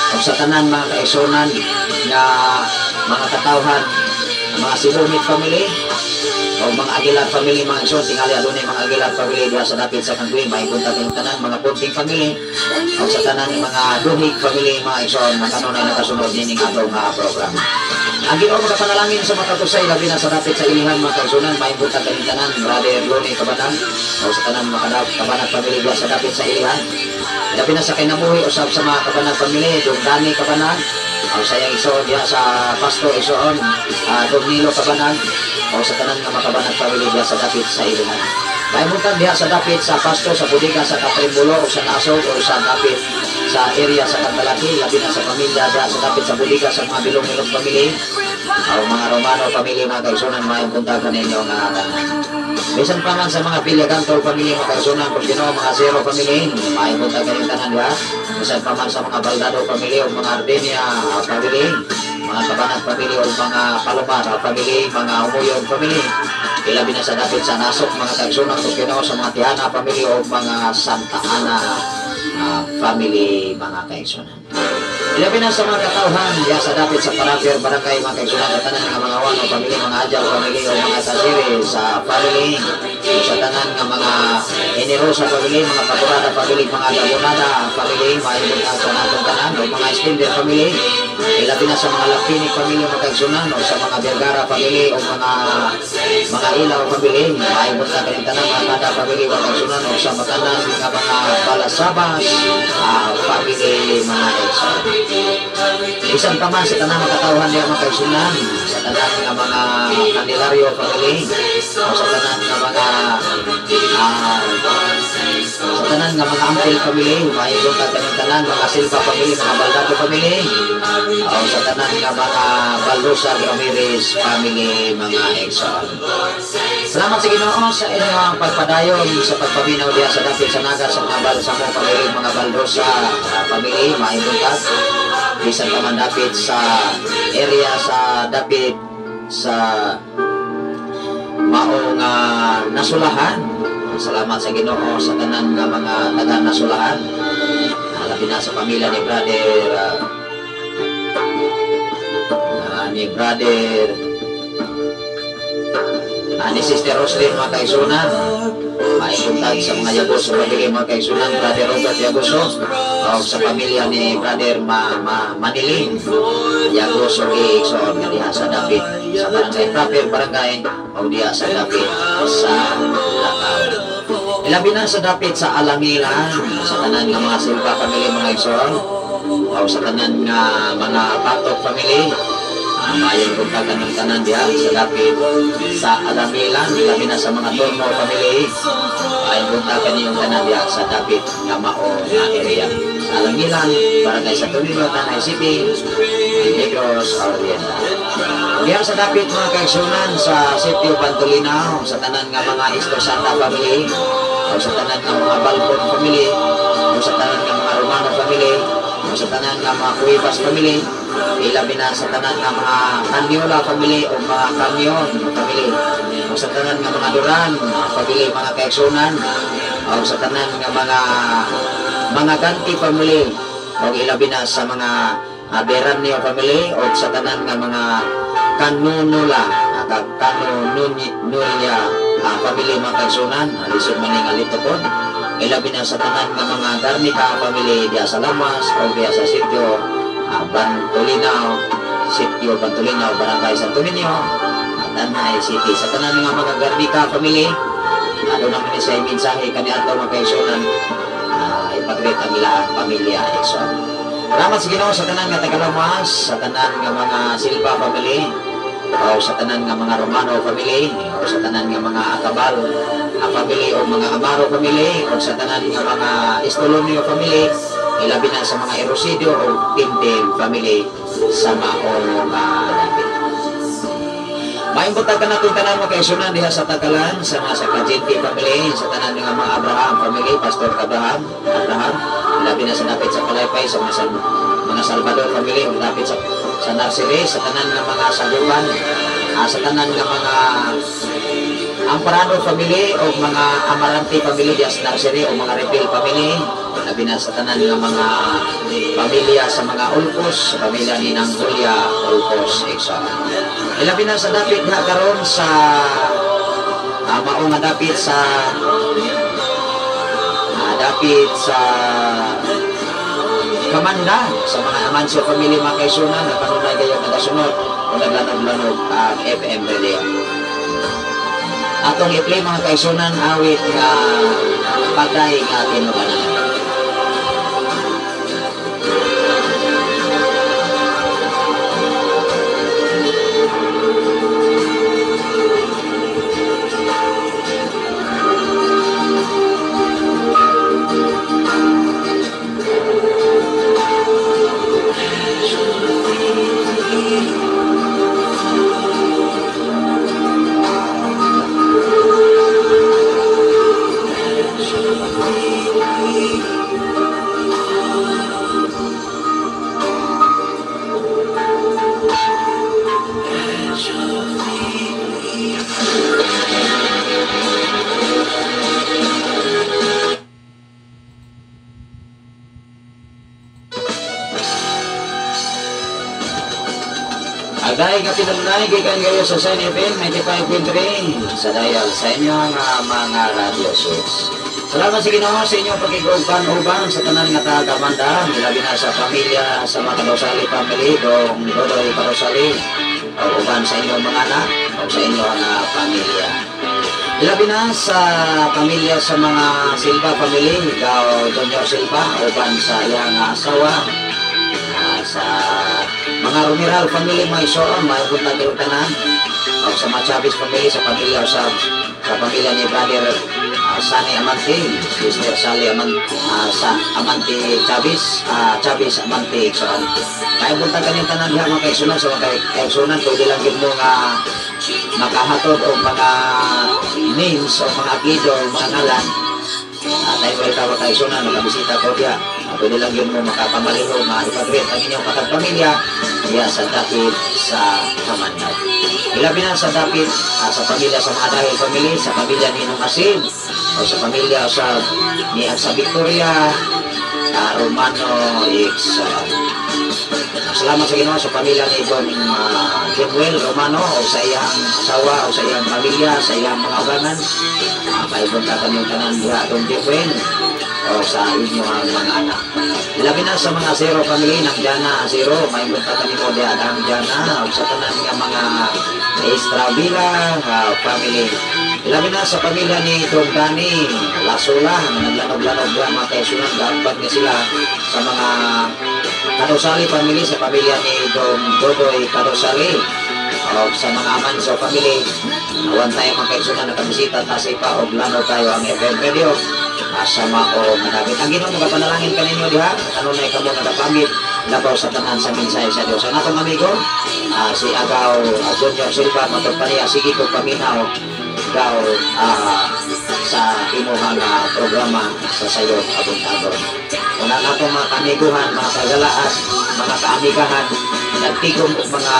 o sa tanan mga kaigsunan nga mga katawhan, mga Sibumit family, o mga Aguilar family, mga igsoon, tingali adunay mga Aguilar family diha sa dapit sa Kangguin, maayong buntag kayong tanan, mga Punting family, o sa tanan mga Duhig family, mga igsoon, mga kanunay nakasunod nining atong programa. Ang Ginoo magapanalangin sa makatusay, labi na sa dapit sa ilihan, mga kaigsunan, maayong buntag kayong tanan, Brother Loni Kabanang, o sa tanan mga Kabanang family diha sa dapit sa ilihan. Labi na sa kinabuhi usab sa mga Kabanang family, Dong Dani Kabanang, o sa iyang igsoon diha sa Pasto igsoon, Dong Nilo Kabanang, o sa tanan nga mga Kabanang family diha sa dapit sa ilihan. Maayong buntag diha sa dapit sa Pasto, sa Bodega, sa Katribulo, o sa Nasog, o sa dapit sa area sa Kantalaki, labi na sa pamilya diha sa dapit sa bodega sa mga Bilong-Bilong family, o mga Romano family, mga kaigsunan, maayong buntag kaninyo nga tanan. Bisan pa man sa mga Villagantol family, mga kaigsunan, kung Ginoo, mga Zero family, maayong buntag kaning tanan diha. Bisan pa man sa mga Baldado family o mga Ardenia family, mga Kabanag family o mga Palomar family, mga Umuyon family, ilabi na sa dapit sa Nasok, mga kaigsunan, kung Ginoo, sa mga Tiana family o mga Santa Ana family, mga kaigsunan. Ilabi na sa mga katawhan diha sa dapit sa Parapier Barangay, mga kaigsunan, sa tanan nga mga Wano family, mga Ajaw family o mga Tasiri sa family, o sa tanan nga mga Enerosa family, mga Pakurada family, mga Gabonada family, maayong buntag sa natong tanan, o mga Spender family, ilabi na sa mga Lapinig family, mga kaigsunan, o sa mga Vergara family o mga Ilaw family, maayong buntag kaning tanan, mga Kada family, mga kaigsunan, o sa matanan nga mga Balasabas family, mga igsoon. Bisan pa man sa tanang mga katawhan diha, mga kaigsunan, sa tanan nga mga Candelario family, o sa tanan nga mga sa tanan nga mga Ampil family, maayong buntag kaning tanan, mga Silva family, mga Baldado family, o sa tanan nga mga Baldosa Ramirez family, mga igsoon. Salamat sa Ginoo sa inyong pagpadayon sa pagpaminaw diha sa dapit sa Naga sa mga Balsamo family, mga Baldosa family, maayong buntag. Bisan pa man dapit sa area sa dapit sa maong nasulahan. Salamat sa Ginoo sa tanan nga mga taga nasulahan. Labi na sa pamilya ni Sister Roslyn, mga kaigsunan. Maayong buntag sa mga Yagoso family, mga kaigsunan, Brother Robert Yagoso o sa pamilya ni Brother Ma Manilin Yagoso igsoon nga diha sa dapit sa barangay proper barangay o diha sa dapit sa Lakaw. Ilabi na sa dapit sa Alangilan, sa tanan nga mga Silva family, mga igsoon, o sa tanan nga mga Patok family, maayong buntag ng tanan diha sa dapit sa Alangilan, ilabi na sa mga Torno family, maayong buntag kaniyong tanan diha sa dapit nga mao nga area sa Alangilan, Barangay Santo Niño, Tanay City, Negros Oriental. Diha sa dapit, mga kaigsunan, sa Sitio Bantolinaw, sa tanan nga mga Isto Santa family, o sa tanan nga mga Balbon family, o sa tanan nga mga Romano family, o sa tanan nga mga Cuevas family, ilabi na sa tanan nga mga Caniola family o mga Camion family, o sa tanan nga mga Duran family, mga kaigsunan, o sa tanan nga mga Ganti family, o ilabi na sa mga Beranio family, o sa tanan nga mga Kanunula, Kanununya family, mga kaigsunan, lisod man ning alito pod. Ilabi na sa tanan nga mga Garnica family diha sa Lamas o diha sa sitio Bantolinaw, Sitio Bantolinaw, Barangay Santo Niño, Tanay City. Sa tanan nga mga Garnica family, aduna man ni sa mensahe kaniadto, mga kaigsunan, ipag-greet ang ilang pamilya, igsoon. Salamat sa Ginoo sa tanan nga taga-Lamas, sa tanan nga mga Silva family, o sa tanan nga mga Romano family, o sa tanan nga mga Acabal family o mga Amaro family, o sa tanan nga mga Estolonio family, ilabi na sa mga Erosidio o Pintel family sa maong dapit. Maayong buntag kanatong tanan mga kaigsunan diha sa Tagalan, sa mga sa Kajinti family, sa tanan nga mga Abraham family, Pastor Abraham, labi na sa dapit sa Palaypay, sa mga Salvador family, dapit sa nursery, sa tanan nga mga Saguban, sa tanan nga mga Amparado family o mga Amarante family diha sa nursery o mga Repil family, labi na sa tanan nga mga pamilya sa mga Ulpos, sa pamilya ni Nang Julia Ulpos Exo. Ilabi na sa dapit nga karon sa mao nga dapit sa Kamanda, sa mga Amancio family mga kaisunan na kanunay kayo nagasunod o naglanog-lanog ang FM Radio. Atong i-play mga kaisunan awit nga patay nga tinukanan. Agay kapinunay, gikan kayo sa Shine FM 95.3 sa dial sa inyong mga radio sets. Salamat sa Ginoo sa inyong pagkiguban-uban sa tanan nga taga-Kamanda, labi na sa pamilya sa mga Kadosali family, dong Dodoy Kadosali, o uban sa inyong mga anak o sa inyong pamilya. Labi na sa pamilya sa mga Silva family, ikaw Junior Silva, uban sa iyang asawa, sa mga Romeral family, mga isoon, mga punta kayong tanan, o sa mga Chavez family, sa pamilya o sa pamilya ni Brother Sunny Amante, Sister Sally Amante, sa Amante Chavez, Chavez Amante isoon. Kaya punta kanyang tanan diha mga kaigsunan, sa mga kaigsunan, pwede lang yun mo nga makahatod o mga names o mga apelyido o mga ngalan. Tayo welcome mga kaigsunan, makabisita ko diha. Pwede lang yun mo makapamaliho, maipag-greet ang inyong katagpamilya diya sa dapit sa Kamandag. Ilabi na sa dapit sa pamilya sa mga dahil family, sa pamilya ni Nong Asin, o sa pamilya sa ni sa Victoria Romano X. Salamat sa Ginoo sa pamilya ni Don Jemuel Romano o sa iyang asawa o sa iyang pamilya, sa iyang mga ugangan. Paibunta kami tanan diha Don Jemuel o sa inyong mga anak. Ilabi na sa mga Zero family ng Jana Zero, maibunta kami mo diha ang Jana o sa tanan nga mga Estravila family. Ilabi na sa pamilya ni Don Dani Lasula, naglanog-lanog diha mga kaisunan, gapat nga sila sa mga Kadosali family, sa pamilya ni Don Dodoy Kadosali o sa mga Amanso family. Awan tayo mga kaisunan nakabisita tasi pa o lano tayo ang FM Radio sama o madamit. Ang Ginoo magapanalangin kaninyo diha, kanunay kamo nagapamit labaw sa tanan sa mensahe sa Dios. Ang atong amigo si Agaw Junior Silva matod pa niya, sige ko paminaw gaw sa imuhang programa sa sayo abuntadon. Una na itong mga kamiguhan, mga kagalaan, mga kaamigahan, nagtigom og mga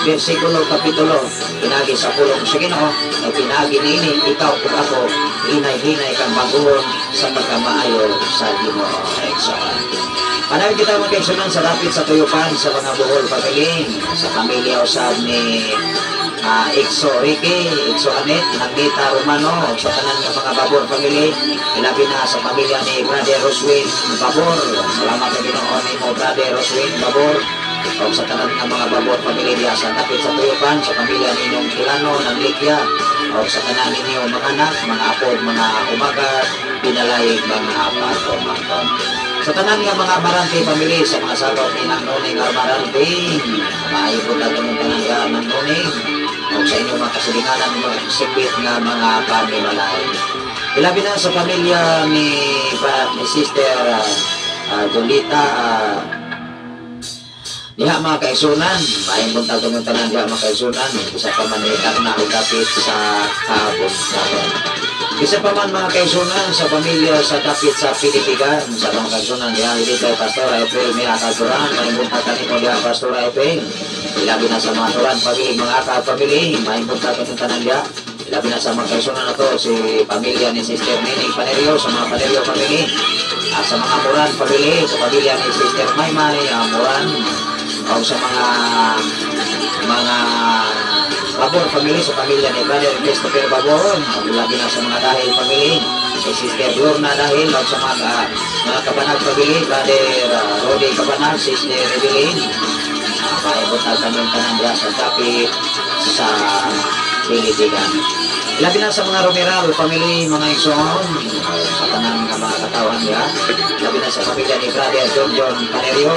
bersikulo, kapitulo, pinagi sa pulong sa Ginoo, ay pinagi niini ikaw ug ako, hinay-hinay kang baguhon sa pagkamaayo sa Ginoo. Panawin kita mga kaigsunan sa dapit sa tuyupan sa mga Bohol family, sa pamilya usab ni Exo Ricky, Exo Anet, Nandita Romano, sa tanan nga mga Babor family, ilabi na sa pamilya ni Brother Roswin Babor. Salamat sa Ginoo nimo Brother Roswin Babor. O sa tanan nga mga Babor family diha sa dapit sa tuyupan, sa pamilya ninyong Kilano, Nanglikya, o sa tanan ninyo mga anak, mga apod, mga umaga, pinalay, mga pagkomangkon. Sa tanan nga mga Amarante family, sa mga sagop ni Nang Noning Amarante, maayong tanan nga Nang Noning, o sa inyong mga kasilinganan, mga sigbit nga mga pamimalay. Ilabi na sa pamilya ni Sister Jolita Diha mga kaisunan, maayong buntag kanyang tanan diha mga kaisunan, bisa pa man na og dapit sa kabuntagon. Bisa pa man mga kaisunan sa pamilya sa dapit sa Pilipigan, sa mga kaisunan diha hindi kay Pastora April Mia Katuran, maayong buntag kanimo diha Pastora April. Ilabi na sa mga turan pamilya, mga akal pamilya, maayong buntag kanyang tanan diha. Ilabi na sa mga kaisunan na to, si pamilya ni Sister Nining Panerio, sa mga Panerio family, sa mga Moran family, sa pamilya ni Sister Maymay Moran, o sa mga Babor family, sa pamilya ni Brother Christopher Babor, labi na sa mga Dahil family, si Sister Lorna Dahil, o sa mga Kabanag family, Brother Rody Kabanag, Sister Evelyn, paibot ang kanyang tanang diha sa dapit sa Pilipigan. Labi na sa mga Romeral family, mga igsoon, sa tanan nga mga katawan diha. Labi na sa pamilya ni Brother John John Panerio,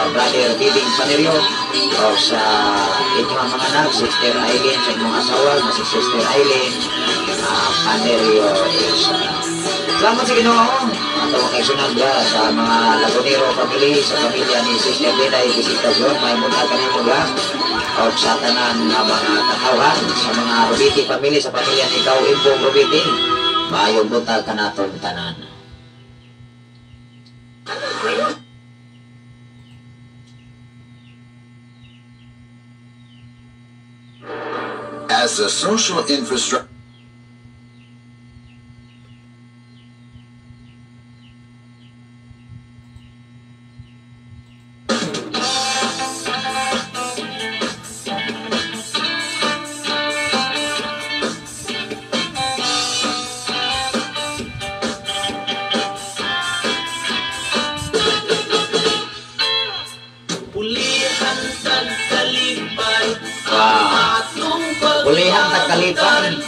Brother Bibing Panerio, o sa inyong mga anak, Sister Eileen, sa inyong asawa, na si Sister Eileen Panerio. Salamat sa Ginoo. Ato mga kaigsunan diha sa mga Lagunero family, sa pamilya ni Sister Deday Visitacion, may buntag kanimo diha. O sa tanan nga mga katawhan, sa mga Rubiti family, sa pamilya ni Ikaw Imbong Rubiti, maayong buntag kanatong tanan. As a social infrastructure. Pulihan tagkalipay.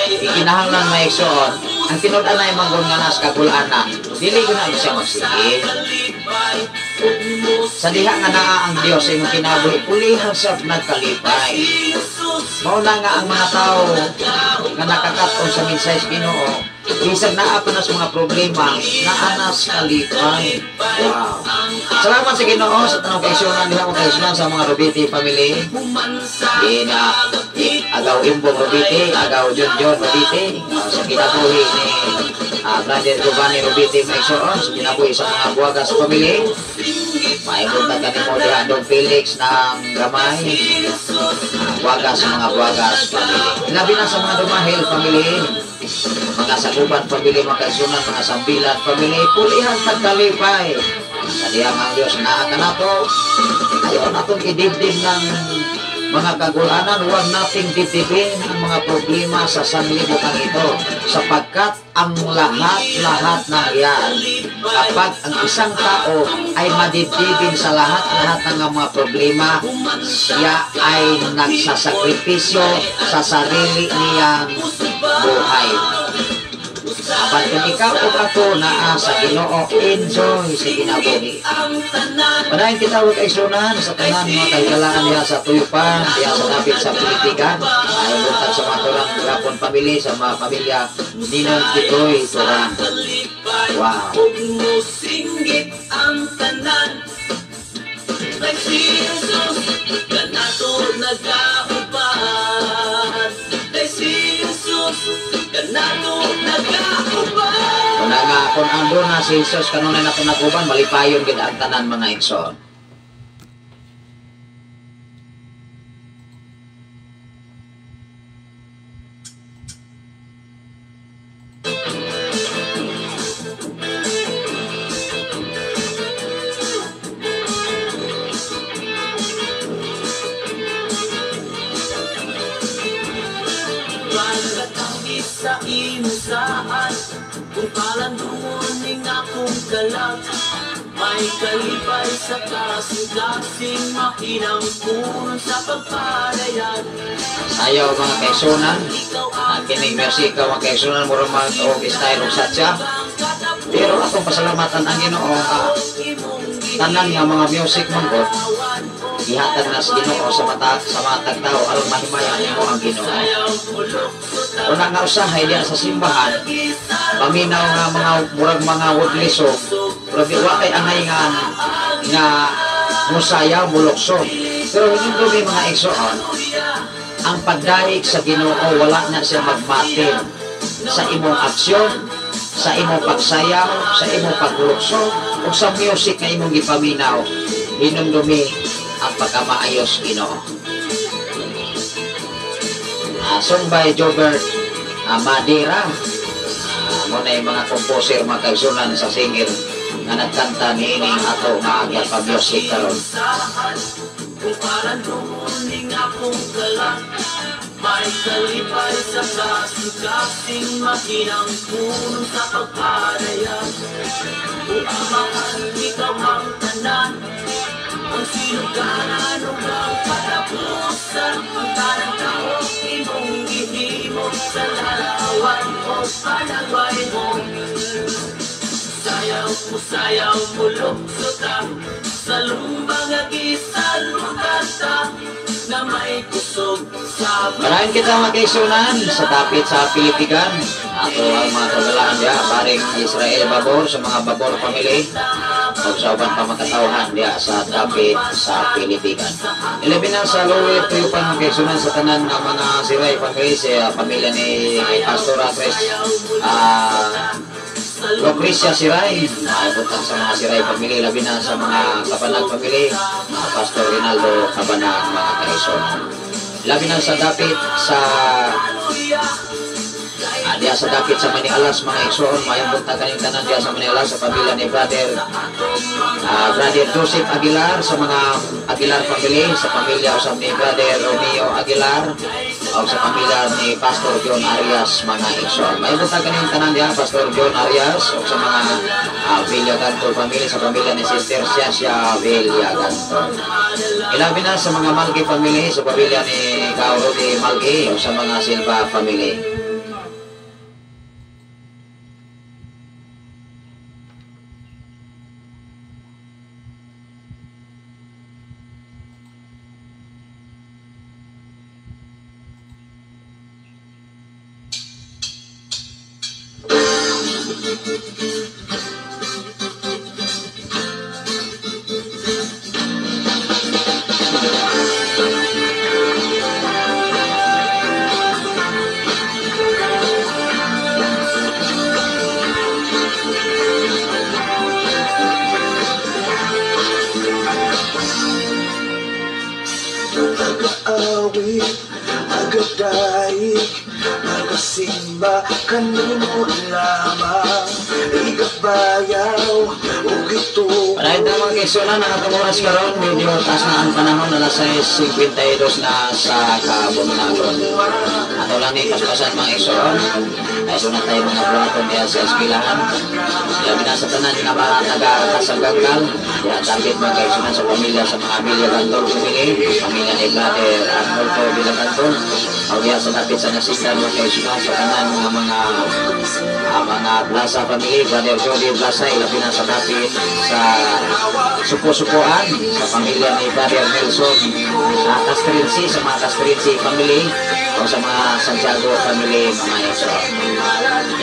Ikinahanglan may igsoon, ang tinud-an na imanggon nga nas kagulaan na, dili ko na siya magsige. Sa diha nga naa ang Dios sa imong kinabuhi, pulihan sa nagkalipay. Mao na nga ang mga tao nga nakakaton sa mensahe sa Ginoo, bisan naa pa na sa mga problema, naa na sa kalipay. Wow. Salamat sa Ginoo sa tanong kaisunan diha mga kaisunan sa mga Rubiti family. Dina Agaw Imbong Rubiti, Agaw Junjun Rubiti, sa kinabuhi ni Brother Giovanni Rubiti maigsoon, sa kinabuhi sa mga Buwagas family. Maibunta kanimo diha Dong Felix ng Gamay, Buwagas sa mga Buwagas family. Labi na sa mga Dumahil family, mga Saguban family, mga kaisunan, mga Sambilan family, pulihan tagkalipay. Sa diyang ang Diyos naa kanato, ayaw natong idibdib ng mga kagulanan, huwag nating dibdibin ang mga problema sa sanlibutan ito, sapagkat ang lahat-lahat ng iyan, kapag ang isang tao ay madibdibin sa lahat-lahat ng mga problema, siya ay nagsasakripisyo sa sarili niyang buhay. Apan kung ikaw o ako naa sa Ginoo, enjoy sa kinabuhi. Padayon kita og kaigsunan sa tanan mga kahigalaan diha sa Tuyupan, diha sa dapit sa Pilipigan. Ay buntag sa mga turang Grapon family, sa mga pamilya Ninong Kitoy Turan. Wow. Kuna nga kung ando na si Jesus kanunay na tunaguban, malipayon gid ang tanan mga igsoon. Sa inusaan kung palandungon ning akong kalag, may kalipay sa kasing-kasing mahinang puno sa pagpadayag. Sayaw mga kaigsunan, kining music mga kaigsunan, mura man og style og satya. Pero atong pasalamatan ang Ginoo, tanan nga mga music man gud gihatag na sa Ginoo sa mata sa matag tao aron mahimayan nimo ang Ginoo. Una nga usahay diya sa simbahan, paminaw nga mga murag mga woodliso, pero di wa kay angay nga nga musayaw mulukso. Pero hinumdumi mga igsoon, ang pagdayeg sa Ginoo wala na siya magmatin sa imong aksyon, sa imong pagsayaw, sa imong paglukso, o sa music nga imong gipaminaw. Hinumdumi ang pagkamaayos Ginoo. Song by Jobert Madera. Mo na yung mga composer mga kaigsunan sa singer nga nagkanta niining ato nga pa-music karon. Kung palandungon akong kalat, may kalipay sa kasing-kasing mahinang puno sa pagpadayag. Kung amahan ikaw ang tanan, ang sinuganan ug ang katapusan, ang tanang tao imong gihimo sa larawan o panagway mo. Sayaw mo lukso ta, sa lumbang agisalutan ta, na may kusog sa Marahin kita mga kaigsunan sa dapit sa Pilipigan. Ato ang mga kagalaan diya, baring Israel Babor sa mga Babor family. O sa uban pa makatawhan diya sa dapit sa Pilipigan. Ilabi na sa Lower Tuyupan mga kaigsunan sa tanan nga mga Siray family, sa pamilya ni Pastora Chris Lucrecia Siray. Maibutang sa mga Siray family, labi na sa mga Kabanag family, Pastor Rinaldo Kabanag mga kaigsunan. Labi na sa dapit sa diya sa dapit sa Manialas mga igsoon, mayong buntag kaning tanan diya sa Manialas sa pamilya ni Brother Brother Joseph Aguilar, sa mga Aguilar family, sa pamilya usab ni Brother Romeo Aguilar, o sa pamilya ni Pastor John Arias mga igsoon. Mayong buntag kaning tanan diya Pastor John Arias o sa mga Villagantor family, sa pamilya ni Sister Siasia Villagantor. Ilabi na sa mga Malgi family, sa pamilya ni Kao Rudy Malgi o sa mga Silva family. Pag-awit, agadaig, nagasimba kanimo lamang, igabayaw ug ito. Padayon na mga kaigsunan, ang atong oras karon medyo taas na ang panahon, alas 6:52 na sa kabuntagon. Ato lang ni paspasan mga igsoon. Ay sunod tayo mga buhaton diya sa eskilahan. Labi na sa tanan nga mga taga-Kasangganggal. Diya dapit mga kaigsunan sa pamilya sa mga Villagantor family, pamilya ni Brother Arnolfo Villagantor. O diya sa dapit sa Nasikan mga kaigsunan sa tanan nga mga Plaza family, Brother Jody Plaza, ilabi na sa dapit sa Supo-Supuan, sa pamilya ni Brother Nelson Castrinsi, sa mga Castrinsi family, o sa mga Santiago family mga igsoon.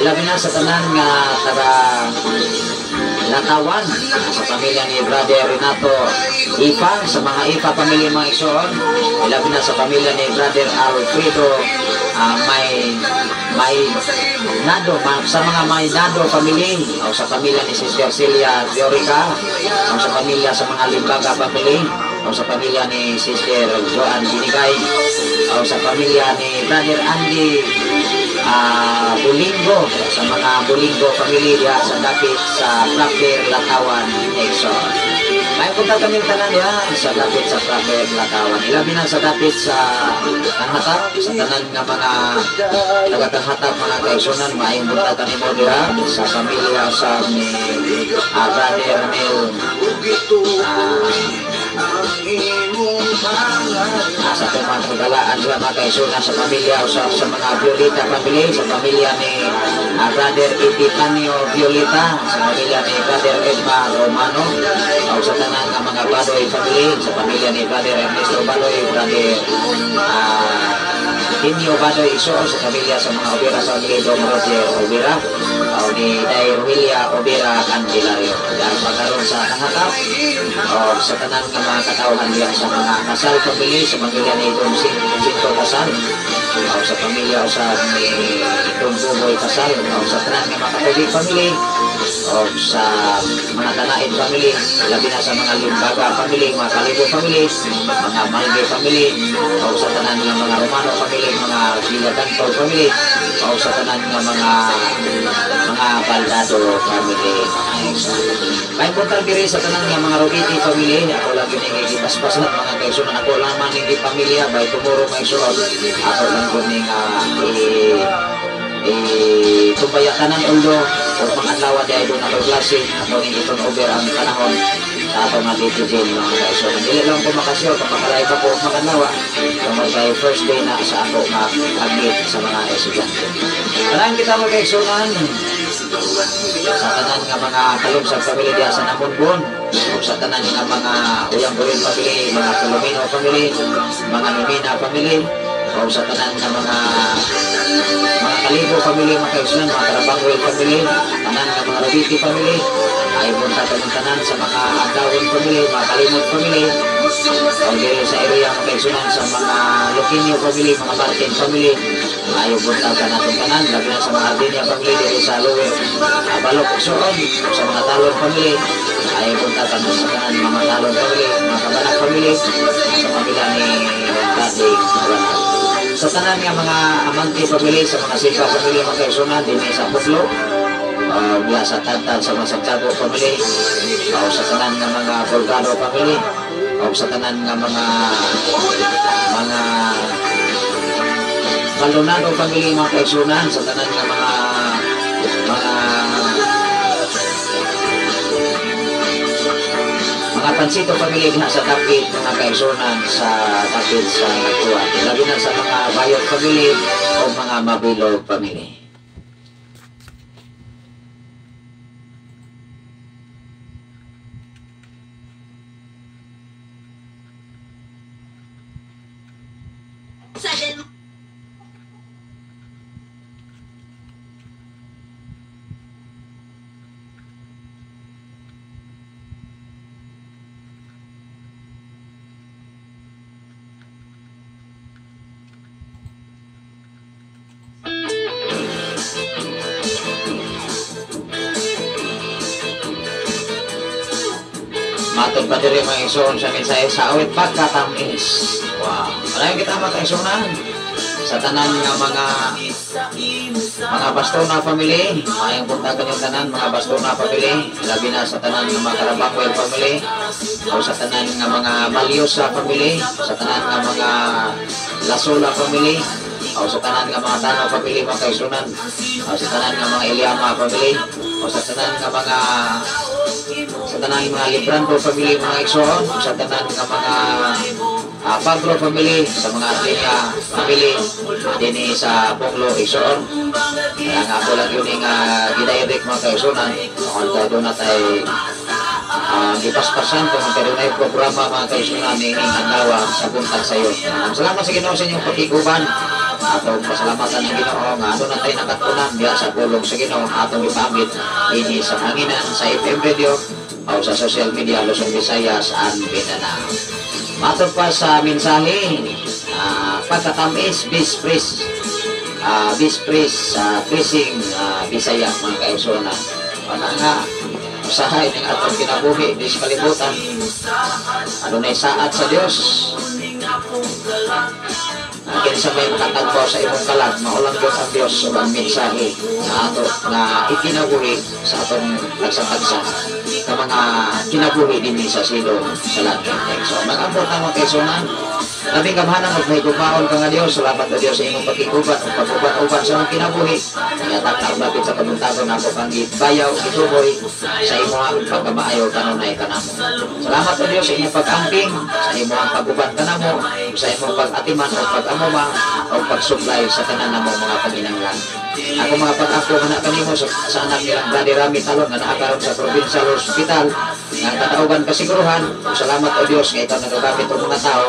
Ilabi na sa tanan nga taga Latawan, sa pamilya ni Brother Renato Ipa, sa mga Ipa family mga igsoon. Ilabi na sa pamilya ni Brother Alfredo may Nado, sa mga may Nado family, o sa pamilya ni Sister Celia Viorica, o sa pamilya sa mga Limbaga family, o sa pamilya ni Sister Joan Binigay, o sa pamilya ni Brother Andy Bulingo, sa mga Bulingo family diha sa dapit sa Proper Latawan Exon. May punta kami tanan diha sa dapit sa Proper Latawan. Ilabi na sa dapit sa Kanghatap, sa tanan nga mga taga-Kanghatap mga kaigsunan, maayong buntag kanimo diha sa pamilya sa ni Brother Mel sa itong mga kagalaan sila mga kaigsunan sa pamilya o sa mga Violeta family, sa pamilya ni Brother Epifanio Violeta, sa pamilya ni Brother Edma Romano, o sa tanan nga mga Badoy family, sa pamilya ni Brother Ernesto Badoy, Brother Tinyo Badoy Igsoon, sa pamilya sa mga Obera family, Dom Roger Obera o ni Day Ruhilia Obera Candelario. Dahil pagkaroon sa kahakap o sa tanan nga mga katawhan diya sa mga Kasal family, sa pamilya ni Dom Sinto Kasal o sa pamilya o sa ni Dom Buboy Kasal o sa tanan nga mga Katubi family o sa mga Tanaid family, labi na sa mga Limbaga family, mga Kalibo family, mga Malge family, o sa tanan nga mga Romano family, mga Villacanto family, o sa tanan nga mga Baldado family. May buntag diri sa tanan nga mga Rogiti family, ako lang yun ang ipaspasan mga kaigsunan, ako lang man hindi pamilya, by tomorrow mga igsuon, ako lang yun ang tumbaya tanan ulo o pangadlaw di ay doon ako klase, ako ning iton over ang panahon sa ato nga DTJ mga kaigsunan. Dili lang ko makasure kung makalay pa ko magadlaw, tungod kay first day na sa ako nga pag-meet sa mga estudyante. Tanan kita mga kaigsunan sa tanan nga mga Kalumsag family diha sa Namunbon, o sa tanan nga mga Uyang-Burin family, mga Filomeno family, mga Himina family, o sa tanan nga mga Kalibo family, mga kaigsunan, mga Karabangwel family, tanan nga mga Robiti family, ay buntag ang tanan sa mga Agdawin family, mga Kalimot family, o diri sa area mga kaigsunan sa mga Luquinio family, mga Martin family, ayaw buntag ka natong tanan, labi na sa mga Ardinia family diri sa Lower Balok Igsoon, sa mga Talon family, ayaw buntag ka sa tanan mga Talon family, mga Kabanak family, sa pamilya ni Daddy Kabanak. Sa tanan nga mga Amante family, sa mga Silva family, mga kaigsunan dinhi sa Puglo, diha sa Tantan sa mga Santiago family, o sa tanan nga mga Volcano family, o sa tanan nga mga Maldonado family, mga kaigsunan, sa tanan nga mga Pansito family diha sa Tapit, mga kaigsunan sa Tapit sa Tuwa, labi na sa mga Bayot family o mga Mabilog family. Matod pa diri mga igsoon sa mensahe sa awit pagkatamis. Wow. Maraming kita mga kaigsunan sa tanan nga mga Bastona family, maayong buntag kanyang tanan mga Bastona family, labi na sa tanan nga mga Karabakwel family, o sa tanan nga mga Maliosa family, sa tanan nga mga Lasola family, o sa tanan nga mga Tano family mga kaigsunan, o sa tanan nga mga Eliama family, o sa tanan nga mga sa tanan mga Librando family mga igsoon, sa tanan nga mga Pagro family, sa mga Ardinia family dinhi sa Puglo igsoon. Kaya nga ako lang yun nga gidirect mga kaigsunan, kung tayo doon na tayo ipaspasan kung magkaroon ay programa mga kaigsunan ni adlaw sa buntag sayo. Salamat sa Ginoo sa inyong pakiguban. Atong pasalamatan ng Ginoo nga aduna tayo nakatunan diha sa pulong sa Ginoo atong ipaambit dinhi sa hanginan sa FM Radio o sa social media Luzon, Visayas and Mindanao. Matod pa sa mensahe, pagkatamis bispris pressing Bisaya mga kaigsunan. Wala nga usahay ng atong kinabuhi di sa kalibutan. Adunay saad sa Dios. Kinsa may makatagbaw sa imong kalag, maulang Diyos ang Diyos ug ang mensahe na ato na ikinabuhi sa atong tagsa-tagsa sa mga kinabuhi dinhi sa silong sa langit. So, mag-ambot na mga kaigsunan, labing gamhanan magpahigumaon ka nga Diyos. Salamat na Diyos sa imong pakiguban o pag-uban-uban sa imong kinabuhi. Iyatak na ulapit sa kabuntagon ako kang gibayaw, gituboy sa imong pagkamaayo kanunay kanamo. Salamat na Diyos sa imong pag-angking, sa imong pag-uban kanamo, sa imong pag-atiman o pag-amuma o pag-supply sa tanan namo mga panginahanglan. Ako mga pag-ako nga kanimo sa anak nilang Brother Rami Talon nga naa karon sa Provincial Hospital nga kadaugan kasiguruhan. Salamat, O Dios, nga ikaw nagagamit og mga tao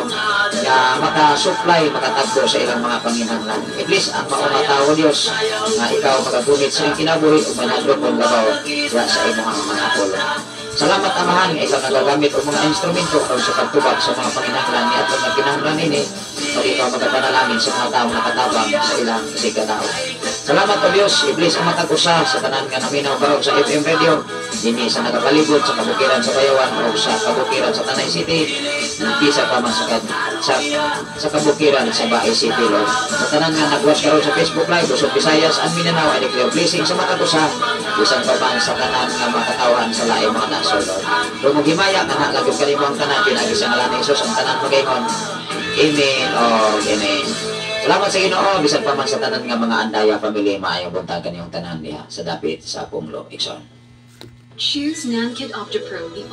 nga maka-supply, makatagbo sa ilang mga panginahanglan. I-bless ang mga tao, O Dios, nga ikaw magagunit sa ilang kinabuhi ug manadlokon labaw diha sa imong mga pulong. Salamat, Amahan, nga ikaw nagagamit og mga instrumento aron sa pagtubag sa mga panginahanglan ni atong nagkinahanglan ini ug ikaw magapanalangin sa mga taong nakatabang sa ilang isigkatao. Salamat, O Dios, i-bless ang matag usa sa tanan nga naminaw karon sa FM radio dinhi sa nagapalibot sa kabukiran sa Bayawan o sa kabukiran sa Tanay City, bisa pa man sa kabukiran sa Bae City, Lord. Sa tanan nga nag-watch karon sa Facebook Live, Luzon, Visayas and Mindanao, I declare blessing sa matag usa, bisan pa man sa tanan nga makatawhan sa laing mga nasod, Lord. Rumog himaya, kana lagi kanimo ang tanan, pinaagi sa ngalan ni Jesus, ang tanan magaingon, Amen o Amen. Salamat sa Ginoo, bisan pa man sa tanan nga mga Andaya family, maayong buntag kaniyong tanan diha sa dapit sa Punglo, Igsoon. Choose NanKid OptiPro, the